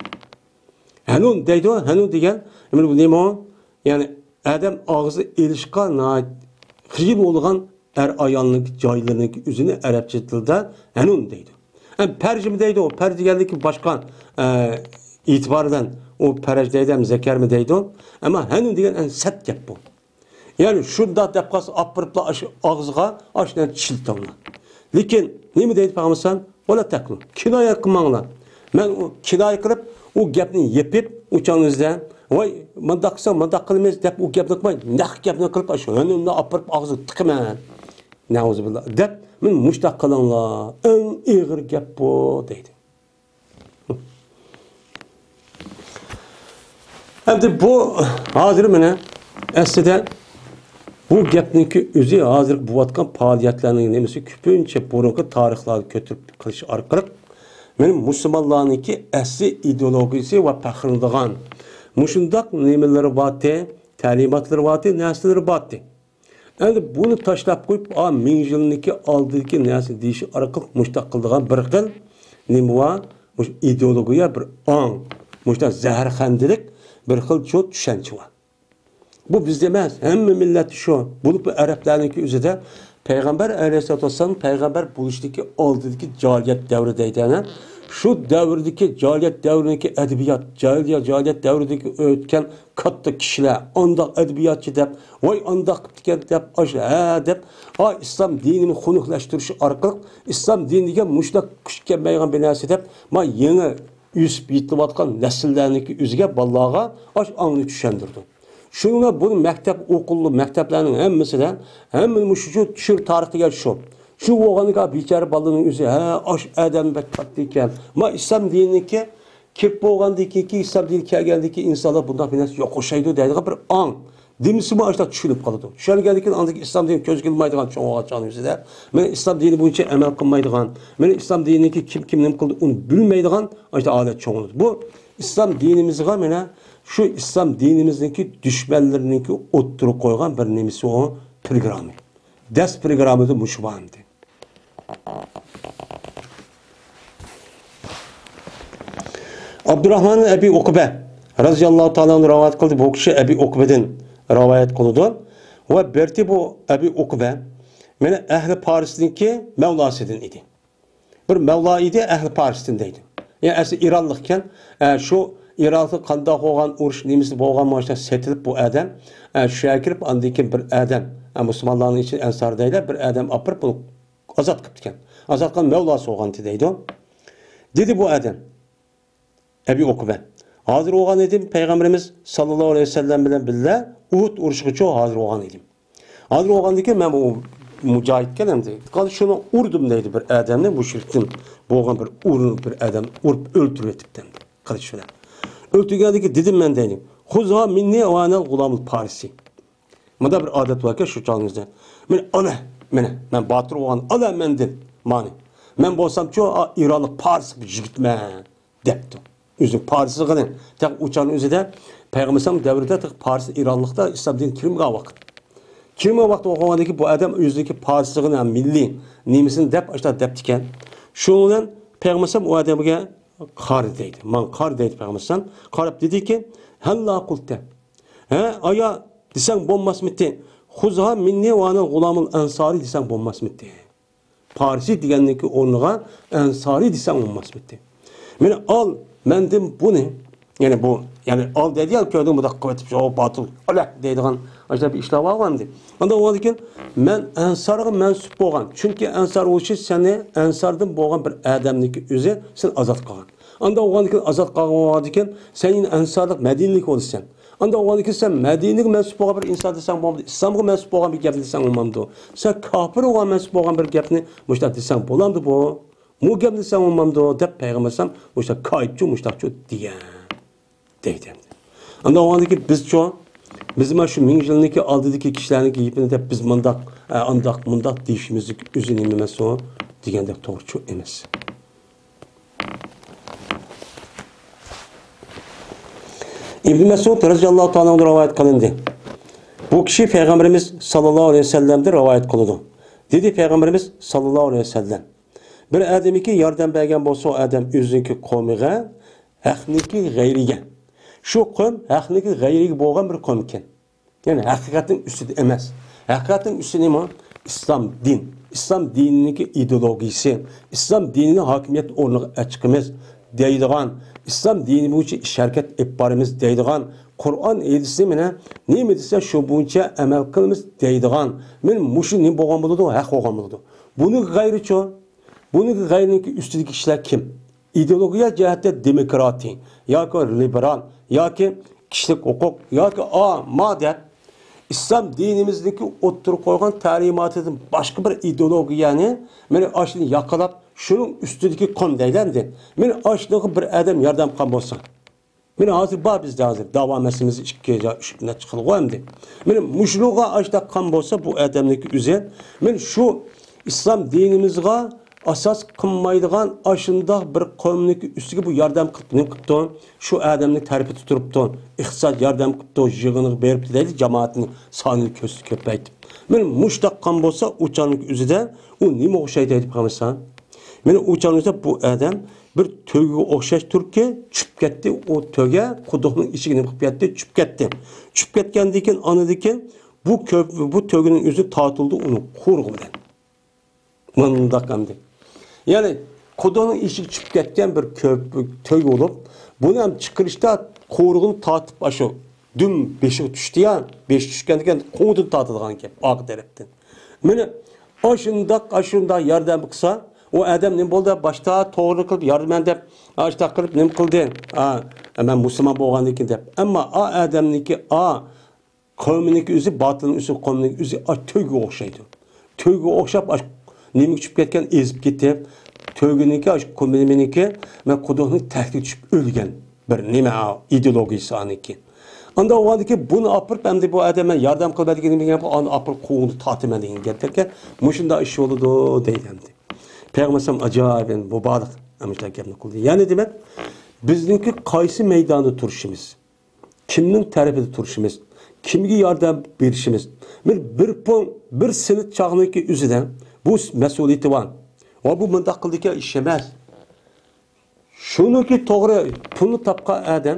ھەنۇن دەيدۇ، ھەنۇن دېگەن، نېمە ئۇ؟ يەنى ئادەم ئاغزى ئېلىشقا ناھايىتى خىجىل بولىدىغان ئەر-ئايالنىڭكى جايلىرىنىڭكى ئۆزىنى ئەرەبچە تىلدا ھەنۇن دەيدۇ. ئەم، پەرجمۇ دەيدۇ، پەرج دېگەندىكى باشقا، ئە، ئېتىبار بىلەن ئۇ پەرەج دەيدۇ، ئەم، زەكەرمۇ دەيدۇ. ئەمما ھەنۇن دېگەن ئەنە سەت گەپ بۇ. يەنى شۇنداق دەپ قالسا، ئاپىرىپلا ئاشۇ ئاغزىغا ئاشۇنداق چىلتاڭلار. لېكىن نېمە دەيدۇ پەيغەمبەر ئەلەيھىسسالام؟ ۋەلا تەكلۇ. كىنايە قىلماڭلار. مەن ئۇ كىنايە قىلىپ، ئۇ گەپنى يېپىپ، ئۇ چاغنىڭىزدا، ۋاي، مۇنداق قىلساڭ، مۇنداق قىلىمىز دەپ ئۇ گەپنى قىلماي، نەق گەپنى قىلىپ، ئاشۇ ھەنۇننى ئاپىرىپ ئاغزىغا تىقىمەن. نەئۇزۇبىللا. دەپ، مەن مۇشتاق قىلىڭلار. ئەڭ ئېغىر گەپ بۇ، دەيدۇ. ئەمدى بۇ ھازىر مانا ئەسلىدە بۇ گەپنىڭكى ئۆزى ھازىر بولۇۋاتقان پائالىيەتلەرنىڭ نېمىسى كۆپىنچە بۇرۇنقى تارىخلارغا كۆتۈرۈپ قىلىش ئارقىلىق مانا مۇسۇلمانلارنىڭكى ئەسلى ئىدېئولوگىيىسى ۋە پەخىرلىنىدىغان مۇشۇنداق نېمىلىرى بارتى، تەلىماتلىرى بارتى، نەرسىلىرى بارتى. ئەمدى بۇنى تاشلاپ قويۇپ، ئا، مىڭ يىلنىڭكى ئالدىدىكى نەرسىنى دېيىش ئارقىلىق مۇشۇنداق قىلىدىغان بىر خىل نېمە بار؟ مۇشۇ ئىدېئولوگىيە بىر ئاڭ. مۇشۇنداق زەھەرخەندىلىك بىر خىل چوت چۈشەنچە بار. بۇ بىزدە ئەمەس، ھەممە مىللەتتە شۇ. بولۇپمۇ ئەرەبلەرنىڭكى ئۆزىدە پەيغەمبەر ئەلەيھىسسالاتۇ ۋەسسالام پەيغەمبەر بولۇشتىكى ئالدىدىكى جاھىلىيەت دەۋرىدە دەيدۇ. شۇ دەۋردىكى جاھىلىيەت دەۋرىنىڭكى ئەدەبىيات، جاھىلىيە، جاھىلىيەت دەۋرىدىكى ئۆتكەن كاتتا كىشىلەر، ئانداق ئەدەبىياتچى دەپ، ۋاي ئانداق قىپتىكەن دەپ، ئاشۇ ھە دەپ، ئا ئىسلام دىنىنى خۇنۈكلەشتۈرۈش ئارقىلىق ئىسلام دىنى دېگەن مۇشۇنداق كۈچ كەلمەيدىغان بىر نەرسە دەپ، ما يېڭى ئۆسۈپ يېتىلىۋاتقان نەسىللەرنىڭكى ئۆزىگە، بالىلارغا ئاشۇ ئاڭنى چۈشەندۈرىدۇ. شۇنىڭ بىلەن بۇنى مەكتەپ ئوقۇلدى، مەكتەپلەرنىڭ ھەممىسىدە، ھەممىنى مۇشۇ، شۇ، شۇ تارىخ دېگەن شۇ. شۇ بولغاندىكىن بىچارە بالىنىڭ ئۆزى، ھە، ئاشۇ ئادەم بەك كاتتا ئىكەن. ما ئىسلام دىنىنىڭكى كىرىپ بولغاندىن كېيىنكى، ئىسلام دىنى كەلگەندىن كېيىن ئىنسانلار بۇنداق بىر نەرسە يوق ئوخشايدۇ دەيدىغان بىر ئاڭ. دېمىسىمۇ ئاشۇنداق چۈشىنىپ قالىدۇ. چۈشەنگەندىن كېيىن ئاندىن كېيىن ئىسلام دىنى كۆزگە ئىلمايدىغان چوڭ بولغان چاغنىڭ ئۆزىدە. مانا ئىسلام دىنى بويىچە ئەمەل قىلمايدىغان، مانا ئىسلام دىنىدىكى كىم، كىم نېمە قىلدى، ئۇنى بىلمەيدىغان ئاشۇنداق ھالەت چوڭ بولىدۇ. بۇ ئىسلام دىنىمىزغا مانا شۇ ئىسلام دىنىمىزنىڭكى دۈشمەنلىرىنىڭكى ئوتتۇرىغا قويغان بىر نېمىسى ئۇ پروگرامما. دەس پروگراممىدا مۇشۇ بار ئەمدى. ئابدۇراھمان ئەبى ئۇقبە رازىياللاھۇ تائالا ئەنھۇ رىۋايەت قىلدى. بۇ كىشى ئەبى ئۇقبىدىن رىۋايەت قىلىدۇ. ۋە بەرتى بۇ ئەبى ئۇقبە مانا ئەھلى پارسنىڭكى مەۋلاسىدىن ئىدى. بىر مەۋلا ئىدى، ئەھلى پارستىن دەيدۇ. يەنى ئەسلى ئىرانلىق ئىكەن. ئە، شۇ ئىرانلىق قانداق بولغان، ئۇرۇش نېمىسى بولغان، مانا شۇ سېتىلىپ بۇ ئادەم، ئە، شۇ يەرگە كىرىپ، ئاندىن كېيىن بىر ئادەم، ئە، مۇسۇلمانلارنىڭ ئىچىدە ئەنسار دەيلى، بىر ئادەم ئاپىرىپ بۇنى ئازاد قىپتىكەن. ئازاد قىلغان مەۋلاسى بولغانتى دەيدۇ. دېدى بۇ ئادەم، ئەبى ئوقبە، ھازىر بولغان ئىدىم، پەيغەمبىرىمىز ساللاللاھۇ ئەلەيھى ۋەسەللەم بىلەن بىللە ئۇھۇد ئۇرۇشىغىچۇ ھازىر بولغان ئىدىم. ھازىر بولغاندىن كېيىن مەن بۇ مۇجاھىدكەن ئەمدى. قال شۇنى ئۇردۇم دەيدۇ بىر ئادەمنى، مۇشرىكتىن بولغان بىر ئۇر-، بىر ئادەم ئۇرۇپ ئۆلتۈرۈۋېتىپتۇ ئەمدى قىلىچ بىلەن. ئۆلتۈرگەندىن كېيىن دېدىم مەن دەيدۇ. خۇزھا مىننى ۋە ئەنەل غۇلامۇل پارسى. مۇندا بىر ئادەت باركەن شۇ چاغىمىزدا. مەن ئانا، مانا، مەن باتۇر بولغان، ئالا مەندىن مانى. مەن بولسامچۇ، ئا، ئىرانلىق پارس بىر يىگىتمەن دەپتۇ. ئۆزى پارسلىقىنى، تېخى ئۇ چاغنىڭ ئۆزىدە پەيغەمبەر ئەلەيھىسسالام دەۋرىدە تېخى پارس ئىرانلىقتا ئىسلام دىنى كىرمىگەن ۋاقىت. كىرمىگەن ۋاقىت بولغاندىكىن بۇ ئادەم ئۆزىنىڭكى پارسلىقىنى، مىللىي نېمىسىنى دەپ، ئاشۇنداق دەپتىكەن. شۇنىڭ بىلەن پەيغەمبەر ئەلەيھىسسالام ئۇ ئادەمگە قارا دەيدۇ. ماڭا قارا دەيدۇ پەيغەمبەر ئەلەيھىسسالام. قاراپ دېدىكى، ھەللا قۇلتە. ھە، ئايا دېسەڭ بولماسمىتى؟ خۇزھا مىننى ۋانىل غۇلامۇل ئەنسارى دېسەڭ بولماسمىتى؟ پارسى دېگەننىڭكى ئورنىغا ئەنسارى دېسەڭ بولماسمىتى؟ مانا ئال مەندىن بۇنى. يەنى بۇ، يەنى ئال دەيدىغان كۆردۈڭ، بۇنداق قىلىۋېتىپ، شۇ باتۇل، ئالە دەيدىغان ئاشۇنداق بىر ئىشلار بارغۇ ئەمدى. ئاندىن ئۇنىڭدىن كېيىن مەن ئەنسارغا مەنسۇپ بولغان، چۈنكى ئەنسار بولۇشى سېنى ئەنساردىن بولغان بىر ئادەمنىڭكى ئۆزى سېنى ئازاد قىلغان. ئاندىن ئۇنىڭدىن كېيىن ئازاد قىلغاندىن كېيىن سەن يەنە ئەنسارلىق مەدىنىلىك بولىسەن. ئاندىن ئۇنىڭدىن كېيىن سەن مەدىنىگە مەنسۇپ بولغان بىر ئىنسان دېسەڭ بولمامدۇ؟ ئىسلامغا مەنسۇپ بولغان بىر گەپنى دېسەڭ بولمامدۇ؟ سەن كاپىرغا مەنسۇپ بولغان بىر گەپنى مۇشۇنداق دېسەڭ بولامدۇ بۇ؟ مۇ گەپنى دېسەڭ بولمامدۇ؟ دەپ پەيغەمبەر ئەلەيھىسسالام مۇشۇنداق كايىپچۇ، مۇشۇنداقچۇ دېگەن. دەيدۇ. ئاندىن ئۇنىڭدىن كېيىن بىزچۇ، بىز مانا شۇ مىڭ يىلنىڭكى ئالدىدىكى كىشىلەرنىڭكى گېپىنى دەپ بىز مۇنداق، ئە، ئانداق، مۇنداق دېيىشىمىزدىكى ئۆزى نېمە ئەمەسۇ دېگەندەك توغرىچۇ ئەمەس. ئىبن مەسئۇد رەزىياللاھۇ تائالا ئەنھۇدىن رىۋايەت قىلىندى. بۇ كىشى پەيغەمبىرىمىز ساللاللاھۇ ئەلەيھى ۋەسەللەمدىن رىۋايەت قىلىدۇ. دېدى پەيغەمبىرىمىز ساللاللاھۇ ئەلەيھى ۋەسەللەم، بىر ئادەمگە ياردەم بەرگەن بولسا، ئۇ ئادەم ئۆزىنىڭكى قومىغا، ھەقنىڭكى غەيرىگە. شۇ قوم ھەقنىڭكى غەيرىگە بولغان بىر قوم ئىكەن. يەنى ھەقىقەتنىڭ ئۈستىدە ئەمەس. ھەقىقەتنىڭ ئۈستى نېمە؟ ئىسلام دىن. ئىسلام دىنىنىڭكى ئىدېئولوگىيىسى. ئىسلام دىنىنى ھاكىمىيەت ئورنىغا ئەچىقىمىز دەيدىغان، ئىسلام دىنى بويىچە ئىش ھەرىكەت ئېلىپ بارىمىز دەيدىغان، قۇرئان ھەدىسنى مانا نېمە دېسە شۇ بويىچە ئەمەل قىلىمىز دەيدىغان. مانا مۇشۇ نېمە بولغان بولىدۇ؟ ھەق بولغان بولىدۇ. بۇنىڭغا غەيرىچۇ؟ بۇنىڭغا غەيرىنىڭكى ئۈستىدىكى كىشىلەر كىم؟ ئىدېئولوگىيە جەھەتتە دېموكراتىي ياكى لىبېرال ياكى كىشىلىك ھوقۇق ياكى ئا، ما دەپ، ئىسلام دىنىمىزدىكى ئوتتۇرىغا قويغان تەلىماتىدىن باشقا بىر ئىدېئولوگىيەنى مانا ئاشۇنى ياقىلاپ، شۇنىڭ ئۈستىدىكى قوم دەيلى ئەمدى. مانا ئاشۇنىڭغا بىر ئادەم ياردەم قىلغان بولسا. مانا ھازىر بار بىزدە ھازىر داۋا مەسىلىمىز ئىككى يا ئۈچ نەچچە خىلغۇ ئەمدى. مانا مۇشۇنىڭغا ئاشۇنداق قىلغان بولسا بۇ ئادەمنىڭكى ئۆزى، مانا شۇ ئىسلام دىنىمىزغا ئاساس قىلمايدىغان ئاشۇنداق بىر قومنىڭكى ئۈستىگە بۇ ياردەم قىلىپ نېمە قىپتۇ؟ شۇ ئادەمنىڭ تەرىپىدە تۇرۇپتۇ، ئىقتىساد ياردەم قىپتۇ، يىغىنىغا بېرىپتۇ دەيدۇ، جامائەتنى سانىنى كۆپەيتىپ. مانا مۇشۇنداق قىلغان بولسا ئۇ چاغنىڭكى ئۆزىدە ئۇ نېمە ئوخشايدۇ دەيدۇ پەيغەمبەر ئەلەيھىسسالام؟ مانا ئۇ چاغنىڭ ئۆزىدە بۇ ئادەم بىر تۆگىگە ئوخشاش تۇركى چۈشۈپ كەتتى. ئۇ تۆگە قۇدۇقنىڭ ئىچىگە نېمە قىلىپ كەتتى؟ چۈشۈپ كەتتى. چۈشۈپ كەتكەندىن كېيىن ئانىدىن كېيىن بۇ كۆپ، بۇ تۆگىنىڭ ئۆزى تارتىلدى ئۇنىڭ قۇرۇقى بىلەن. مۇنداق ئەمدى. يەنى قۇدۇقنىڭ ئىچىگە چۈشۈپ كەتكەن بىر كۆپ، تۆگە بولۇپ، بۇنى ھەم چىقىرىشتا قۇرۇقىنى تارتىپ ئاشۇ دۈم بېشىغا چۈشتى يا، بېشى چۈشكەندىن كېيىن قوڭىدىن تارتىدىغان گەپ ئارقا تەرەپتىن. مانا ئاشۇنداق، ئاشۇنداق ياردەم قىلسا، ئۇ ئادەم نېمە بولدى؟ باشتا توغرا قىلىپ ياردەم دەپ، ئاشۇنداق قىلىپ نېمە قىلدى؟ ئا، مەن مۇسۇلمان بولغاندىن كېيىن دەپ. ئەمما ئا ئادەمنىڭكى، ئا قەۋمىنىڭكى ئۆزى، باتىلنىڭ ئۆزى، قەۋمىنىڭكى ئۆزى ئاشۇ تۆگىگە ئوخشايدۇ. تۆگىگە ئوخشاپ، ئاشۇ نېمىگە چۈشۈپ كەتكەن، ئېزىپ كېتىپ، تۆگىنىڭكى، ئاشۇ قەۋمىنىڭكى، مەن قۇدۇقنىڭ تەكتىگە چۈشۈپ ئۆلگەن بىر نېمە، ئىدېئولوگىيىسى ئانىڭكى. ئاندا ئۇ ئادىكى بۇنى ئاپىرىپ، ئەمدى بۇ ئادەم مەن ياردەم قىلىۋەتكىنىم دېگەن، ئانى ئاپىرىپ قوڭىدىن تارتىمەن دېگەن گەپ دەركەن. مۇشۇنداق ئىش بولىدۇ دەيدۇ ئەمدى. پەيغەمبەر ئەلەيھىسسالام ئاجايىپ، مۇبارەك، مۇشۇنداق گەپنى قىلدى. يەنى دېمەك، بىزنىڭكى قايسى مەيداندا تۇرۇشىمىز، كىمنىڭ تەرىپىدە تۇرۇشىمىز، كىمگە ياردەم بېرىشىمىز. بىر، بىر پوڭ، بىر سېنىت چاغنىڭكى ئۆزىدە بۇ مەسئۇلىيىتى بار. ۋە بۇ مۇنداق قىلىدىكەن ئىش ئەمەس. شۇنىڭكى توغرا پۇلنى تاپقان ئادەم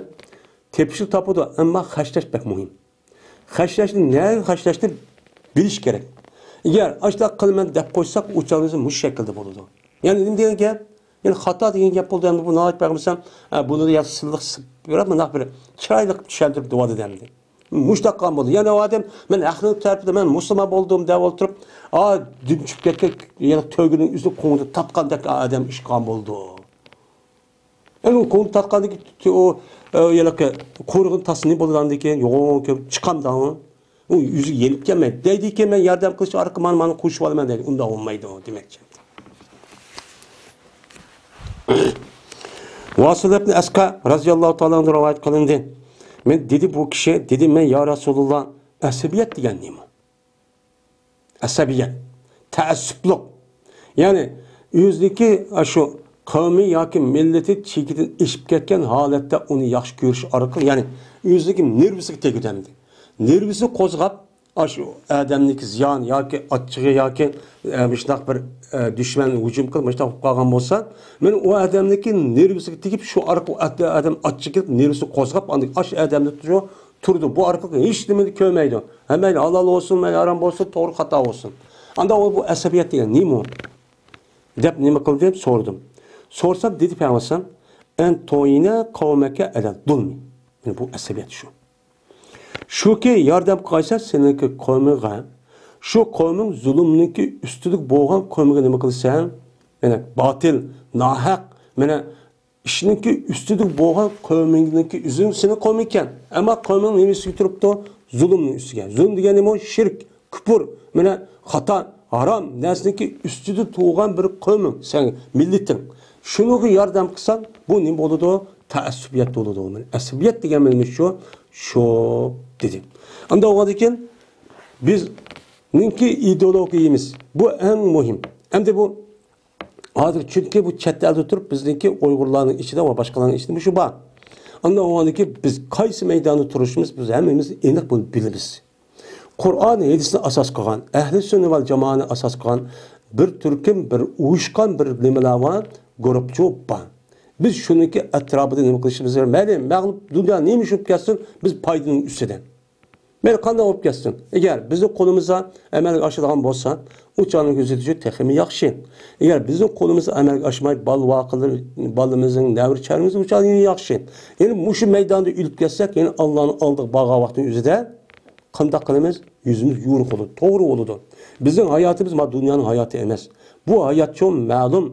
تېپىشنى تاپىدۇ، ئەمما خەجلەش بەك مۇھىم. خەجلەشنى، نەگە خەجلەشنى بىلىش كېرەك. ئەگەر ئاشۇنداق قىلىمەن دەپ قويساق، ئۇ چاغدا مۇشۇ شەكىلدە بولىدۇ. يەنى نېمە دېگەن گەپ؟ يەنى خاتا دېگەن گەپ بولدى. ئەمدى بۇ ناھايىتى بەرمىسەم، ئە، بۇنى يا سىللىق سىلىق بېرىپ، مۇنداق بىر چىرايلىق چۈشەندۈرۈپ دېۋالدى ئەمدى. مۇشۇنداق قىلغان بولدى. يەنى ئۇ ئادەم، مەن ھەقنىڭ تەرىپىدە، مەن مۇسۇلمان بولدۇم دەپ ئولتۇرۇپ، ئا، دۈم چۈشۈپ كەتكەن، يەنە تۆگىنىڭ ئۆزىنى قوڭغۇرتۇپ تارتقاندەك ئادەم ئىش قىلغان بولدى. ئەمدى ئۇ قوڭغۇرتۇپ تارتقاندىكى ئۇ، ئە، يەنە قۇرۇغىنى تاسسا نېمە بولىدۇ ئاندىن كېيىن؟ يوغان كۆپ چىقامدۇ؟ ئۇ يۈزى يېنىپ كەلمەي. دەيدىكەن، مەن ياردەم قىلىش ئارقىلىق مانا، مانا قوشۇپ ئالىمەن دەيدۇ. ئۇنداق بولمايدۇ دېمەكچى. ۋاسىل ئىبن ئەسقا رەزىياللاھۇ تائالا ئەنھۇ رىۋايەت قىلىندى. مەن دېدى، بۇ كىشى دېدى، مەن يا رەسۇلۇللا، ئەسەبىيەت دېگەن نېمە؟ ئەسەبىيەت، تەئەسسۇپلۇق. يەنى ئۆزىنىڭكى ئاشۇ قەۋمى ياكى مىللىتى چېكىدىن ئېشىپ كەتكەن ھالەتتە ئۇنى ياخشى كۆرۈش ئارقىلىق، يەنى ئۆزىنىڭكى نېرۋىسىگە تېگىدۇ ئەمدى. نېرۋىسىنى قوزغاپ، ئاشۇ ئادەمنىڭكى زىيان ياكى ئاچچىقى ياكى، ئە، مۇشۇنداق بىر، ئە، دۈشمەن ھۇجۇم قىلىپ مۇشۇنداق بولۇپ قالغان بولسا، مەن ئۇ ئادەمنىڭكى نېرۋىسىگە تېگىپ، شۇ ئارقىلىق ئۇ ئادەم ئاچچىقى كېلىپ نېرۋىسىنى قوزغاپ، ئاندىن ئاشۇ ئادەمنى شۇ تۇرىدۇ. بۇ ئارقىلىق ھېچ نېمىنى كۆرمەيدۇ. ھە، مەيلى ھالال بولسۇن، مەيلى ھارام بولسۇن، توغرا خاتا بولسۇن. ئاندا ئۇ بۇ ئەسەبىيەت دېگەن نېمە ئۇ؟ دەپ نېمە قىلدىم؟ سورىدىم. سورىسام دېدى پەيغەمبەر ئەلەيھىسسالام، «ئەن تۇئىنە قەۋمەكە ئەلەز زۇلمى.» مانا بۇ ئەسەبىيەت شۇ. شۇكى ياردەم قىلغايسەن سېنىڭكى قەۋمىڭگە، شۇ قەۋمىڭ زۇلۇمنىڭكى ئۈستىدە بولغان قەۋمىگە نېمە قىلىسەن؟ مانا باتىل، ناھەق، مانا ئىشنىڭكى ئۈستىدە بولغان قەۋمىڭنىڭكى ئۆزۈڭ سېنىڭ قەۋمىڭكەن. ئەمما قەۋمىڭ نېمە ئۈستىگە تۇرۇپتۇ؟ زۇلۇمنىڭ ئۈستىگە. زۇلۇم دېگەن نېمە؟ شىرك، كۇپۇر، مانا خاتا، ھارام نەرسىنىڭكى ئۈستىدە تۇرغان بىر قەۋمىڭ، سەن مىللىتىڭ. شۇنىڭغا ياردەم قىلساڭ، بۇ نېمە بولىدۇ؟ تەئەسسۇبىيەت بولىدۇ. مانا ئەسەبىيەت دېگەن مانا شۇ، شۇ دېدى. ئاندا بولغاندىن كېيىن بىزنىڭكى ئىدېئولوگىيىمىز، بۇ ئەڭ مۇھىم. ئەمدى بۇ ھازىر، چۈنكى بۇ چەت ئەلدە تۇرۇپ، بىزنىڭكى ئۇيغۇرلارنىڭ ئىچىدە ۋە باشقىلارنىڭ ئىچىدە مۇشۇ بار. ئاندىن ئۇنىڭدىن كېيىن بىز قايسى مەيداندا تۇرۇشىمىز، بىز ھەممىمىز ئېنىق بىلىپ بىلىمىز. قۇرئان، ھەدىسنى ئاساس قىلغان، ئەھلى سۈننە ۋەل جامائەنى ئاساس قىلغان بىر تۈركۈم، بىر ئۇيۇشقان بىر نېمىلەر بار، گۇرۇپپا بار. بىز شۇنىڭكى ئەتراپىدا نېمە قىلىشىمىز كېرەك؟ مەيلى، مەغلۇپ دۇنيا نېمە ئىش بولۇپ كەتسۇن، بىز پايدىنىڭ ئۈستىدە. مەيلى قانداق بولۇپ كەتسۇن، ئەگەر بىزنىڭ قولىمىزدا ئەمەلگە ئاشىدىغان بولسا، ئۇ چاغنىڭ كۆزىتىشى تېخىمۇ ياخشى. ئەگەر بىزنىڭ قولىمىزدا ئەمەلگە ئاشماي، بالا-ۋاقىلىرى، بالىمىزنىڭ، نەۋرە-چەۋرىمىزنىڭ، ئۇ چاغ يەنە ياخشى. يەنى مۇشۇ مەيداندا ئۆلۈپ كەتسەك، يەنە ئاللانىڭ ئالدىغا بارغان ۋاقىتنىڭ ئۆزىدە قانداق قىلىمىز؟ يۈزىمىز يورۇق بولىدۇ، توغرا بولىدۇ. بىزنىڭ ھاياتىمىز مانا دۇنيانىڭ ھاياتى ئەمەس. بۇ ھاياتچۇ مەلۇم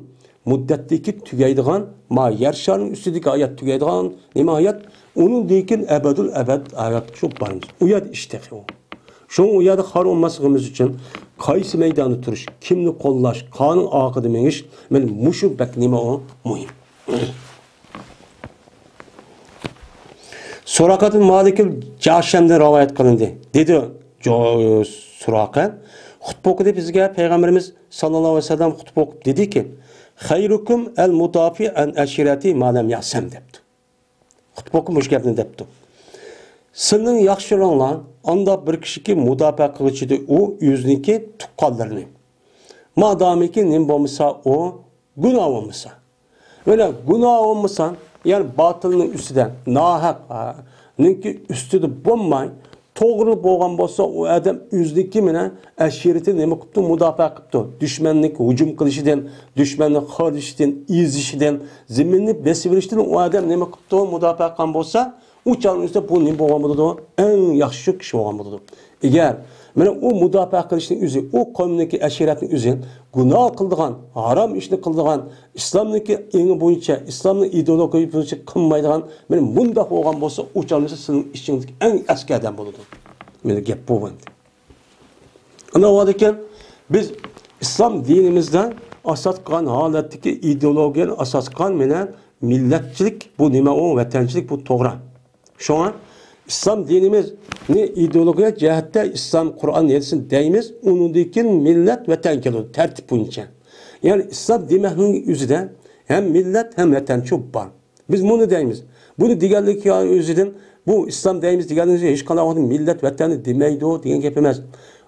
مۇددەتتىكى تۈگەيدىغان، ما يەر شارىنىڭ ئۈستىدىكى ھايات تۈگەيدىغان نېمە ھايات؟ ئۇنىڭدىن كېيىن ئەبەدۇل ئەبەد ھاياتچۇ بارمىز. ئۇ يەردە ئىش تېخى ئۇ. شۇڭا ئۇ يەردە خار بولماسلىقىمىز ئۈچۈن قايسى مەيداندا تۇرۇش، كىمنى قوللاش، قانىڭ ئارقىدا مېڭىش، مانا مۇشۇ بەك نېمە ئۇ؟ مۇھىم. سۇراقەتىل مالىكىل جاشەمدىن رىۋايەت قىلىندى. دېدى جو-، سۇراقە، خۇتبە ئوقۇدى بىزگە پەيغەمبىرىمىز ساللاللاھۇ ئەلەيھى ۋەسەللەم خۇتبە ئوقۇپ دېدىكى، «خەيرۇكۇم ئەل مۇدافىئ ئەن ئەشىرەتى ما لەم يەسەم» دەپتۇ. خۇتبە ئوقۇپ مۇشۇ گەپنى دەپتۇ. سىلىنىڭ ياخشىلىرىڭلار ئانداق بىر كىشىكى مۇداپىئە قىلغۇچىدى، ئۇ ئۆزىنىڭكى تۇغقانلىرىنى. مادامىكى نېمە بولمىسا ئۇ گۇناھ بولمىسا. ئۆلە گۇناھ بولمىسا، يەنى باتىلنىڭ ئۈستىدە، ناھەق، ھا، نىڭكى ئۈستىدە بولماي، توغرا بولغان بولسا، ئۇ ئادەم ئۆزىنىڭكى مانا ئەشىرىتىنى نېمە قىپتۇ؟ مۇداپىئە قىپتۇ. دۈشمەننىڭ ھۇجۇم قىلىشىدىن، دۈشمەننىڭ خورلىشىشىدىن، ئېزىشىدىن، زېمىننى بېسىۋېلىشتىن ئۇ ئادەم نېمە قىپتۇ؟ مۇداپىئە قىلغان بولسا، ئۇ چاغنىڭ ئۆزىدە بۇ نېمە بولغان بولىدۇ؟ ئەڭ ياخشى كىشى بولغان بولىدۇ. ئەگەر مانا ئۇ مۇداپىئە قىلىشنىڭ ئۆزى، ئۇ قەۋمنىڭكى ئەشىرەتنىڭ ئۆزى گۇناھ قىلىدىغان، ھارام ئىشنى قىلىدىغان، ئىسلامنىڭكى ئېڭى بويىچە، ئىسلامنىڭ ئىدېئولوگىيە بويىچە قىلمايدىغان، مانا مۇنداق بولغان بولسا، ئۇ چاغنىڭ ئۆزىدە سىزنىڭ ئىچىڭىزدىكى ئەڭ ئەسكى ئادەم بولىدۇ. مانا گەپ بۇ ئەمدى. ئاندىن بولىدىكەن، بىز ئىسلام دىنىمىزدا ئاساس قىلغان ھالەتتىكى ئىدېئولوگىيەنى ئاساس قىلغان مانا مىللەتچىلىك، بۇ نېمە ئۇ؟ ۋەتەنچىلىك، بۇ توغرا. شۇڭا ئىسلام دىنىمىزنى ئىدېئولوگىيە جەھەتتە ئىسلام، قۇرئان، ھەدىسنى دەيمىز، ئۇنىڭدىن كېيىن مىللەت، ۋەتەن كېلىدۇ تەرتىپ بويىچە. يەنى ئىسلام دېمەكنىڭ ئۆزىدە ھەم مىللەت، ھەم ۋەتەن شۇ بار. بىز بۇنى دەيمىز. بۇنى دېگەنلىك ئۆزىدىن، بۇ ئىسلام دەيمىز دېگەنلىك ھېچقانداق ۋاقىتتا مىللەت، ۋەتەننى دېمەيدۇ دېگەن گەپ ئەمەس.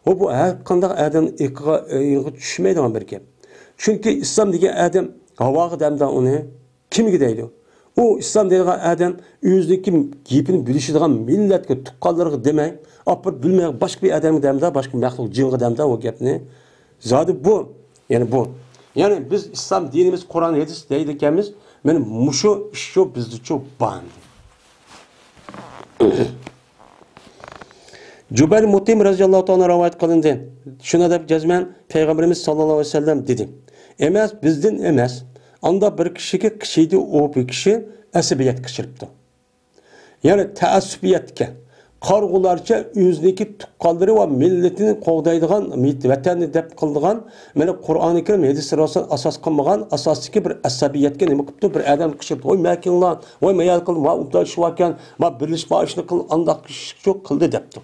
بۇ، بۇ ھەر قانداق ئادەمنىڭ ئېقىغا، ئېڭىغا چۈشمەيدىغان بىر گەپ. چۈنكى ئىسلام دېگەن ئادەم ھاۋاغا دەمدە ئۇنى كىمگە دەيدۇ؟ ئۇ ئىسلام دەيدىغان ئادەم ئۆزىنىڭكى گېپىنى بۆلۈشىدىغان مىللەتكە، تۇغقانلىرىغا دېمەي، ئاپىرىپ بۆلمەي، باشقا بىر ئادەمگە دەمدە، باشقا مەخلۇق جىنغا دەمدە ئۇ گەپنى. زادى بۇ، يەنى بۇ. يەنى بىز ئىسلام دىنىمىز، قۇرئان، ھەدىس دەيدىكەنمىز، مانا مۇشۇ ئىشچۇ بىزدىچۇ بار. جۇبەير مۇتئىم رەزىياللاھۇ تائالا رىۋايەت قىلىندى. شۇنداق دەپ جەزمەن پەيغەمبىرىمىز ساللاللاھۇ ئەلەيھى ۋەسەللەم دېدى: «ئەمەس، بىزدىن ئەمەس. ئاندا بىر كىشىگە قىچىيدى، ئۇ بىر كىشى ئەسەبىيەت قىچىرىپتۇ.» يەنى تەئەسسۇبىيەتكە، قارىغۇلارچە ئۆزىنىڭكى تۇغقانلىرى ۋە مىللىتىنى قوغدايدىغان، مىت-، ۋەتەننى دەپ قىلىدىغان، مانا قۇرئانى كەرىم، ھەدىس رەسۇل ئاساس قىلمىغان ئاساستىكى بىر ئەسەبىيەتكە نېمە قىپتۇ؟ بىر ئادەم قىچىرىپ، «ۋاي مەكىڭلار، ۋاي مەيەل قىل، ما ئۇنداق ئىش باركەن، ما بىرلىشىپ ما ئىشنى قىل، ئانداق ئىشنى قىلدى» دەپتۇ.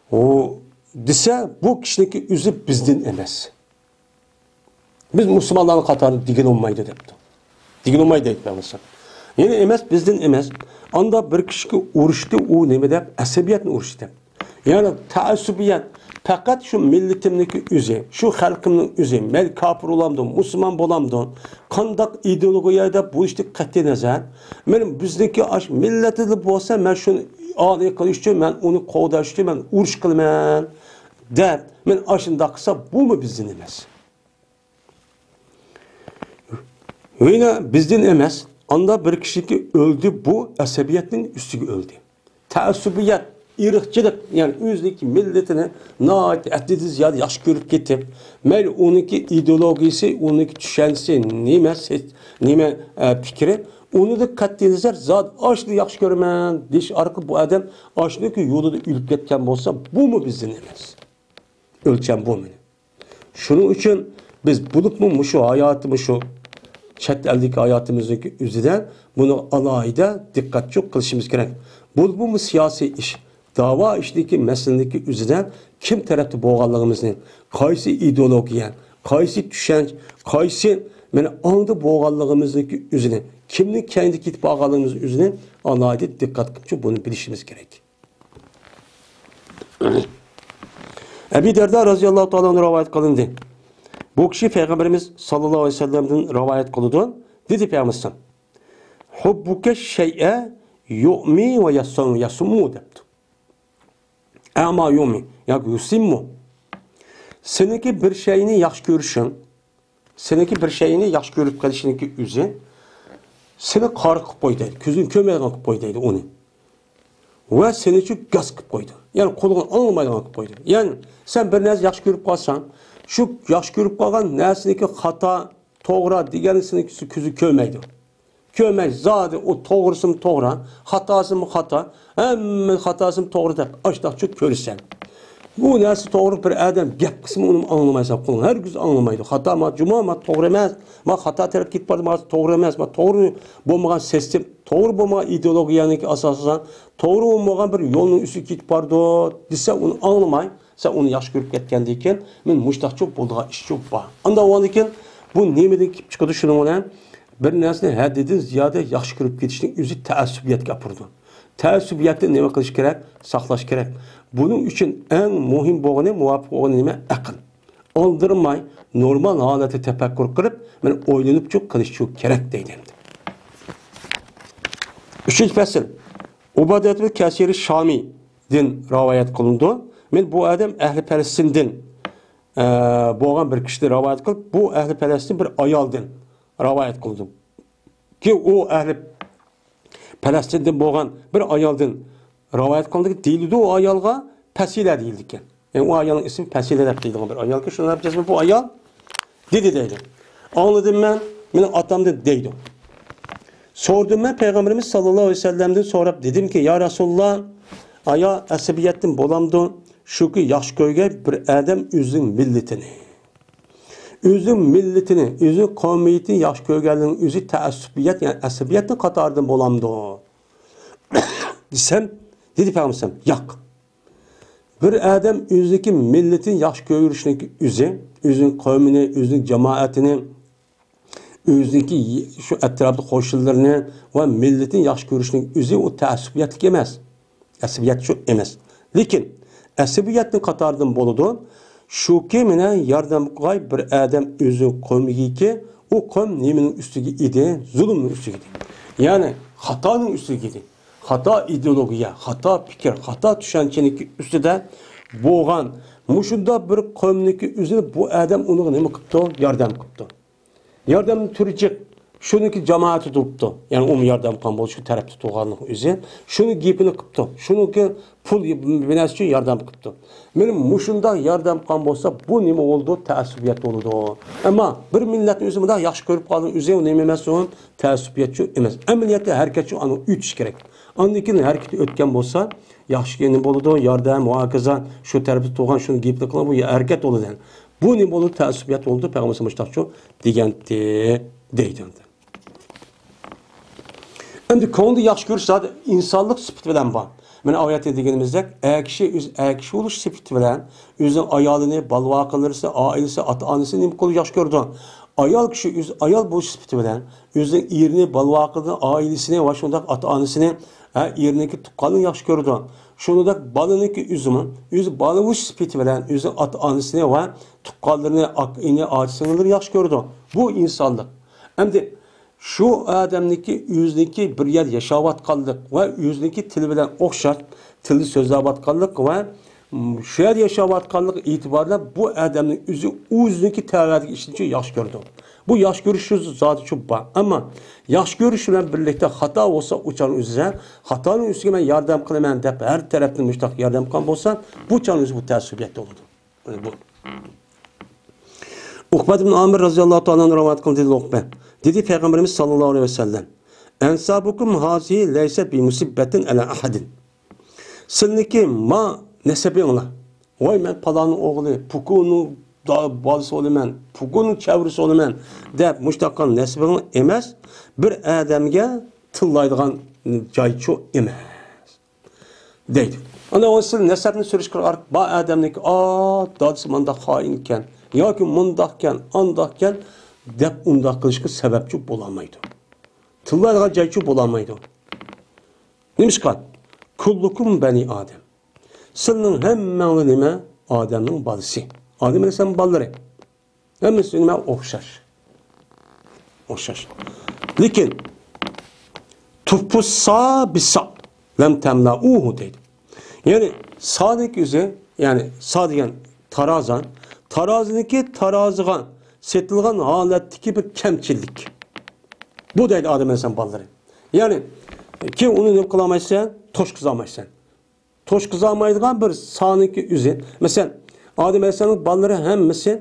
ئۇ دېسە، بۇ كىشىنىڭكى ئۆزى بىزدىن ئەمەس. بىز مۇسۇلمانلارنىڭ قاتارىدا دېگىلى بولمايدۇ دەپتۇ. دېگىلى بولمايدۇ دەيدۇ پەيغەمبەر. يەنى ئەمەس، بىزدىن ئەمەس. ئاندا بىر كىشىگە ئۇرۇشتى، ئۇ نېمە دەپ؟ ئەسەبىيەتنى ئۇرۇشتى دەپ. يەنى تەئەسسۇبىيەت پەقەت شۇ مىللىتىمنىڭكى ئۆزى، شۇ خەلقىمنىڭ ئۆزى، مەيلى كاپىر بولامدۇ، مۇسۇلمان بولامدۇ، قانداق ئىدېئولوگىيەدە بولۇشتىكى قەتئىي نەزەر، مەن بىزنىڭكى ئاش مىللىتىدە بولسا، مەن شۇنى ئالىي قىلىش ئۈچۈن، مەن ئۇنى قوغداش ئۈچۈن مەن ئۇرۇش قىلىمەن دەپ، مەن ئاشۇنداق قىلسا، بۇمۇ بىزدىن ئەمەس. ۋىنا بىزدىن ئەمەس، ئاندا بىر كىشىكى ئۆلدى، بۇ ئەسەبىيەتنىڭ ئۈستىگە ئۆلدى. تەئەسسۇبىيەت، ئىرقچىلىق، يەنى ئۆزىنىڭكى مىللىتىنى ناھايىتى ھەددىدىن زىيادە ياخشى كۆرۈپ كېتىپ، مەيلى ئۇنىڭكى ئىدېئولوگىيىسى، ئۇنىڭكى چۈشەنچىسى نېمە، سېت-، نېمە، ئە، پىكرى، ئۇنىڭدىن قەتئىينەزەر، زادى ئاشۇنى ياخشى كۆرىمەن دېيىش ئارقىلىق بۇ ئادەم ئاشۇنىڭكى يولىدا ئۆلۈپ كەتكەن بولسا، بۇمۇ بىزدىن ئەمەس. ئۆلچەم بۇ مېنىڭ. شۇنىڭ ئۈچۈن بىز بولۇپمۇ مۇشۇ ھاياتىمىز، شۇ چەت ئەلدىكى ھاياتىمىزنىڭكى ئۆزىدە بۇنىڭغا ئالاھىدە دىققەت قىلىشىمىز كېرەك. بولۇپمۇ سىياسىي ئىش، داۋا ئىشىدىكى مەسىلىنىڭكى ئۆزىدە كىم تەرەپتە بولغانلىقىمىزنى، قايسى ئىدېئولوگىيە، قايسى چۈشەنچە، قايسى مانا ئاڭدا بولغانلىقىمىزنىڭكى ئۆزىنى، كىمنىڭ كەينىدە كېتىپ قالغانلىقىمىزنىڭ ئۆزىنى ئالاھىدە دىققەت قىلىپ بۇنى بىلىشىمىز كېرەك. ئەبى دەردە رەزىياللاھۇ تائالا ئەنھۇ رىۋايەت قىلىندى. بۇ كىشى پەيغەمبىرىمىز ساللاللاھۇ ئەلەيھى ۋەسەللەمدىن رىۋايەت قىلىدۇ. دېدى پەيغەمبىرىمىز: «ھۇببۇكە شەيئە يۇئمى ۋە يەسۇم-، يەسۇممۇ» دەپتۇ. ئەما يۇئمى ياكى يۇسىممۇ. سېنىڭكى بىر شەينى ياخشى كۆرۈشۈڭ، سېنىڭكى بىر شەينى ياخشى كۆرۈپ قېلىشىنىڭكى ئۆزى سېنى قارا قىلىپ قويدى، كۆزۈڭ كۆرمەيدىغان قىلىپ قويدى ئۇنى. ۋە سېنىچۇ گاس قىلىپ قويدى. يەنى قۇلىقىڭ ئاڭلىمايدىغان قىلىپ قويدى. يەنى سەن بىر نەرسە ياخشى كۆرۈپ قالساڭ، شۇ ياخشى كۆرۈپ قالغان نەرسىنىڭكى خاتا، توغرا دېگەننى سېنىڭكى كۆزۈڭ كۆرمەيدۇ. كۆرمەي، زادى ئۇ توغرىسىمۇ توغرا، خاتاسىمۇ خاتا، ھەممە خاتاسىمۇ توغرا دەپ ئاشتاقچۇ كۆرىسەن. بۇ نەرسە توغرا بىر ئادەم گەپ قىلسىمۇ ئۇنى ئاڭلىمايسەن، قۇلۇڭ ھەرگىز ئاڭلىمايدۇ. خاتا ما جۇما، ما توغرا ئەمەس، ما خاتا تەرەپكە كېتىپ بارىدۇ، ما توغرا ئەمەس، ما توغرا بولمىغان سىستېم، توغرا بولمىغان ئىدېئولوگىيەنىڭكى ئاساسىدا توغرا بولمىغان بىر يولنىڭ ئۈستىگە كېتىپ بارىدۇ دېسە، ئۇنى ئاڭلىماي، سەن ئۇنى ياخشى كۆرۈپ كەتكەندىن كېيىن، مەن مۇشتاقچۇ بولىدىغان ئىشچۇ بار. ئانداق بولغاندىن كېيىن، بۇ نېمىدىن كېلىپ چىقىدۇ؟ شۇنىڭ بىلەن بىر نەرسىنى ھەددىدىن زىيادە ياخشى كۆرۈپ كېتىشنىڭ ئۆزى تەئەسسۇبىيەتكە ئاپىرىدۇ. تەئەسسۇبىيەتنى نېمە قىلىش كېرەك؟ ساقلاش كېرەك. بۇنىڭ ئۈچۈن ئەڭ مۇھىم بولغىنى، مۇۋاپىق بولغىنى نېمە؟ ئەقىل. ئالدىرىماي، نورمال ھالەتتە تەپەككۇر قىلىپ، مەن ئويلىنىپچۇ قىلىشچۇ كېرەك دەيدۇ ئەمدى. ئۈچىنچى پەسىل. ئۇبادەتۇل كەسىرى شامىدىن رىۋايەت قىلىنىدۇ. مەن بۇ ئادەم ئەھلى پەلەستىندىن، ئە، بولغان بىر كىشىدىن رىۋايەت قىلىپ، بۇ ئەھلى پەلەستىن بىر ئايالدىن رىۋايەت قىلىدۇ. كى ئۇ ئەھلى پەلەستىندىن بولغان بىر ئايالدىن رىۋايەت قىلىندى، دېيىلىدۇ، ئۇ ئايالغا پەسىلە دېيىلىدىكەن. يەنى ئۇ ئايالنىڭ ئىسمى پەسىلە دەپ دەيدىغان بىر ئايالكەن. شۇنى دەپ جەزمەن بۇ ئايال دېدى دەيدۇ. ئاڭلىدىم مەن، مېنىڭ ئاتامدىن دەيدۇ. سورىدىم مەن پەيغەمبىرىمىز ساللاللاھۇ ئەلەيھى ۋەسەللەمدىن سوراپ دېدىمكى، يا رەسۇلاللا، ئايا ئەسەبىيەتتىن بولامدۇ؟ شۇكى ياخشى كۆرگەن بىر ئادەم ئۆزىنىڭ مىللىتىنى، ئۆزىنىڭ مىللىتىنى، ئۆزىنىڭ قومىيىتىنى ياخشى كۆرگەنلىكىنىڭ ئۆزى تەئەسسۇبىيەت، يەنى ئەسەبىيەتنىڭ قاتارىدىن بولامدۇ؟ دېسەم، دېدى پەيغەمبىرىم، ياق. بىر ئادەم ئۆزىنىڭكى مىللىتىنى ياخشى كۆرۈشنىڭكى ئۆزى، ئۆزىنىڭ قومىنى، ئۆزىنىڭ جامائەتىنى، ئۆزىنىڭكى شۇ ئەتراپتا قوشنىلىرىنى ۋە مىللىتىنى ياخشى كۆرۈشنىڭ ئۆزى ئۇ تەئەسسۇبىيەتلىك ئەمەس. ئەسەبىيەت شۇ ئەمەس. لېكىن ئەسەبىيەتنىڭ قاتارىدىن بولىدۇ. شۇكى مانا ياردەم قىلغاي بىر ئادەم ئۆزىنىڭ قومىگىكى، ئۇ قوم نېمىنىڭ ئۈستىگە ئىدى؟ زۇلۇمنىڭ ئۈستىگە ئىدى. يەنى خاتانىڭ ئۈستىگە كېتىدۇ. خاتا ئىدېئولوگىيە، خاتا پىكىر، خاتا چۈشەنچىنىڭكى ئۈستىدە بولغان مۇشۇنداق بىر قومنىڭكى ئۆزىنى بۇ ئادەم ئۇنىڭغا نېمە قىپتۇ؟ ياردەم قىپتۇ. ياردەم تۈرى جىق. شۇنىڭكى جامائىتى تۇرۇپتۇ. يەنى ئۇمۇ ياردەم قىلغان بولۇشقا تەرەپتە تۇرغانلىق ئۆزى. شۇنىڭ گېپىنى قىپتۇ. شۇنىڭكى پۇل بىنەسى ئۈچۈن ياردەم قىپتۇ. مېنىڭ مۇشۇنداق ياردەم قىلغان بولسا، بۇ نېمە بولىدۇ؟ تەئەسسۇپىيەت بولىدۇ. ئەمما بىر مىللەتنى ئۆزى مۇنداق ياخشى كۆرۈپ قالغان ئۆزى نېمە ئەمەس ئۇ؟ تەئەسسۇپىيەتچۇ ئەمەس. ئەمەلىيەتتە ھەرىكەتچۇ ئانى ئۆتۈش كېرەك. ئاندىن كېيىن ھەرىكىتى ئۆتكەن بولسا، ياخشى نېمە بولىدۇ؟ ياردەم، ۋە ھاكازا شۇ تەرەپتە تۇرغان شۇنى گېپىنى قىلغان بۇ ھەرىكەت بولىدۇ. بۇ نېمە بولىدۇ؟ تەئەسسۇپىيەت بولىدۇ. پەيغەمبەر مۇشۇنداقچۇ دېگەنتى دەيدۇ. ئەمدى كۆڭۈلدە ياخشى كۆرۈش زادى ئىنسانلىق سۈپىتى بىلەن بار. مانا ئايەتتە دېگىنىمىزدەك، ئەر كىشى ئۆز ئەر كىشى بولۇش سۈپىتى بىلەن ئۆزىنىڭ ئايالىنى، بالا-ۋاقىلىرىسى، ئائىلىسى، ئاتا-ئانىسىنى نېمە قىلىدۇ؟ ياخشى كۆرىدۇ. ئايال كىشى ئۆز ئايال بولۇش سۈپىتى بىلەن ئۆزىنىڭ ئېرىنى، بالا-ۋاقىلىرىنى، ئائىلىسىنى ۋە شۇنداق ئاتا-ئانىسىنى، ھە، ئېرىنىڭكى تۇغقانلىرىنى ياخشى كۆرىدۇ. شۇنداق بالىنىڭكى ئۆزىمۇ ئۆزى بالا بولۇش سۈپىتى بىلەن ئۆزىنىڭ ئاتا-ئانىسىنى ۋە تۇغقانلىرىنى، ئاكا-ئىنى، ئاچا-سىڭىللىرىنى ياخشى كۆرىدۇ. بۇ ئىنسانلىق. ئەمدى شۇ ئادەمنىڭكى ئۆزىنىڭكى بىر يەردە ياشاۋاتقانلىق ۋە ئۆزىنىڭكى تىلى بىلەن ئوخشاش تىلدا سۆزلەۋاتقانلىق ۋە شۇ يەردە ياشاۋاتقانلىقى ئېتىبارى بىلەن بۇ ئادەمنىڭ ئۆزى ئۆزىنىڭكى تەۋەدىكى ئىشىنى ياخشى كۆرىدۇ. بۇ ياخشى كۆرۈش سۆزى زادى چوپ بار. ئەمما ياخشى كۆرۈش بىلەن بىرلىكتە خاتا بولسا، ئۇ چاغنىڭ ئۆزىدە خاتانىڭ ئۈستىگە مەن ياردەم قىلىمەن دەپ ھەر تەرەپتىن مۇشۇنداق ياردەم قىلغان بولسا، بۇ چاغنىڭ ئۆزى بۇ تەئەسسۇپىيەتتە بولىدۇ. بۇ. ئۇقبەت ئىبن ئامىر رەزىياللاھۇ تائالا ئەنھۇ رىۋايەت قىلدى، دېدى ئۇقبە. دېدى پەيغەمبىرىمىز ساللاللاھۇ ئەلەيھى ۋەسەللەم، «ئەنسابۇكۇم ھازىھى لەيسەت بىمۇسىببەتىن ئەلا ئەھەدىن.» سىلىنىڭكى ما نەسەبىڭلار، ۋاي، مەن پالاننىڭ ئوغلى، پۇكۇنىڭ دا-، بالىسى بولىمەن، پۇكۇنىڭ چەۋرىسى بولىمەن دەپ مۇشۇنداق قىلغان نەسىبىڭلار ئەمەس، بىر ئادەمگە تىللايدىغان جايچۇ ئەمەس. دەيدۇ. ئاندىن ئۇ سىز نەسەبنى سۈرۈشكە ئارقا بار ئادەمنىڭكى، ئا، دادىسى مانداق خائىن ئىكەن، ياكى مۇنداق ئىكەن، ئانداق ئىكەن دەپ ئۇنداق قىلىشقا سەۋەبچۇ بولالمايدۇ. تىللايدىغان جايچۇ بولالمايدۇ. نېمىشقا؟ كۇللۇكۇم بەنى ئادەم. سىلىنىڭ ھەممەڭلار نېمە؟ ئادەمنىڭ بالىسى. ئادەم ئەلەيھىسسالام بالىلىرى. ھەممىسى نېمە؟ ئوخشاش. ئوخشاش. لېكىن، تۇپپۇسسا بىسا لەم تەملەئۇھۇ دەيدۇ. يەنى سانىڭ ئۆزى، يەنى سا دېگەن تارازا، تارازىنىڭكى تارازىغا سېتىلغان ھالەتتىكى بىر كەمچىلىك. بۇ دەيدۇ ئادەم ئەلەيھىسسالام بالىلىرى. يەنى، كېيىن ئۇنى نېمە قىلالمايسەن؟ توشقۇزالمايسەن. توشقۇزالمايدىغان بىر سانىڭكى ئۆزى. مەسىلەن، ئادەم ئەلەيھىسسالامنىڭ بالىلىرى ھەممىسى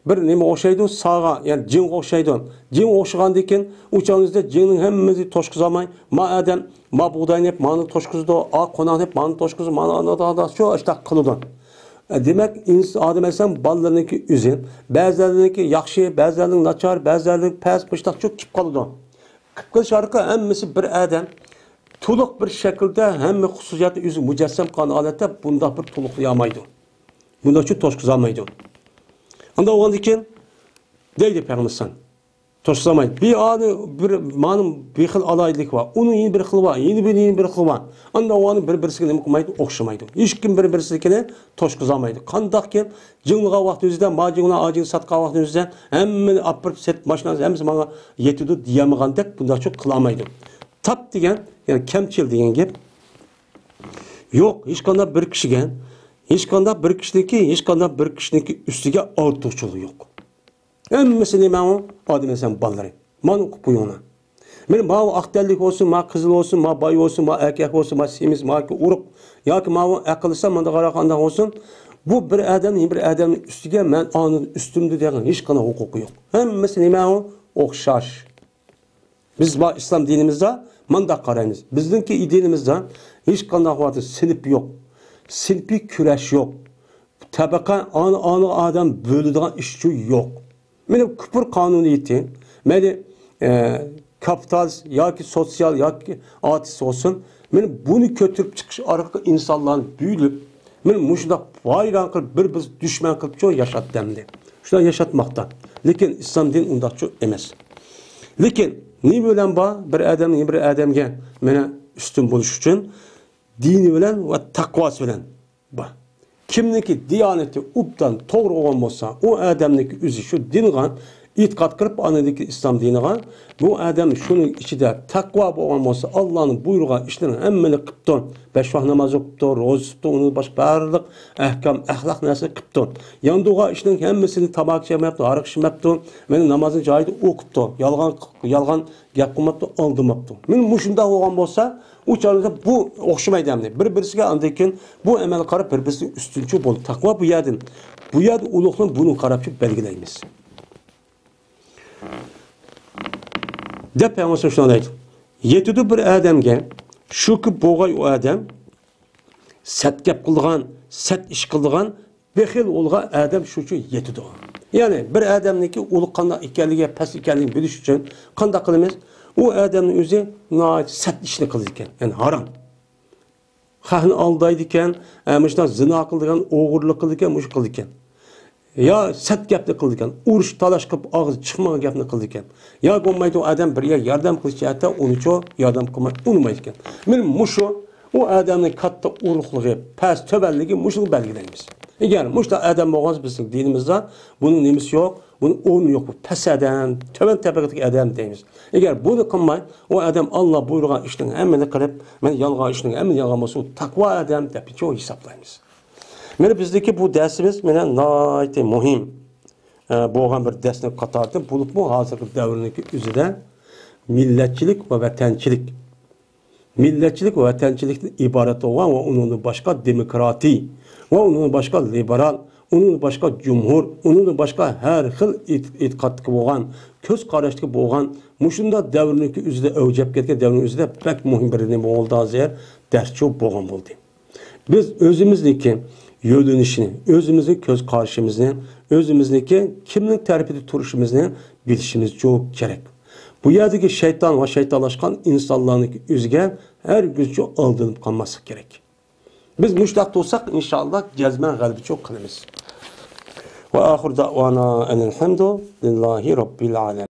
بىر نېمە ئوخشايدۇ؟ ساغا، يەنى جىڭغا ئوخشايدۇ. جىڭغا ئوخشىغاندىن كېيىن، ئۇ چاغنىڭ ئۆزىدە جىڭنىڭ ھەممىسى توشقۇزالماي، ما ئادەم، ما بۇغداينى يەپ، مانى توشقۇزىدۇ، ئا قوناقنى يەپ، مانى توشقۇزىدۇ، مانا، ئانا، ئانا، شۇ ئاشتاق قىلىدۇ. دېمەك، ئىنس-، ئادەم ئەلەيھىسسالام بالىلىرىنىڭكى ئۆزى، بەزىلەرنىڭكى ياخشى، بەزىلەرنىڭ ناچار، بەزىلەرنىڭ پەس، مۇشتاق چۆكۈپ قالىدۇ. قىلىپ قېلىش ئارقىلىق ھەممىسى بىر ئادەم تولۇق بىر شەكىلدە ھەممە خۇسۇسىيەتنى ئۆزى مۇجەسسەم قىلغان ھالەتتە بۇنداق بىر تولۇقلىيالمايدۇ. بۇنداقچە توشقۇزالمايدۇ. ئانداق بولغاندىن كېيىن دەيدۇ پەيغەمبەر، توشقۇزالمايدۇ. بىر ئانى بىر مانىڭ بىر خىل ئالاھىدىلىكى بار. ئۇنىڭ يەنە بىر خىلى بار. يەنە بىر، يەنە بىر خىلى بار. ئانداق بولغاندا بىر-، بىرسىگە نېمە قىلمايدۇ؟ ئوخشىمايدۇ. ھېچكىم بىر-، بىرسىنىڭكىنى توشقۇزالمايدۇ. قانداقكى جىڭلىغان ۋاقتىمىزدا، ما جىڭلار ئاجىڭ ساتقان ۋاقتىمىزدا ھەممىنى ئاپىرىپ سېتىپ، ماشىنىڭىز ھەممىسى ماڭا يېتىدۇ دېيەلمىگەندەك بۇنداقچە قىلالمايدۇ. تاپ دېگەن، يەنى كەمچىل دېگەن گەپ. يوق، ھېچقانداق بىر كىشىگە، ھېچقانداق بىر كىشىنىڭكى، ھېچقانداق بىر كىشىنىڭكى ئۈستىگە ئارتۇقچىلىقى يوق. ھەممىسى نېمە ئۇ؟ ئادەم ئەلەيھىسسالام بالىلىرى. مانا ئوقۇپ قويۇڭلار. مانا ماۋۇ ئاق تەنلىك بولسۇن، ما قىزىل بولسۇن، ما باي بولسۇن، ما ئەركەك بولسۇن، ما سېمىز، ما ئۇرۇق ياكى ماۋۇ ئەقىللىسا مانداق قاراق ئانداق بولسۇن. بۇ بىر ئادەم بىر ئادەمنىڭ ئۈستىگە مەن ئانىدىن ئۈستۈندە دېگەن ھېچقانداق ھوقۇقى يوق. ھەممىسى نېمە ئۇ؟ ئوخشاش. بىز بار ئىسلام دىنىمىزدا مانداق قارايمىز. بىزنىڭكى دىنىمىزدا ھېچقانداق ۋاقىتتا سىنىپ يوق. سىنىپىي كۈرەش يوق. تەبەقە ئانا، ئانا ئادەم بۆلىدىغان ئىشچۇ يوق. مانا كۇپۇر قانۇنىيىتى، مەيلى، ئە، كاپىتالىست ياكى سوتسىيال ياكى ئارتىست بولسۇن، مانا بۇنى كۆتۈرۈپ چىقىش ئارقىلىق ئىنسانلارنى بۆلۈپ، مانا مۇشۇنداق ۋايران قىلىپ، بىر-بىرسىنى دۈشمەن قىلىپچۇ ياشاتتى ئەمدى. شۇنداق ياشاتماقتا. لېكىن ئىسلام دىنى ئۇنداقچۇ ئەمەس. لېكىن نېمە بىلەن بار؟ بىر ئادەم بىر ئادەمگە مانا ئۈستۈن بولۇش ئۈچۈن دىنى بىلەن ۋە تەقۋاسى بىلەن بار. كىمنىڭكى دىيانىتى ئوبدان توغرا بولغان بولسا، ئۇ ئادەمنىڭكى ئۆزى شۇ دىنغا ئېتىقاد قىلىپ، ئاندىن كېيىن ئىسلام دىنىغا، بۇ ئادەم شۇنىڭ ئىچىدە تەقۋا بولغان بولسا، ئاللانىڭ بۇيرۇغان ئىشلىرىنىڭ ھەممىنى قىپتۇ. بەش ۋاق ناماز ئوقۇپتۇ، روزا تۇتۇپتۇ، ئۇنىڭدىن باشقا بارلىق ئەھكام، ئەخلاق نەرسىنى قىپتۇ. ياندۇرغان ئىشنىڭ ھەممىسىنى، تاماكا چەكمەپتۇ، ھاراق ئىچمەپتۇ، مانا نامازنى جايىدا ئوقۇپتۇ، يالغان، يالغان گەپ قىلماپتۇ، ئالدىماپتۇ. مانا مۇشۇنداق بولغان بولسا، ئۇ چاغدا بۇ ئوخشىمايدۇ ئەمدى. بىر-بىرسىگە ئاندىن كېيىن بۇ ئەمەل قاراپ بىر-بىرسىگە ئۈستۈنچى بولدى. تەقۋا بۇ يەردىن، بۇ يەردە ئۇلۇغلىنىپ بۇنى قاراپ بەلگىلەيمىز. دەپ پەيغەمبەر شۇنداق دەيدۇ. يېتىدۇ بىر ئادەمگە، شۇكى بولغاي ئۇ ئادەم، سەت گەپ قىلىدىغان، سەت ئىش قىلىدىغان، بېخىل بولغان ئادەم شۇچۇ يېتىدۇ. يەنى بىر ئادەمنىڭكى ئۇلۇغ قانداق ئىكەنلىكى، پەس ئىكەنلىكىنى بىلىش ئۈچۈن قانداق قىلىمىز؟ ئۇ ئادەمنىڭ ئۆزى ناھايىتى سەت ئىشنى قىلىدىكەن، يەنى ھارام. خەقنى ئالدايدىكەن، ئە، مۇشۇنداق زىنا قىلىدىكەن، ئوغرىلىق قىلىدىكەن، مۇشۇ قىلىدىكەن. يا سەت گەپنى قىلىدىكەن، ئۇرۇش تالاش قىلىپ ئاغزى چىقمىغان گەپنى قىلىدىكەن. يا بولمايدۇ ئادەم بىر يەر ياردەم قىلىش جەھەتتە ئۇنىچۇ ياردەم قىلماي ئۇنىمايدىكەن. مانا مۇشۇ ئۇ ئادەمنىڭ كاتتا ئۇلۇغلۇقى، پەس تۆۋەنلىكى مۇشۇنى بەلگىلەيمىز. ئەگەر مۇشۇنداق ئادەم بولغانسا بىزنىڭ دىنىمىزدا بۇنىڭ نېمىسى يوق، بۇنىڭ ئورنى يوق، بۇ پەس ئادەم، تۆۋەن تەبىقىدىكى ئادەم دەيمىز. ئەگەر بۇنى قىلماي، ئۇ ئادەم ئاللا بۇيرۇغان ئىشنىڭ ھەممىنى قىلىپ، مانا يالغان ئىشنىڭ ھەممىنى يالغان بولسا، ئۇ تەقۋا ئادەم دەپ ھېسابلايمىز. مانا بىزدىكى بۇ دەرسىمىز مانا ناھايىتى مۇھىم، ئە، بولغان بىر دەرسنىڭ قاتارىدىن بولۇپمۇ ھازىرقى دەۋرنىڭكى ئۆزىدە مىللەتچىلىك ۋە ۋەتەنچىلىك، مىللەتچىلىك ۋە ۋەتەنچىلىكتىن ئىبارەت بولغان ۋە ئۇنىڭدىن باشقا دېموكراتىي ۋە ئۇنىڭدىن باشقا لىبېرال، ئۇنىڭدىن باشقا جۇمھۇر، ئۇنىڭدىن باشقا ھەر خىل ئېت-، ئېتىقادتىكى بولغان، كۆز قاراشتىكى بولغان، مۇشۇنداق دەۋرنىڭكى ئۆزىدە ئەۋج ئېلىپ كەتكەن دەۋرنىڭ ئۆزىدە بەك مۇھىم بىر نېمە بولدى ھازىر، دەرسچۇ بولغان بولدى. بىز ئۆزىمىزنىڭكى يۆنىلىشىنى، ئۆزىمىزنىڭ كۆز قارىشىمىزنى، ئۆزىمىزنىڭكى كىمنىڭ تەرىپىدە تۇرۇشىمىزنى بىلىشىمىز جۇق كېرەك. بۇ يەردىكى شەيتان ۋە شەيتانلاشقان ئىنسانلارنىڭكى ئۆزىگە ھەرگىزچۇ ئالدىنىپ قالماسلىق كېرەك. بىز مۇشۇنداق تۇرساق، ئىنشائاللا، جەزمەن غەلىبىچۇ قىلىمىز. ۋە ئاخىر دەۋانا ئەنىل ھەمدۇ لىللاھى رەببىل ئالەمىن.